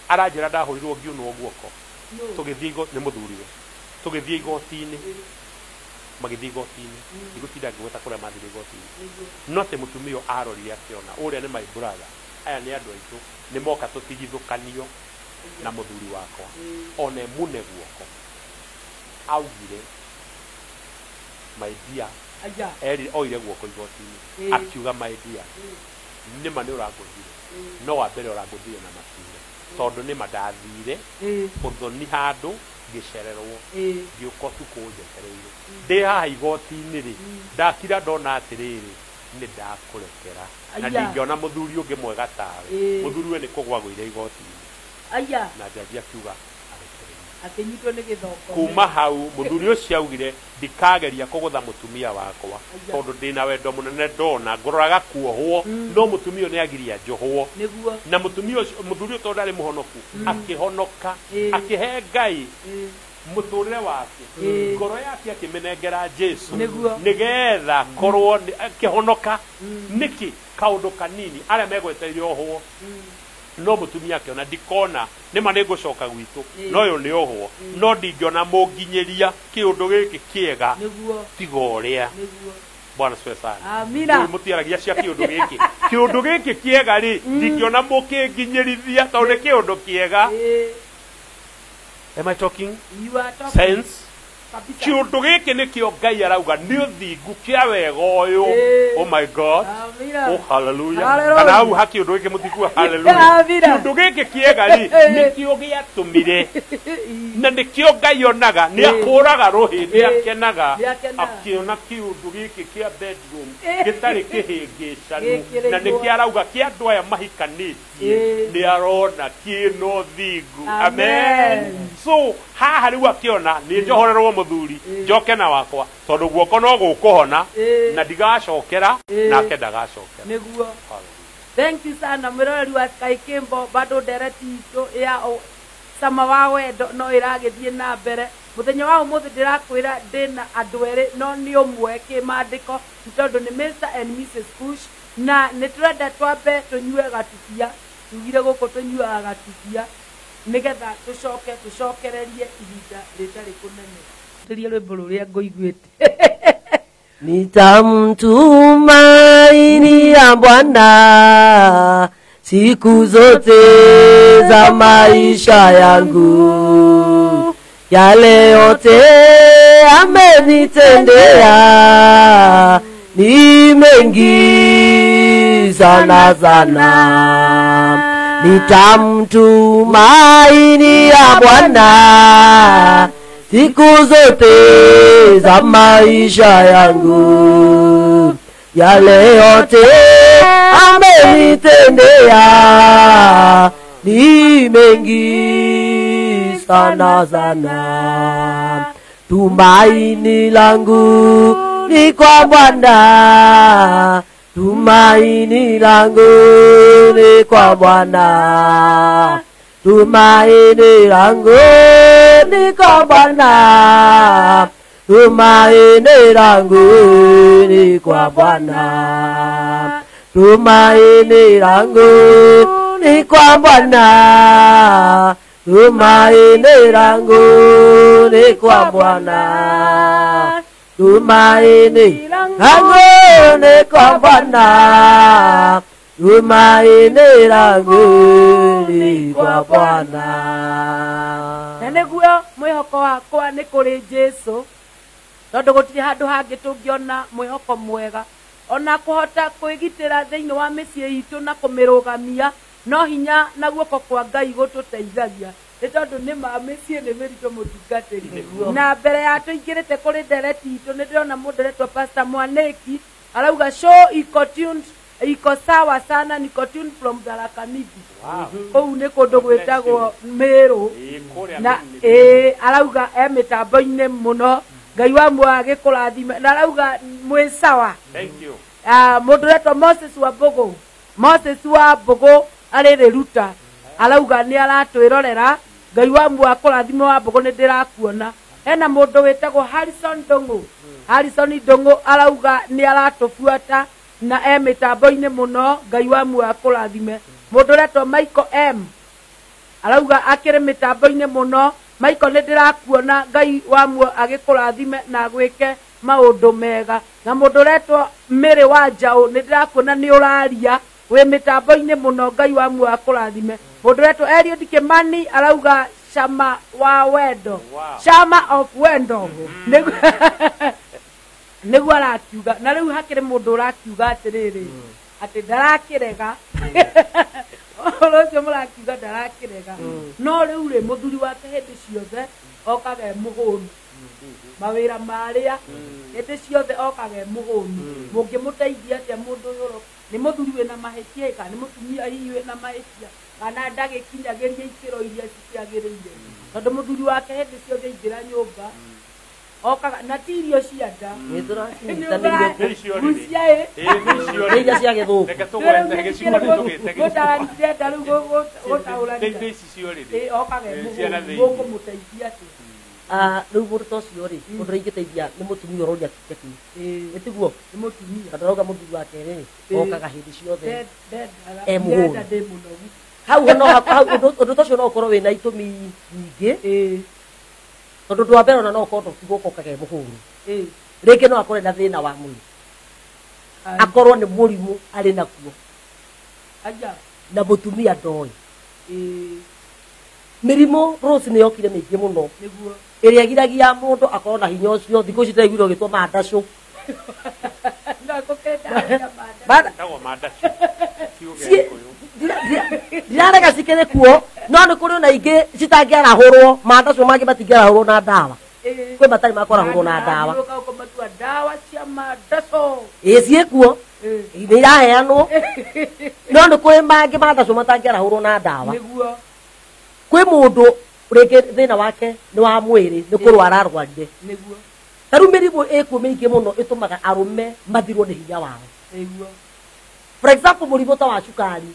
aranjĩra ndahũrirwo ngiunwo guoko, tũgĩthiĩ nĩ mũthuriwe, tũgĩthiĩ igoti-inĩ, magĩthiĩ igoti-inĩ, ndigũtinda ngĩgweta kũrĩa mathire igoti-inĩ, no atĩ mũtumia ũyũ arorire akĩona ũrĩa nĩ my brother, aya nĩ andũ aitũ, nĩ moka tũtigithũkanio na mũthuri wakwa, ona emune guoko. Augire, my dear, eri oire guoko igoti-inĩ, akiuga my dear, nĩma nĩ ũrangũthire, no wa mbere ũrangũthire na matune, tondũ nĩma ndathire ũthoni handũ ngĩcererwo, ngĩũka ũtukũ njetereire ndĩ haha igoti-inĩ rĩ, ndakira ndona atĩrĩrĩ, nĩ ndakũrekera na ndingĩona mũthuri ũngĩ mwega tawe. Mũthuri we nĩ kũgwa agũire igoti-inĩ na njaji akiuga arekererio, akĩnyitwo nĩ gĩthoko. Kuma hau mũthuri ũcio augire ndikageria kũgũtha mũtumia wakwa tondũ ndĩna wendo mũnene, ndona ngũroraga kuohwo, no mũtumia ũyũ nĩ agiria njohwo. Na mũtumia ũcio, mũthuri ũyũ tondũ ndarĩ mũhonoku, akĩhonoka, akĩhe Ngai mũtũrĩre wake, ngoro yake akĩmĩnengera Jesu nĩgetha korwo akĩhonoka. Nĩkĩ kaũndũ kanini arĩa megwetereire ohwo, no mũtumia akĩona ndikona nĩma nĩ ngũcoka gwitũ, no ũyũ nĩ ohwo, no ndingĩona mũnginyĩria kĩũndũ gĩkĩ kĩega tiga ũrĩa. Bwana siwe sana. Amina. Rĩu mũtiaragia cia kĩũndũ gĩkĩ, kĩũndũ gĩkĩ kĩega rĩ, ndingĩona mũkĩnginyĩrithia tondũ nĩ kĩũndũ kĩega. Am I talking You are talking sense? Kiundu giki nikio Ngai arauga ni uthingu kia wega uyu. Oh my God. Oh hallelujah. Kana hau hakiundu giki mutikua hallelujah. Kiundu giki kiega ri nikio giatumire na nikio Ngai onaga ni akuraga ruhi ni akenaga akiona kiundu giki kia bedroom gitari kihingicanu na nikio arauga kia andu aya mahikanitie ni arona kino thingu. Amen. So haha riu akiona ni njohorerwo muthuri njoke na wakwa tondu guoko no gukuhona na ndigacokera nake ndagacokera niguo. Thank you sana mwiroreri wa Sky Cable bado ndereti itu ya sama wa wendo no iragithie na mbere muthenya wa umuthi ndirakwira ndina andu eri no ni umwe kimandiko tondu ni Mr and Mrs Kush na niturenda twambe tunyue gatukia tugire guku tunyuaga gatukia nigetha tucoke tucokererie ihinda ritari kunene tiria rwimbo ruria nguiguite. Nitamtumaini ya Bwana siku zote za maisha yangu, yale yote amenitendea ni mengi sana sana. Nitamtumaini ya Bwana siku zote za maisha yangu, yale yote amenitendea ni mengi sana sana. Tumaini langu ni kwa Bwana, tumaini langu ni kwa Bwana, tumaini langu ni kwa Bwana, tumaini langu ni kwa Bwana, tumaini langu ni kwa Bwana, tumaini langu ni kwa Bwana, tumaini langu ni kwa Bwana, tumaini langu ni kwa Bwana. Na niguo mwihoko wakwa ni kuri Jesu tondu gutiri handu hangi tungiona mwihoko mwega ona kuhota kwigitira thiini wa micii itu na kumirugamia no hinya na guoko kwa Ngai gututeithagia ni tondu ni ma micii ni miritu mutungatiri. Na mbere ya tuingirite kuri ndereti itu ni ndirona mundu uretwo Pastor Mwaniki arauga show iko tuned iko sawa sana, niko tuned from Tharaka Nithi. Kuu ni kundu gwitagwo Meru na arauga e mitambo-ini muno Ngai wa muoyo agikurathime na arauga mwi sawa. Thank you. Mundu uretwo Moses wa Mbugu, Moses wa Mbugu ari Riruta arauga ni aratwirorera Ngai wa muoyo akurathime wa Mbugu ni ndirakuona. Hena mundu witagwo Harrison Ndungu, Harrison Ndungu arauga ni aratubuata na e mitambo-ini muno Ngai wa muoyo akurathime. Mundu uretwo Michael M arauga akiri mitambo-ini muno. Michael ni ndirakuona Ngai wa muoyo agikurathime na gwike maundu mega. Na mundu uretwo Mary wa Njau ni ndirakuona ni uraria wi mitambo-ini muno Ngai wa muoyo akurathime. Mundu uretwo Eliud Kimani arauga Shama wa wendo. Wow. Shama of wendo. Niguo arakiuga na riu hakiri mundu urakiuga atiriri ati ndarakirega ũhoro ũcio mũrakiuga ndarakirega no riu ri muthuri wake hindi ciothe okaga e muhũnu mawĩra marĩa hindi ciothe okaga e muhũnu mũngĩmũteithia atĩa mũndũ ũyũ nĩ mũthuri wĩna mahĩtia kana nĩ mũtumia hihi wĩna mahĩtia kana ndagĩkinyagĩria ikĩro iria citiagĩrĩire tondũ mũthuri wake hindi ciothe aingĩra nyũmba okaga na ti irio cia nda Riu mũndũ ta ũcio rĩ ũndũ ũrĩa ingĩteithia nĩ mũtumia ũroria kĩũria kĩu ĩ tiguo nĩ mũtumia tondũ arauga mũthuri wake rĩ okaga hĩndĩ ciothe e mũhũnu hau no hau ũndũ ta ũcio no ũkorwo wĩna itũmi nyingĩ tondũ ũndũ wa mbere ona no ũkorwo tigũka ũkaga e mũhũnu rĩngĩ no akorwo na thĩna wa mwĩrĩ akorwo nĩ mũrimũ arĩ nakuo na mũtumia ndoĩ Mĩrimũ Rose nĩ yokire mĩingĩ mũno. Nĩguo. Ĩrĩa ĩgiragia mũndũ akorwo na hinya ũcio thikũ ici ndĩraiguire ũgĩtwo mandacũ. No gũkĩrĩ ndawa cia mandacu. Ĩtagwo mandacu. Kiugo gĩa Gĩkũyũ. Ndirarega cikĩrĩ kuo no nĩ kũrĩ ona ingĩ citangĩarahũrwo mandacũ mangĩ matingĩarahũrwo na ndawa. Kwĩ matarĩ makwarahũrwo na ndawa. Ũka ũkamatua ndawa cia mandacu. Ĩĩ ciĩkuo nĩ iraheanwo no nĩ kũrĩ mangĩ mandacũ matangĩarahũrwo na ndawa. Nĩguo. Kwĩ mũndũ rĩngĩ thĩna wake nĩ wa mwĩrĩ nĩ kũrwara arwarire. Nĩguo. Ta rĩu mĩrimũ ĩkuo mĩingĩ mũno ĩtũmaga arũme mathirwo nĩ hinya wao. Nĩguo. For example mũrimũ ta wa cukari.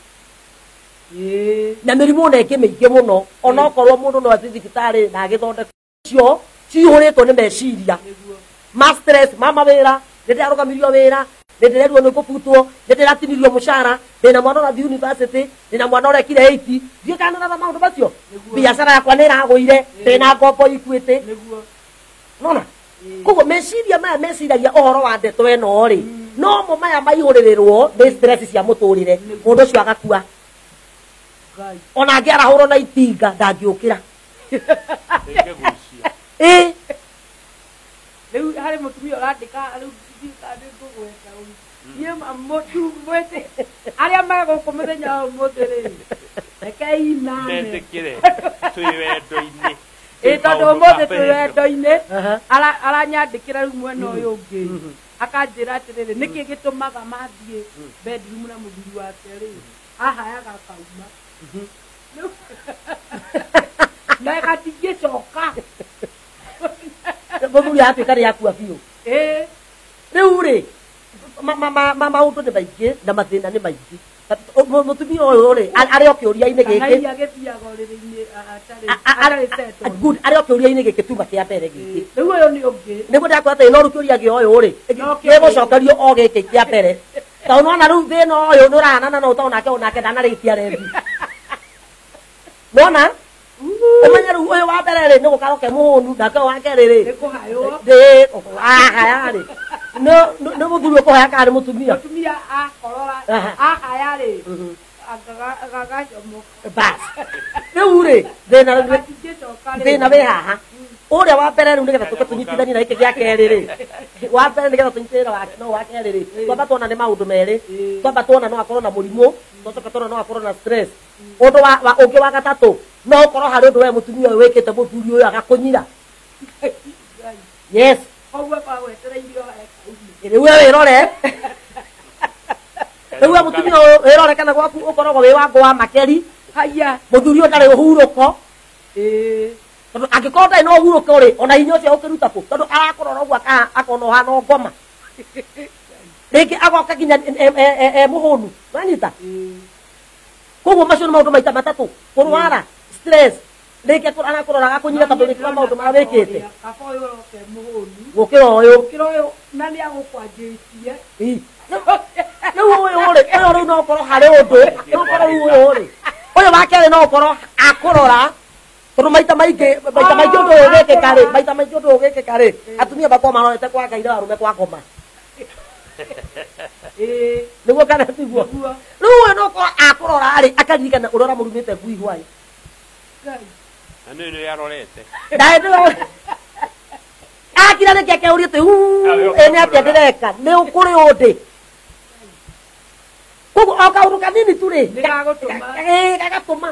Ĩĩ. Na mĩrimũ ona ĩngĩ mĩingĩ mũno onokorwo mũndũ no athiĩ thibitarĩ na agĩthondekwo cio cihũrĩtwo nĩ meciria. Nĩguo. Ma stress ma mawĩra nĩ ndĩrarũgamirio wĩra nĩ ndĩrerirwo nĩ ngũbutwo nĩ ndĩratinirio mũcara ndĩna mwana ũrathiĩ university ndĩna mwana ũrekire 80 ndiũĩ kana nĩ maũndũ macio. Biacara yakwa nĩ ĩragũire ndĩna ngombo ikuĩte. Nĩguo. Nona koguo meciria maya meciragia ũhoro wa ndeto ĩno rĩ no mo maya maihũrĩrĩrwo nĩ stress cia mũtũrĩre mũndũ ũcio agakua. Ona angĩarahũrwo na itinga ndangĩũkĩra. Ndĩngĩgucia. Ĩĩ. Rĩu harĩ mũtumia ũrandĩka rĩu ndiũĩ kana nĩ ngũgweta ũyũ. Niĩ mwĩtĩ arĩa me gũkũ mũthenya wa ũmũthĩ rĩ rekei nane. Metĩkĩre twĩ wendo-inĩ. Ĩĩ tondũ ũmũthĩ twĩ wendo-inĩ aranyandĩkĩra rĩu mwena ũyũ ũngĩ akanjĩra atĩrĩrĩ nĩkĩ gĩtũmaga mathiĩ bedroom na mũthuri wake rĩ ahayaga akauma. Na gatingĩcoka. Mũthuri atuĩka nĩ akua biũ. Ĩĩ. Rĩu rĩ maũndũ nĩ maingĩ na mathĩna nĩ maingĩ. Mũtumia ũyũ rĩ arĩ o kĩũria-inĩ Kana gĩkĩ. iria gĩthiaga ũrĩrĩ-inĩ atarĩ settled. Good, arĩ o kĩũria-inĩ gĩkĩ tuma kĩa mbere gĩkĩ. Rĩu ũyũ nĩ ũngĩ. Nĩguo ndĩrakwĩra atĩ no rĩu kĩũria gĩa ũyũ rĩ No kĩũria. gĩgũcokerio o gĩkĩ kĩa mbere. Tondũ nĩwona rĩu thĩna ũyũ nĩ ũrahanana na ũũ nake onake ndanarĩkia rethi. Nĩwona? Ũmenye rĩu ũyũ wa mbere rĩ nĩ gũkorwo ke mũhũnu nake ũyũ wa kerĩ rĩ Nĩ kũhaywo. Ndĩ ahaya rĩ. Nĩ mũthuri ũkũhaya kana nĩ mũtumia? Mũtumia akorora ahaya rĩ agagacomoka. Bas. Rĩu rĩ thĩna Gatingĩcoka rĩ. thĩna wĩ haha. Ũrĩa wa mbere rĩu nĩgetha tũke tũnyitithanie na gĩkĩ gĩa kerĩ rĩ. Wa mbere nĩgetha tũnyitithanie na no wa kerĩ rĩ. Twamba tuona nĩ maũndũ merĩ. Twamba tuona no akorwo na mũrimũ, twacoka tuona no akorwo na stress. Ũndũ wa ũngĩ wa gatatũ no ũkorwo harĩ ũndũ we mũtumia ũyũ wĩkĩte mũthuri ũyũ agakũnyira. Yes. Koguo akoragwo etereire o hae kaume. Rĩu we wĩrore. Rĩu we mũtumia ũyũ wĩrore kana gwaku ũkoragwo wĩ wangũ wa makeri. Haya. Mũthuri ũyũ ndarĩ ũhurũko. Ĩĩ. Tondũ angĩkorwo ndarĩ na ũhurũko rĩ ona hinya ũcio ũkĩruta kũ? Tondũ arakũrora ũguo akona ũhana ngoma. Rĩngĩ agoka nginya e mũhũnu. Wanyita? Koguo macio nĩ maũndũ maita matatũ. Kũrwara, stress, rĩngĩ arakũrora agakũnyira tondũ rĩngĩ kwa maũndũ marĩa wĩkĩte. Kaba ũyũ ũroke mũhũnu. Gũkĩra ũyũ. Gũkĩra ũyũ na nĩ agũkwanjĩtie. Rĩu ũyũ rĩ, ũyũ rĩu no ũkorwo harĩ ũndũ, no ũkorwo rĩu ũyũ rĩ. Ũyũ wa kerĩ no ũkorwo akũrora tondũ maita maingĩ ũndũ ũyũ ũgĩkĩka rĩ, maita maingĩ ũndũ ũyũ ũgĩkĩka rĩ, atumia makoragwo marorete kwa Ngai na arũme kwa ngoma. Ĩĩ. Nĩguo kana tiguo? Nĩguo. Rĩu ũyũ no ũkorwo akũrora rĩ, akaririkana ũrĩa ũramũrumĩte ngui hwaĩ. Na nĩ nĩ arorete. Na hĩndĩ ĩyo akira rĩngĩ akeũria atĩ, ĩ nĩ atĩa ndĩreka? Nĩ kũrĩ ũndĩ. Koguo o kaũndũ kanini tu rĩ, Nĩ gagũtũma. Ĩĩ, gagatũma.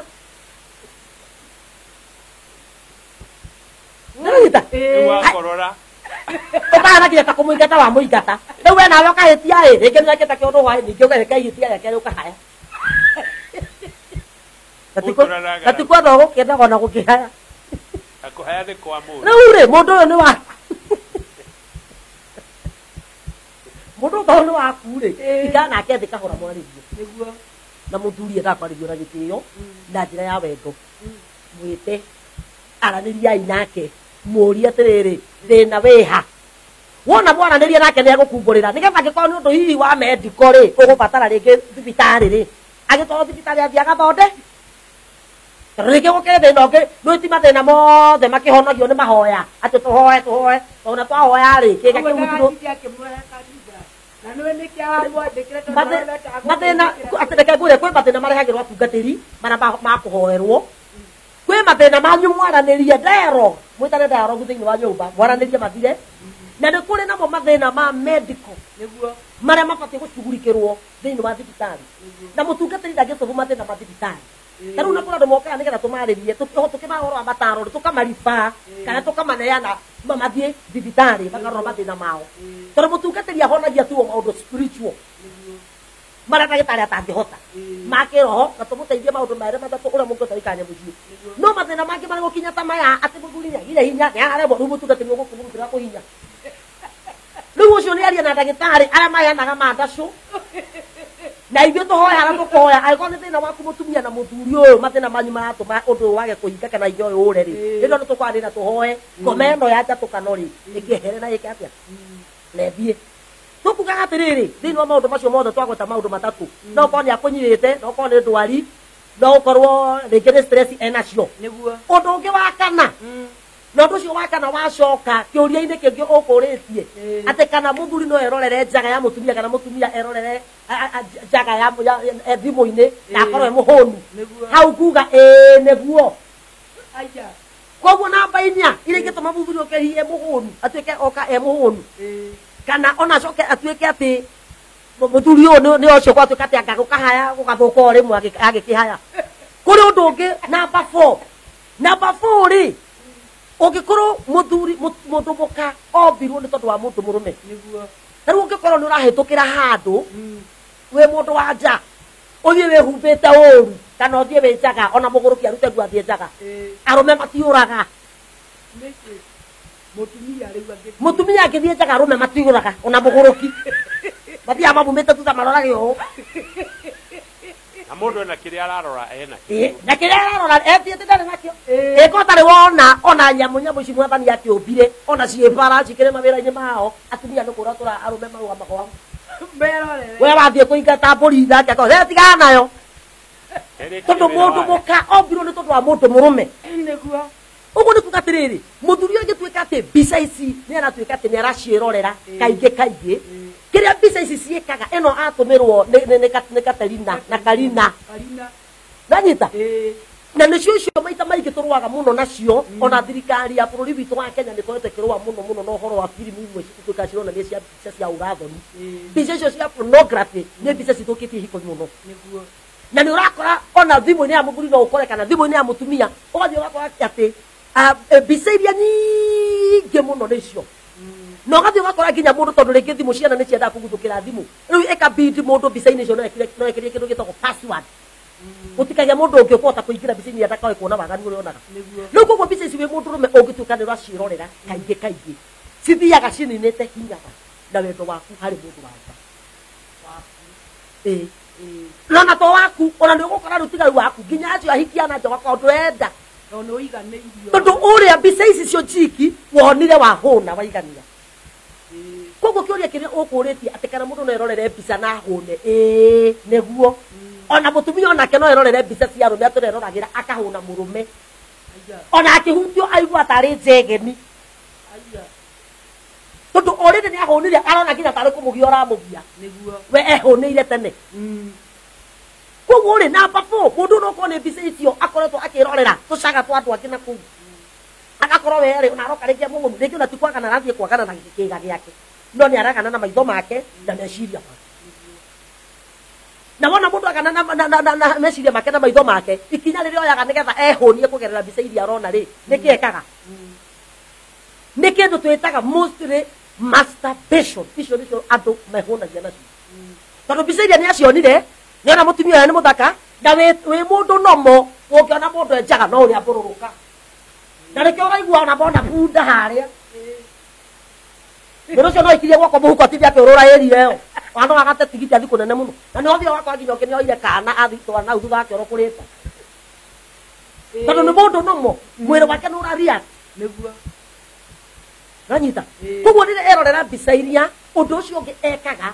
Nĩũranyita? Rĩu akorora. Ũkahana nginya ta kũmũingata wa mũingata. Rĩu we nawe ũkahĩtia ĩ, rĩngĩ nĩwekĩte kĩũndũ hwaĩ, ningĩ ũgeka ihĩtia rĩa kerĩ ũkahaya. Ũtũraraga. Na ti kwenda ũgũkĩendaga ona gũkĩhaya. Na kũhaya nĩ kwa mũndũ. Rĩu rĩ, mũndũ ũyũ nĩ waku. Mũndũ ũyũ nĩ waku rĩ, ikara nake thĩ kahora mwarĩrie. Nĩguo. Na mũthuri endaga kwarĩrio na gĩtĩo na njĩra ya wendo. Mwĩte, aranĩriai nake, mũrie atĩrĩrĩ, thĩna wĩha. Wona mwaranĩria nake nĩ egũkumbũrĩra. Nĩgetha angĩkorwo nĩ ũndũ hihi wa medical rĩ, ũgũbatara rĩngĩ thibitarĩ rĩ, agĩtwarwo thibitarĩ athiĩ agathonde. Tondũ rĩngĩ gũkĩrĩ thĩna ũngĩ, nĩ ti mathĩna mothe makĩhonagio nĩ mahoya. Atĩ tũhoe, tũhoe, tondũ ona twahoya rĩ, kĩga kĩu gĩtirũ. Na nĩwe nĩkĩ aramwandĩkĩra tondũ arona ta Mathĩna, agũkũandĩkĩra. atĩ reke ngwĩre, kwĩ mathĩna marehagĩrwo atungatĩri marĩa ma kũhoerwo. Kwĩ mathĩna manyu mwaranĩrie dialogue, mwĩtane dialogue thĩinĩ wa nyũmba, mwaranĩrie mathire. Na nĩ kũrĩ namo mathĩna ma medical Nĩguo. marĩa mabatiĩ gũcugurikĩrwo thĩinĩ wa thibitarĩ. Na mũtungatĩri ndangĩcobu mathĩna ma thibitarĩ. Ta rĩu nĩ kũrĩ andũ mokaga nĩgetha tũmarĩrie, tũkĩmahe ũhoro wa mataro, tũkamariba kana tũkamaneana mathiĩ thibitarĩ makarora mathĩna mao. Tondũ mũtungatĩri ahonagia tu o maũndũ spiritual marĩa ndagĩtarĩ atangĩhota, ma kĩroho, na tũmũteithie maũndũ merĩ matatũ ũrĩa mũngĩhota gũikara mũciĩ. No mathĩna mangĩ marĩ gũkinya ta maya atĩ mũthuri nĩagire hinya, nĩararemwo, rĩu mũtungatĩri ũgũkĩmũrutĩra kũhinya. Rĩu ũcio nĩaria na ndagĩtarĩ arĩa maheanaga mandacũ, na ithuĩ tũhoya harĩa tũkũhoya. Angĩkorwo nĩ thĩna waku mũtumia na mũthuri ũyũ, mathĩna manyu maratũma ũndũ ũyũ wage kũhinga kana hinya ũyũ ũre rĩ, rĩrĩa nĩ tũkwarĩra na tũhoe ngoma ĩno ya njatũkano rĩ ĩkĩehere na ĩke atĩa na ĩthiĩ. Tũkugaga atĩrĩrĩ, thĩinĩ wa maũndũ macio mothe twagweta maũndũ matatũ, no ũkorwo nĩ akũnyirĩte, no ũkorwo nĩ ndwari, no ũkorwo rĩngĩ nĩ stress enacio. Nĩguo. Ũndũ ũngĩ wa kana, na ũndũ ũcio wa kana wacoka kĩũria-inĩ kĩngĩ ũkũrĩtie, atĩ kana mũthuri no erorere njaga ya mũtumia kana mũtumia erorere njaga ya thimũ-inĩ na akorwo e mũhũnu. Nĩguo. Hau kuga ĩĩ nĩguo. Aya. Koguo namba inya iria ingĩtũma mũthuri oke hihi e mũhũnu, atuĩke oka e mũhũnu, kana ona acoke atuĩke atĩ mũthuri ũyũ nĩ ũcio gwatuĩka atĩ anga gũkahaya gũgathũka o rĩmwe agĩkĩhaya. Kũrĩ ũndũ ũngĩ namba 4. Namba 4 rĩ, ũngĩkorwo mũthuri, mũndũ mũka ombirwo nĩ tondũ wa mũndũ mũrũme. Nĩguo. Ta rĩu ũngĩkorwo nĩ ũrahĩtũkĩra handũ, wĩ mũndũ wa nja, ũthiĩ wĩhumbĩte ũru, kana ũthiĩ wĩ njaga, ona mũgũrũki arute nguo athiĩ njaga. Arũme matiũraga. Nĩkĩ? Mũtumia rĩu angĩthiĩ. Mũtumia angĩthiĩ njaga, arũme matiũraga, ona mũgũrũki. Mathiaga mamumĩte thutha marorage ũũ. Na mũndũ ena kĩrĩa ararora ena Ĩĩ, kĩo. na kĩrĩa ararora ethiĩte ndarĩ nakĩo. Ĩko tarĩ wona, ona nyamũ nyamũ ici mwathani akĩũmbire, ona ciĩ bara cikĩrĩ mawĩra-inĩ mao, atumia nĩ kũra tũra arũme marũgamaga hau. Merorere. We wathiĩ kũingata mbũri nake akoiga, He, tigana nayo. Erĩtie Tondũ wĩra mũndũ wake. mũka ombirwo nĩ tondũ wa mũndũ mũrũme. Nĩguo. Ũguo nĩ kuga atĩrĩrĩ, mũthuri ũyũ angĩtuĩka atĩ mbica ici nĩ aratuĩka atĩ nĩ araciĩrorera kaingĩ kaingĩ, kĩrĩa mbica ici ciĩkaga, ĩno atũmĩrwo nĩ Katerina na Karina. Karina. Nanyita? Na nĩcio icio maita maingĩ tũrũaga mũno nacio, ona thirikari ya bũrũri witũ wa Kenya nĩ ĩkoretwo ĩkĩrũa mũno mũno na ũhoro wa firimu imwe cituĩkaga cironania mbica cia ũrathoni. Mbica icio cia pornography nĩ mbica cithũkĩtie ihiko mũno. Nĩguo. Na nĩ ũrakora ona thimũ-inĩ ya mũthuri no ũkore kana thimũ-inĩ ya mũtumia, ũgathiĩ ũgakora atĩ, mbica iria nyingĩ mũno nĩcio. Na ũgathiĩ ũgakora nginya mũndũ tondũ rĩngĩ thimũ ciana nĩ ciendaga kũguthũkĩra thimũ. Rĩu ĩkabidi mũndũ mbica-inĩ icio no ekĩrie kĩndũ gĩtagwo password. Gũtikagia mũndũ ũngĩ ũkũhota kũingĩra mbica-inĩ atakae kuona waganu ũrĩa onaga. Nĩguo. Rĩu koguo mbica ici wĩ mũndũ ũrũme ũngĩtuĩka nĩ ũraciĩrorera kaingĩ kaingĩ, cithiaga cininĩte hinya na wendo waku harĩ mũndũ wa nja. Ĩĩ. No na to waku, ona nĩ ũgũkora rĩu tiga rĩu waku, nginya acio ahiki a na nja ũgakorwo ndũrenda. Tondũ nĩ ũiganĩirio. Tondũ ũrĩa mbica ici cio njiki wonire wahũna waigania. Koguo kĩũria kĩrĩa ũkũrĩtie atĩ kana mũndũ no erorere mbica na ahũne, ĩĩ nĩguo. Ona mũtumia onake no erorere mbica cia arũme atũrĩa eroragĩra akahũna mũrũme. Ona akĩhutio aigua tarĩ njegeni. Tondũ already nĩ ahũnire, arona nginya tarĩ kũmũgia ũramũgia. Nĩguo. We ehũnĩire tene. Koguo rĩ, namba 4, mũndũ no okorwo nĩ mbica icio akoretwo akĩrorera tũcaga twa andũ angĩ na kũu. Agakorwo we rĩ, ona aroka rĩngĩ mũgũndu, rĩngĩ ona ti kwagana arathiĩ kwagana na kĩga gĩake. No nĩ aragana na maitho make na meciria make. Na wona mũndũ agana na meciria make na maitho make, ikinya rĩrĩa oyaga nĩgetha ehũnie kũgerera mbica iria arona rĩ, nĩkĩ ekaga? Nĩ kĩndũ twĩtaga mostly masturbation. Icio nĩcio andũ mehũnagia nacio. Tondũ mbica iria nĩ acionire, nĩ ona mũtumia ũyũ nĩ mũthaka, na wĩ mũndũ nomo, ũngĩona mũndũ e njaga no ũrĩa mbũrũrũka. Na nĩkĩo ũraigua ona mona bunda harĩa. Mũndũ ũcio no aikirie guoko mũhuko atinde akĩũrũra area ĩyo. Ona no agate tigiti athiĩ kũnene mũno. Na nĩ ũthiaga ũgakora nginya ũngĩ nĩ oire kana athiĩ twara nau thutha wake ũrokũrĩte. Tondũ nĩ mũndũ nomo, mwĩrĩ wake nĩ ũra react. Nĩguo. Nanyita. Koguo rĩrĩa erorera mbica iria, ũndũ ũcio ũngĩ ekaga,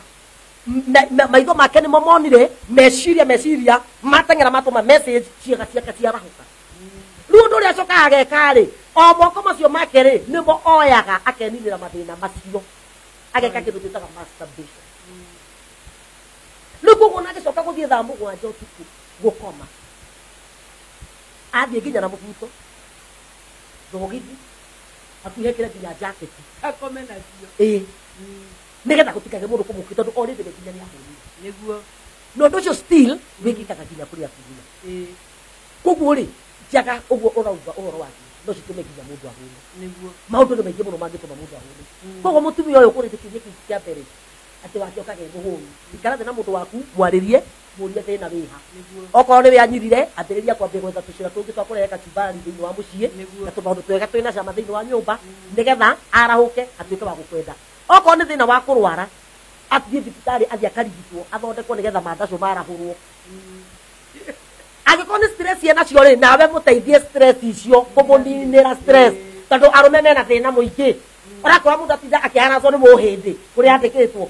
maitho make nĩmo monire, meciria, meciria, mateng'era matũma message, ciĩga ciake ciarahũka. Rĩu ũndũ ũrĩa acokaga ageka rĩ, o moko macio make rĩ, nĩmo oyaga akeninĩra mathĩna macio. Ageka kĩndũ twĩtaga masturbation. Rĩu koguo ona agĩcoka gũthiĩ thaa mũgwanja ũtukũ gũkoma. Athiĩ nginya na mũbuto thogithi hakuhĩ ekĩre nginya jaketi akome nacio. Ĩĩ, nĩgetha gũtikage mũndũ kũmũkia tondũ already nginya nĩ ahũnire. Nĩguo. Na ũndũ ũcio still wĩkĩkaga nginya kũrĩ atumia. Koguo rĩ, njaga ũguo ũrauga ũhoro wake no citũme nginya mũndũ ahũne. Nĩguo. Maũndũ nĩ maingĩ mũno mangĩtũma mũndũ ahũne. Koguo mũtumia ũyũ kũrĩ kĩũria kĩu kĩa mbere atĩ wake okage mũhũnu, ikara thĩ na mũndũ waku mwarĩrie, mũrie thĩna wĩha. Nĩguo. Okorwo nĩwe anyirire, ambĩrĩria kwambia gwetha tũcĩra tũngĩ twa kũrehe kachumbari thĩinĩ wa mũciĩ Nĩguo. na tũmaũndũ twega twĩna cama thĩinĩ wa nyũmba nĩgetha arahũke atuĩke wa gũkwenda. Okorwo nĩ thĩna wa kũrwara, athiĩ thibitarĩ, athiĩ akarigitwo, athondekwo nĩgetha mandaco marahũrwo. Angĩkorwo nĩ stress ena cio rĩ, nawe mũteithie stress icio, kũmũninĩra stress, tondũ arũme mena thĩna mũingĩ. Ũrakora mũndũ atinda akĩharacwo nĩ mũhĩndĩ kũrĩa andĩkĩtwo,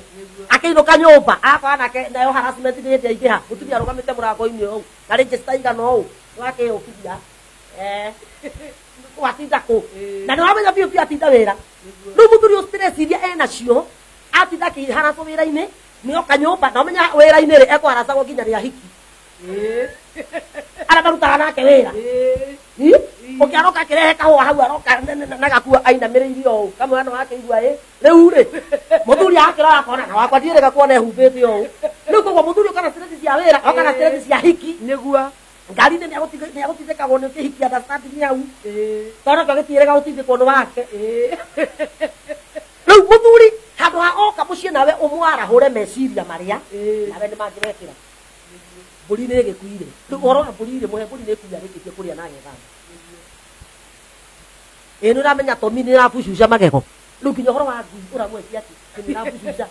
akĩinũka nyũmba akora nake nayo harassment nĩ hĩndĩ yaingĩha, mũtumia arũgamĩte mũrango-inĩ ũũ na rĩngĩ citaigana ũũ nĩwakĩyũkithia watinda kũ, na nĩwamenya biũ biũ atinda wĩra. Rĩu mũthuri ũyũ stress iria enacio atinda akĩharacwo wĩra-inĩ, nĩoka nyũmba na ũmenya wĩra-inĩ rĩ ekũharacagwo nginya nĩ ahiki arĩa marutaga nake wĩra. Ũkĩ aroka akĩrehe kahũa hau, aroka na gakua ainamĩrĩirie ũũ kamwe hano akĩigua ĩ rĩu rĩ mũthuri akĩrora akona na wakwa ndiĩrĩga kuona ehumbĩte ũũ. Rĩu koguo mũthuri ũka na stress cia wĩra, oka na stress cia hiki. Nĩguo. Ngari-inĩ nĩagũtindĩkagwo nĩ kĩhiki understanding hau, tondũ nakĩo gĩtiĩrĩga gũtindĩkwo nĩ wake. Rĩu mũthuri handũ ha oka mũciĩ nawe ũmwarahũre meciria marĩa nawe nĩ mangĩmekĩra mbũri nĩ ĩgĩkuire. Rĩu ũhoro wa mbũri rĩ, mũhe mbũri nĩ ĩkuire arĩkĩtie kũrĩa na agethamba. Ĩĩ nĩ ũramenya tomi nĩ ĩrabucuca magego. Rĩu nginya ũhoro wa ngui ũramwetia atĩ nĩ ĩrabucuca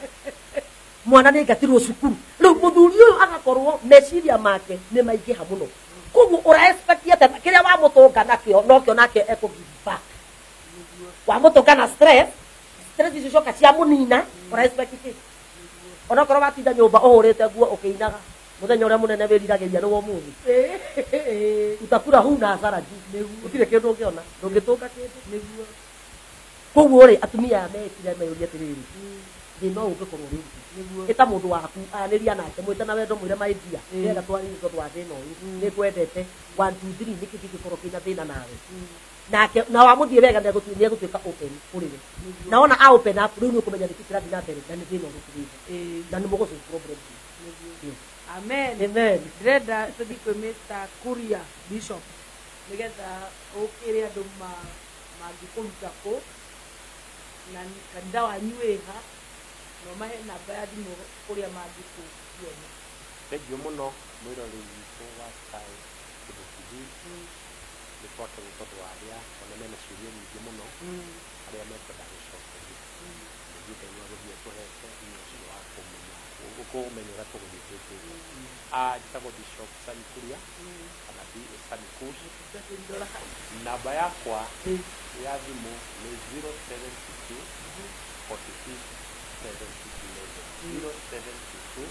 mwana nĩ aingatirwo cukuru. Rĩu mũthuri ũyũ agakorwo meciria make nĩ maingĩha mũno, koguo ũra expect atĩ kĩrĩa wamũtũnga nakĩo nokĩo nake ekũ give back. Wamũtũnga na stress, stress icio coka cia mũnina, ũra expect kĩ? Onokorwo watinda nyũmba ũhũrĩte nguo ũkĩinaga, mũthenya ũrĩa mũnene wĩriragĩria nĩ wa ũmũthĩ, utakura huna hasara juu, gũtirĩ kĩndũ ũngĩona, ndũngĩtũnga kĩndũ. Nĩguo. Koguo rĩ, atumia aya mekire meyũrie atĩrĩrĩ, thĩna ũyũ ũngĩkorwo ũrĩ ũrĩkũ? Nĩguo. Ĩta mũndũ waku, aranĩria nake, mwĩte na wendo, mwĩre my dear, ndĩrenda twarĩrie tondũ wa thĩna ũyũ, nĩ ngwendete, 1 2 3, nĩkĩ kĩngĩkorwo kĩna thĩna nawe? Nake na wamũthiĩ wega nĩegũtuĩka open kũrĩ we, na wona a open up, rĩu nĩ ũkũmenya nĩkĩ kĩrathiĩ na mbere na nĩ thĩna ũrĩkũ wĩho na nĩ mũgũ solve problem. Yes. Amen. Amen. Ndĩrenda tũthiĩ kwĩ Mr. Kuria Bishop nĩgetha ũkĩre andũ mangĩkũruta kũ na kanitha wanyu wĩha, na ũmahe namba ya thimũ kũrĩa mangĩkũkuona. Thengiũ mũno mwĩroreri witũ wa Sky Cable TV. Nĩ twakena tondũ wa arĩa ona mena ciũria nyingĩ mũno arĩa mekwenda gũcokerio. Ningĩ Ngai nĩ agũthiĩ atũhete hinya ũcio wa kũmenya kũmenya ũrĩa tũgũthiĩ twĩkĩte. Njĩtagwo Bishop Sami Kuria kana Sami Kush. Namba yakwa ya thimũ nĩ 072 46 70 11, 072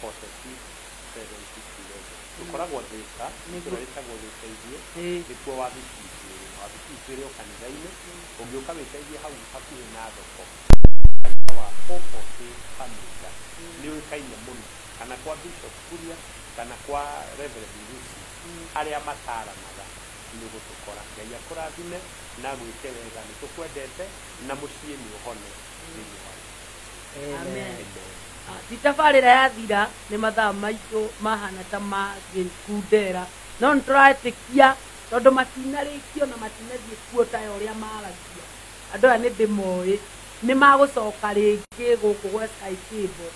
46 70 11. Tũkoragwo Thĩka, itũũra rĩtagwo Wĩteithie, nĩkuo wabici itũ ĩrĩ, na wabici itũ ĩrĩ o kanitha-inĩ. Ũngĩũka wĩteithie hau hakuhĩ na thoko, kanitha wa 440 Family nĩ ũĩkaine mũno, kana kwa Bishop Kuria kana kwa Reverend Lucy, arĩa mataranaga nĩ ũgũtũkora. Ngai akũrathime na gwĩke wega, nĩ tũkwendete na mũciĩ nĩ ũhone thĩinĩ wa Amen. Amen. Ti tabarĩra yathira nĩ mathaa maitũ mahana ta magĩkundera, no nĩ tũretĩkia tondũ matinarĩkio na matinathiĩ kuo ta ũrĩa maragia. Andũ aya nĩ ndĩmoĩ nĩ magũcoka rĩngĩ gũkũ gwa Sky Cable,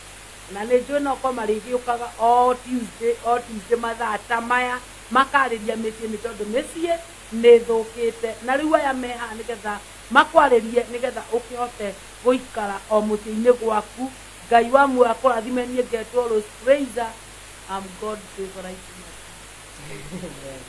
na nĩ njũĩ no korwo marĩgĩũkaga o Tuesday, o Tuesday mathaa ta maya, makarĩria mĩciĩ, nĩ tondũ mĩciĩ nĩ ĩthũkĩte, na rĩu aya me haha nĩgetha makwarĩrie nĩgetha ũkĩhote gũikara o mũciĩ-inĩ gwaku. Ngai wa muoyo akũrathime. Niĩ ngetwo Rose Fraser. I'm God favorite. Amen.